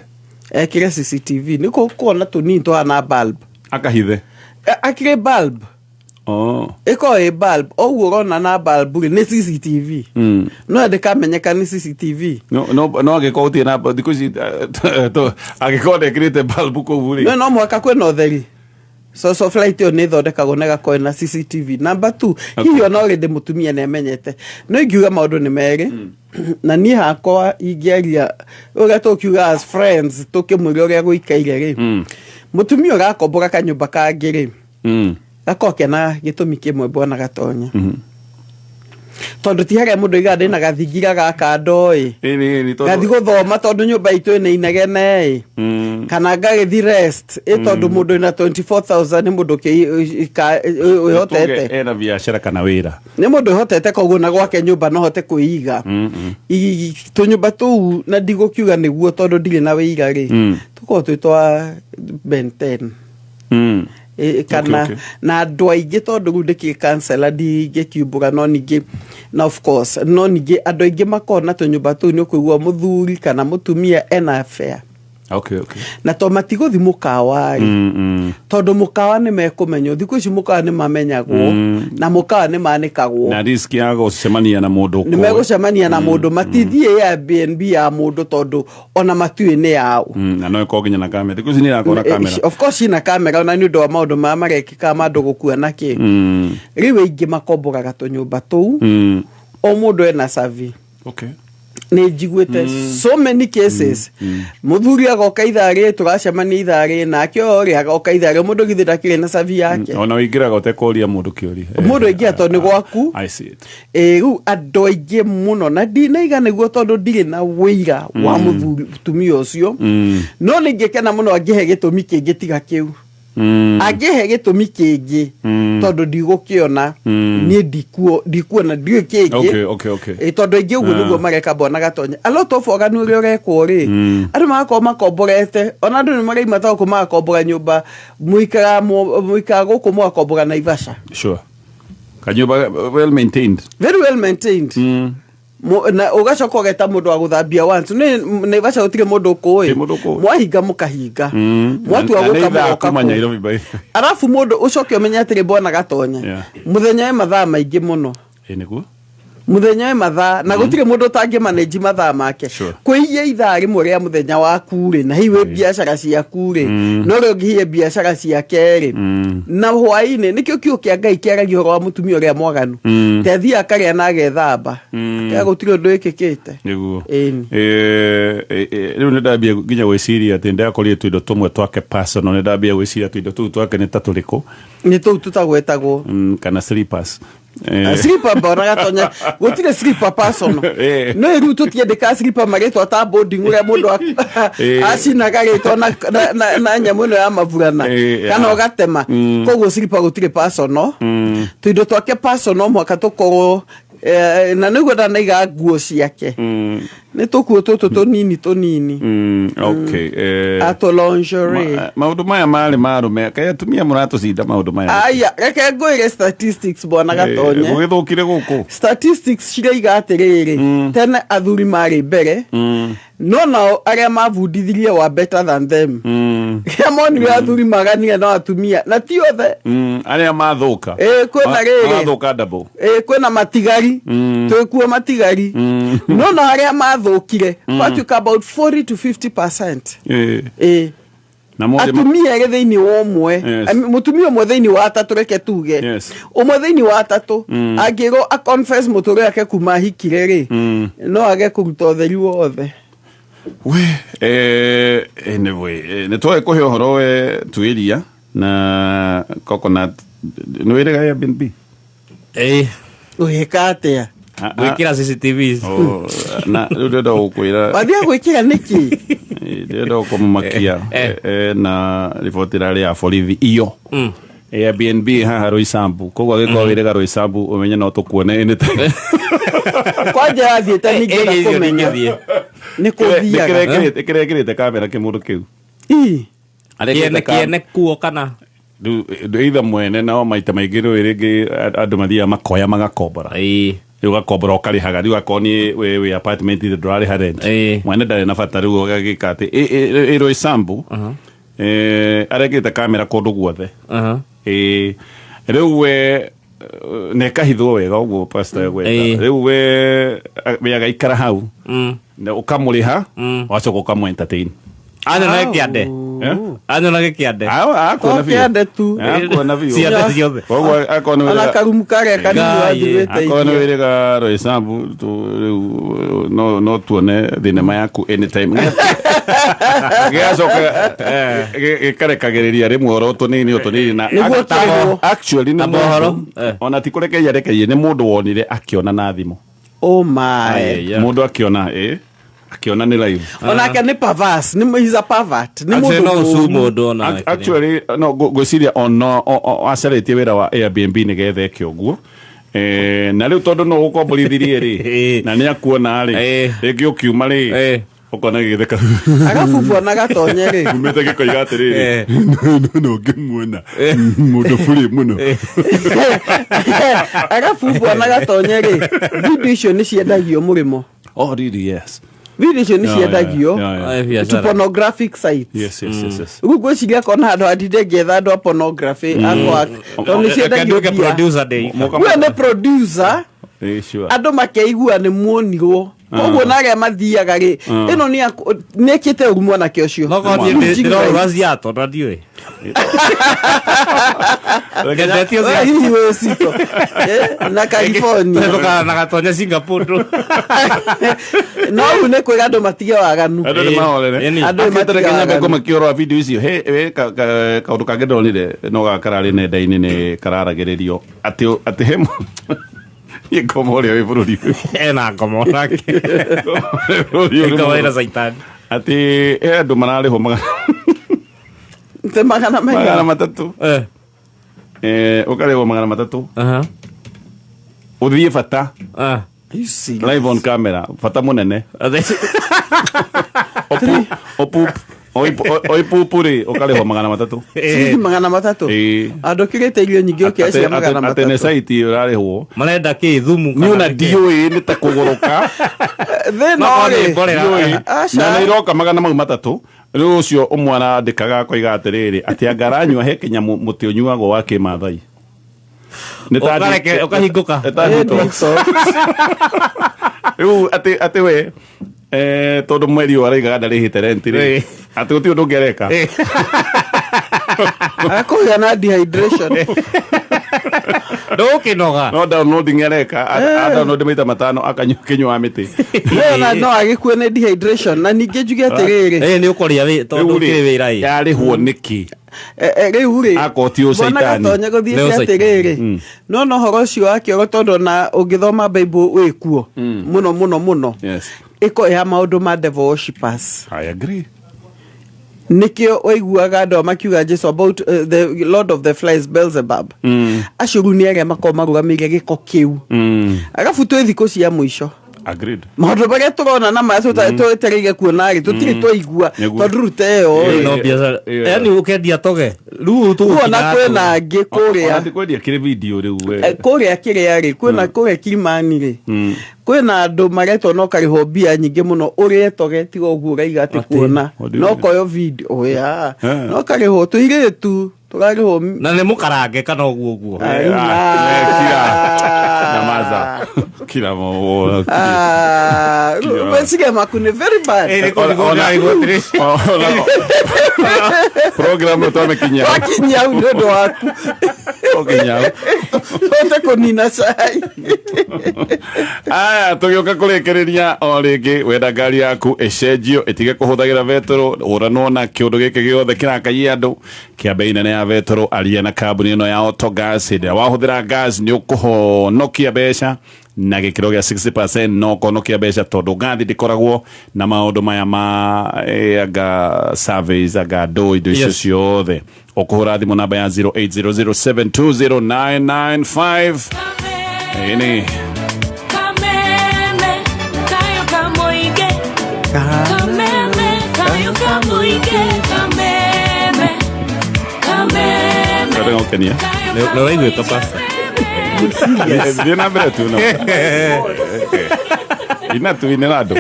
S10: ekĩre CCTV nĩ kuona tũnini tũhana bulb
S3: akahithe
S10: akĩrĩ bulb.
S3: Oh.
S10: Ĩkorwo ĩ bulb ũguo ũrona na bulb rĩ nĩ CCTV. No ndĩkamenyeka nĩ CCTV.
S3: No no no angĩkorwo gũtirĩ na thikũ ici angĩkorwo ndekĩrĩte bulb kũu rĩ
S10: no no mũhaka kwĩna ũtheri. So so flight ĩyo nĩ ĩthondekagwo na ĩgakorwo ĩna CCTV. Number 2, hihi ona already mũtumia nĩ amenyete. No ingiuga maũndũ nĩ merĩ na niĩ hakwa ingĩaria ũrĩa tũkiuga as friends tũkĩmwĩra ũrĩa gũikaire rĩ, mũtumia ũrakombora kanyũmba kangĩ rĩ, gakorwo kena gĩtũmi kĩmwe bwana Gatonya. Tondũ ti harĩa mũndũ aigaga ndĩna gathingira gaka ndo ĩ gathi gũthoma tondũ nyũmba itũ ĩna inegene ĩ kana ngagĩthi rest ĩ tondũ mũndũ wĩna 24,000 nĩ mũndũ wĩhotete.
S3: Ena biacara kana wĩra.
S10: Nĩ mũndũ wĩhotete koguo na gwake nyũmba no hote kwĩiga. Tũnyũmba tũu na ndigũkiuga nĩguo tondũ ndirĩ na wĩira rĩ, tũkorwo twĩ twa Ben 10. Kana
S3: Okay, okay.
S10: na andũ aingĩ tondũ rĩu ndĩkĩrĩ counselor ndingĩkiumbũra no ningĩ na of course no ningĩ andũ aingĩ makoragwo na tũnyũmba tũu nĩ ũkũigua mũthuri kana mũtumia ena affair.
S3: Okay, okay.
S10: Na to matigũthi mũkawa rĩ, tondũ mũkawa nĩ mekũmenywo thikũ ici mũkawa nĩ mamenyagwo na mũkawa nĩ manĩkagwo
S3: Na risk ya gũcemania na mũndũ
S10: nĩ megũcemania na mũndũ matithiĩ Airbnb ya mũndũ tondũ ona matiũĩ nĩ yao.
S3: Na no ĩkorwo nginya na kamera thikũ ici nĩ irakorwo na kamera.
S10: Of course ina kamera ona nĩ ũndũ wa maũndũ marĩa marekĩka ma andũ gũkua na kĩ. Rĩu aingĩ makomboraga tũnyũmba tũu o mũndũ ena savi.
S3: Okay.
S10: Nĩ njiguĩte so many cases mũthuri agoka ithaa rĩrĩ tũracemania ithaa rĩrĩ nake ũyũ rĩ agoka ithaa rĩrĩ mũndũ githĩ ndakĩrĩ na savi yake.
S3: Ona ũingĩraga ũtekũria mũndũ kĩũria.
S10: Mũndũ aingĩra tondũ nĩ gwaku.
S3: I see it.
S10: Ĩ rĩu andũ aingĩ mũno na ndinaiga nĩguo tondũ ndirĩ na wĩira wa mũthuri mũtumia ũcio. No nĩ ingĩkena mũno angĩhe gĩtũmi kĩngĩ tiga kĩu. Angĩhe gĩtũmi kĩngĩ tondũ ndigũkĩona niĩ ndikuona ndiũĩ kĩngĩ.
S3: Okay, okay, okay.
S10: Ĩ tondũ aingĩ ũguo nĩguo mareka bwana Gatonya. A lot of waganu ũrĩa ũrekwo rĩ, andũ magakorwo makomborete ona andũ nĩ maraima ta gũkũ magakombora nyũmba mũikaraga gũkũ mũgakombora Naivasha.
S3: Sure. Kanyũmba well maintained.
S10: Very well maintained. Na ũgacoka ũgeta mũndũ wa gũthambia once nĩ Naivasha gũtirĩ mũndũ ũkũĩ. Mwahinga mũkahinga. Mwatua
S3: Na nĩ
S10: gũka
S3: ithaa
S10: mũgoka
S3: kuma
S10: kũu.
S3: Nairobi by.
S10: Arabu mũndũ ũcoke ũmenye atĩrĩ bwana Gatonya. Mũthenya wĩ mathaa maingĩ mũno.
S3: Ĩ nĩguo.
S10: Mũthenya wĩ mathaa na gũtirĩ mũndũ ũtangĩ manage mathaa make.
S3: Sure.
S10: Kwĩiya ithaa rĩmwe rĩa mũthenya waku rĩ na hihi wĩ biacara ciaku rĩ no ũrĩa ũngĩhiye biacara ciake rĩ na hwaĩ-inĩ nĩkĩo kiugo kĩa Ngai kĩaragia ũhoro wa mũtumia ũrĩa mwaganu. Te athiĩ akarĩa na agethamba. Akauga gũtirĩ ũndũ wĩkĩkĩte.
S3: Nĩguo.
S10: Ĩni.
S3: Rĩu nĩ ndambia nginya gwĩciria atĩ ndakorire tũindo tũmwe twake personal nĩ ndambia gwĩciria tũindo tũu twake nĩ ta tũrĩkũ.
S10: Nĩ tũu tũtagwetagwo.
S3: Kana slippers.
S10: Slipper mbona Gatonya gũtirĩ slipper personal. No rĩu tũtiendekaga slipper marĩtwa ta boarding ũrĩa mũndũ acinaga rĩtwa na nyamũ ĩno ya maburana kana ũgatema. Koguo slipper gũtirĩ personal. Tũindo twake personal mũhaka tũkorwo na nĩguo ndanaiga nguo ciake. Nĩ tũkuo tũtũ tũnini tũnini.
S3: Okay.
S10: Atũ lingerie.
S3: Maũndũ maya marĩ ma arũme kaĩ atumia mũratũcinda maũndũ maya.
S10: Aya, reke ngwĩre statistics bwana Gatonye.
S3: Gũgĩthũkire gũkũ.
S10: Statistics ciraiga atĩrĩrĩ, tene athuri marĩ mbere no nao arĩa mabundithirie wa better than them. Rĩrĩa monire athuri maganire no atumia na ti othe.
S3: Arĩa mathũka.
S10: Kwĩna rĩrĩ.
S3: Mathũka double.
S10: Kwĩna matigari. Twĩkuo matigari. No nao arĩa mathũkire gwatuĩka about 40 to 50%.
S3: Na mothe
S10: Atumia erĩ thĩinĩ wa ũmwe.
S3: Yes.
S10: Mũtumia ũmwe thĩinĩ wa atatũ, reke tuge
S3: Yes.
S10: ũmwe thĩinĩ wa atatũ angĩrwo a confess mũtũrĩre wake kuma ahikire rĩ, no age kũruta ũtheri wothe.
S3: Anyway, nä twage kå he å horo we tuäria na coconut nä wä rä ga Airbnb.
S10: Ũgĩka atĩa?
S16: Gwĩkĩra CCTVs.
S3: Oh, na rä u ndärenda gå kwä ra
S10: Wathiĩ gwĩkĩra nĩkĩ?
S3: Ndärenda gå kå makia na riboti ĩrarĩ ya borithi iyo Airbnb haha Roysambu, koguo angĩkorwo wĩrĩga Roysambu ũmenye no tũkuone anytime.
S10: Kwanja yathiĩte ningĩenda
S16: Eh, eh,
S10: kũmenya
S16: ningĩthiĩ.
S10: nĩ kũthiaga.
S3: Nĩkĩrekĩrĩte kamera kĩmũndũ kĩu.
S16: Kĩene kĩene kuo kana
S3: Rĩu either mwene nao maita maingĩ rĩu rĩngĩ andũ mathiaga makoya magakombora, rĩu ũgakombora ũkarĩhaga, rĩu akorwo nĩ wĩ apartment rĩ ndũrarĩha rent, mwene ndarĩ na bata, rĩu ũgagĩka atĩ ĩ Roysambu arekĩrĩte kamera kũndũ guothe. Ĩ, rĩu we na ĩkahithwo wega ũguo pastor egweta. Rĩu we agaikara hau na ũkamũrĩha, ũgacoka ũkamũ entertain.
S16: Anyonage kĩande.
S3: Eh?
S16: Anyonage kĩande.
S3: Akuona
S10: O kĩande tu.
S3: Akuona biũ.
S16: Ciande ciothe.
S3: Koguo akorwo nĩ
S10: Ona
S3: wĩrĩga-
S10: karumu karĩa kanini
S16: Ngai,
S10: wathiĩ
S3: akorwo nĩ
S10: wĩteithia.
S3: wĩrĩga Roysambu rĩu no tuone thinema yaku anytime. Gĩgacoka gĩkarekagĩrĩria rĩmwe oro tũnini o tũnini na
S10: Nĩguo kĩrĩhwo.
S3: actually nĩ
S16: Ta mohoro.
S3: mũndũ ona ti kũrekeria arekerie, nĩ mũndũ wonire akĩona na thimũ.
S10: Oh my.
S3: Mũndũ akĩona akĩona nĩ live.
S10: Onake nĩ perverse, nĩ he's a pervert, nĩ
S16: Actually,
S10: mũndũ
S16: no ũcu
S10: mũũru.
S16: mũndũ ona
S3: Actually no ngwĩciria ono acarĩtie wĩra wa Airbnb nĩgetha eke ũguo. Na rĩu tondũ no ũkomborithirie rĩ na nĩ akuona rĩ, rĩngĩ ũkiuma rĩ ũkona gĩgĩtheka.
S10: Arabu bwana Gatonye rĩ,
S3: umĩte gĩkoiga atĩrĩrĩ, no ngĩmuona mũndũ burĩ mũno.
S10: Arabu bwana Gatonye rĩ, video icio nĩ ciendagio mũrĩmo.
S3: Oh really? Yes.
S10: Video icio nĩ
S3: Yeah,
S10: ciendagio
S3: yeah, yeah, yeah.
S10: to pornographic sites.
S3: Yes.
S10: Rĩu ngwĩciria kona handũ handinde ngĩetha andũ a pornography akwa tondũ nĩ ciendagio
S16: Nduĩke
S10: mbia.
S16: producer ndĩ.
S10: We nĩ producer.
S3: Sure.
S10: Andũ makeigua nĩ muonirwo, koguo na arĩa mathiaga rĩ, ĩno nĩ ĩkĩte ũru mwanake ũcio.
S16: No korwo
S10: Rĩu
S16: ndĩrorũra ciato na ndiũĩ. Ngendetio
S10: We
S16: ciato.
S10: hihi wĩ cito. Na California.
S16: Tũkana na Gatonya Singapore.
S10: No rĩu nĩ kwĩra andũ matige waganu.
S3: Andũ nĩ mahorere.
S10: Andũ nĩ matige
S3: Akĩte nyambe
S10: waganu.
S3: kũmakia ũhoro wa video icio he we kaũndũ kangĩ ndonire no gaka kararĩ nenda-inĩ nĩ kararagĩrĩrio atĩ he niĩ ngoma ũrĩa wĩ bũrũri ũyũ.
S16: Ena ngoma onake.
S3: Bũrũri ũyũ nĩ
S16: Ngoma ĩna
S3: mũrũ.
S16: caitani.
S3: Atĩ he andũ mararĩhwo
S10: Te magana
S3: magana
S10: maigana?
S3: 300. Ũkarĩhwo 300 ũthiĩ bata live on camera, bata mũnene oipupu rĩ ũkarĩhwo 300.
S10: Ciringi 300?
S3: Ĩĩ.
S10: Andũ kĩrĩte irio nyingĩ ũkĩoya cia magana
S3: Atĩ nĩ
S10: matatũ.
S3: saiti ũrarĩhwo.
S16: Marenda kĩ thumu?
S3: Niĩ ona ndiũĩ nĩ ta kũgũrũka.
S10: Thĩna
S16: No,
S10: rĩ
S16: nĩ mborera.
S3: Ndiũĩ.
S10: Aca.
S3: Na nĩ iroka magana mau matatũ. Rĩu ũcio ũmwe arandĩkaga akoiga atĩrĩrĩ atĩ anga aranyua he kĩnyamũ mũtĩ ũnyuagwo wa kĩmathai. Nĩ ta
S16: Ũkahingũka.
S3: nĩ ta detox. Rĩu atĩ we tondũ mweri ũyũ araigaga ndarĩhĩte rent rĩ, atĩ gũtirĩ ũndũ ũngĩ areka.
S10: Akũgĩa na dehydration.
S16: Ndũgũkĩnoga.
S3: No downloading areka, a download maita matano akanyua kĩnyua mĩtĩ.
S10: No na no agĩkue nĩ dehydration, na ningĩ njuge atĩrĩrĩ,
S16: Ĩ nĩ ũkũrĩa tondũ
S3: Rĩu rĩ,
S16: ũkĩrĩ wĩra ĩ.
S3: yarĩhwo nĩkĩ?
S10: Rĩu rĩ
S3: Akorwo ti
S10: bwana
S3: ũcaitani.
S10: Gatonye
S16: Nĩ
S10: gũthiĩte
S16: ũcaitani.
S10: atĩrĩrĩ, no ũhoro ũcio wa kĩoro, tondũ ona ũngĩthoma Bible wĩkuo mũno mũno mũno,
S3: Yes.
S10: ĩko ya maũndũ ma devil worshippers.
S3: I agree.
S10: Nĩkĩo waiguaga andũ makiuga Jesu about the lord of the flies Beelzebub. Acio rĩu nĩ arĩa makoragwo marũgamĩire gĩko kĩu. Arabu twĩ thikũ cia mũico.
S3: Agreed.
S10: Maũndũ marĩa tũrona na marĩa twetereire kuona rĩ, tũtirĩ twaigua
S3: Nĩguo.
S10: tondũ rĩu ta ĩyo
S16: Ĩ,
S10: rĩ,
S16: no biacara.
S3: Ĩ,
S16: Yaani ũkendia toge. Rĩu tũgũkinya
S10: kuona kwĩna angĩ kũrĩa
S3: Ona ti kwendia kĩrĩ video rĩu we.
S10: Kũrĩa kĩrĩa rĩ, kwĩna kũrĩa Kilimani rĩ, kwĩna andũ maretwo no karĩhwo mbia nyingĩ mũno ũrĩe toge tiga ũguo ũraiga atĩ kuona
S3: What do you
S10: no
S3: mean?
S10: koyo video oya
S3: Eh.
S10: no karĩhwo tũirĩtu tũrarĩhwo
S16: Na nĩ mũkarange kana ũguo ũguo.
S10: Ai,
S3: Ah, Nyamaza. Kila mo.
S10: Ah, meciria maku nĩ very bad.
S3: Program twamĩkinyia.
S10: Wakinyia hau nĩ ũndũ waku.
S3: Ũkinya hau.
S10: Hote kũnina cai.
S3: Aya, tũgĩũka kũrĩkĩrĩria o rĩngĩ, wenda ngari yaku ĩcenjio ĩtige kũhũthagĩra betũrũ, ũranwo na kĩũndũ gĩkĩ gĩothe kĩrakagia andũ kĩa bei nene ya betũrũ, aria na kambuni ĩno ya Autogas. Hĩndĩ ĩrĩa wahũthĩra gas nĩ ũkũhonokia mbeca na gĩkĩro gĩa 60%, no ũkonokia mbeca tondũ ngathi ndĩkoragwo na maũndũ maya ma anga surveys, anga ndũ indo icio ciothe. Ũkũhũra thimũ namba ya 0800720995. Ĩni.
S15: Kameme kayo kamoige. Kameme kayo kamoige. Kameme. Kameme.
S3: Karega ũkenia.
S20: Nĩ ũraiguĩka, pastor?
S3: Thiĩ na mbere tu no. Ina tu inera andũ.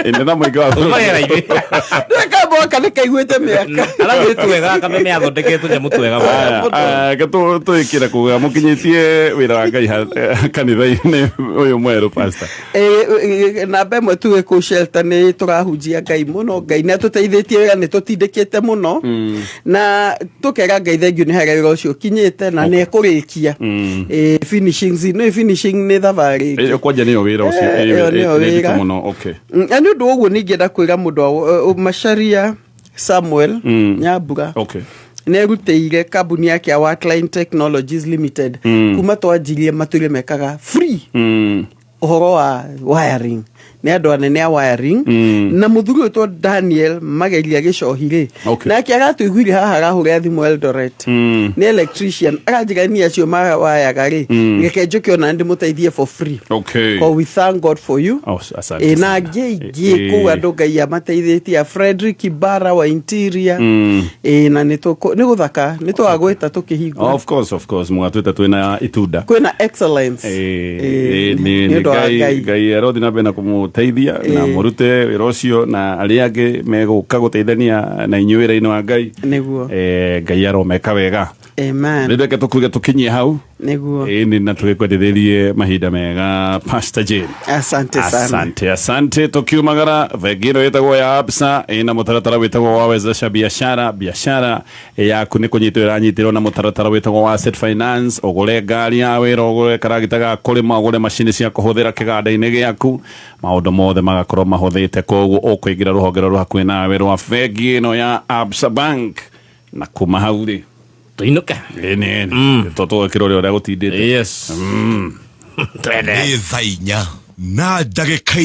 S3: Inera mũingĩ wa bũrũri.
S10: Ndĩkamboka nĩ kaiguĩte mĩaka.
S16: Araguĩ twega kameme athondeketwo nyamũ twega.
S3: Aya, tũĩkĩre kuga mũkinyĩtie wĩra wa Ngai kanitha-inĩ ũyũ mwerũ, pastor.
S10: Namba ĩmwe tuge kũu shelter nĩ tũrahunjia Ngai mũno. Ngai nĩ atũteithĩtie wĩra, nĩ tũtindĩkĩte mũno na tũkera Ngai thengiũ nĩ harĩa wĩra ũcio ũkinyĩte na nĩ ekũrĩkia. Finishing nĩ finishing nĩ thabarĩ ĩngĩ.
S3: Kwanja nĩyo wĩra ũcio.
S10: Ĩyo nĩyo
S3: Nĩ nditũ
S10: wĩra.
S3: mũno, okay.
S10: Na nĩ ũndũ wa ũguo ningĩenda kwĩra mũndũ wa Macharia Samuel Nyambura nĩ erutĩire kambuni yake ya Workline Technologies Limited. Kuma twanjirie matũire mekaga free ũhoro wa wiring, nĩ andũ anene a wiring. Na mũthuri ũyũ Daniel Mageria Gĩcohi rĩ, nake aratũiguire haha arahũrĩra thimũ Eldoret, nĩ electrician, aranjĩra ni acio mawayaga rĩ, reke njũke ona ndĩmũteithie for free. Ko we thank God for you.
S3: Oh, asante
S10: Ĩ, na
S3: sana.
S10: angĩ aingĩ kũu andũ Ngai amateithĩtie, a Frederick Ibara wa interior. Ĩ, na nĩ gũthaka nĩ tũgagwĩta tũkĩhingũra.
S3: Of course, of course, mũgatwĩta twĩna itunda.
S10: Kwĩna excellence.
S3: Nĩ
S10: nĩ ũndũ wa
S3: Ngai.
S10: Ngai.
S3: Ngai arothi na mbere na kũmũteithia na mũrute wĩra ũcio na arĩa angĩ megũka gũteithania na inyuĩ wĩra-inĩ wa Ngai.
S10: Nĩguo.
S3: Ngai aromeka wega.
S10: Amen.
S3: Rĩu reke tũkuge tũkinyie hau.
S10: Nĩguo.
S3: Ĩni, na tũgĩkwendithĩrie mahinda mega, Pastor Jane.
S10: Asante sana.
S3: Asante, asante. Tukiumagara, bengi ĩno ĩtagwo ya Absa ĩna mũtaratara wĩtagwo wa wezesha biashara. Biashara yaku nĩ kũnyitwo ĩranyitĩrwo na mũtaratara wĩtagwo wa asset finance. Ũgũre ngari ya wĩra, ũgũre karagita ga kũrĩma, ũgũre macini cia kũhũthĩra kĩganda-inĩ gĩaku, maũndũ mothe magakorwo mahũthĩte. Koguo ũkũingĩra rũhonge rũrũ hakuhĩ nawe rwa bengi ĩno ya Absa Bank, na kuma hau rĩ
S16: tũinũke.
S3: Ĩni, tũgekĩra ũrĩa gũtindĩte.
S16: Yes.
S9: Nĩ thaa 4 na ndagĩka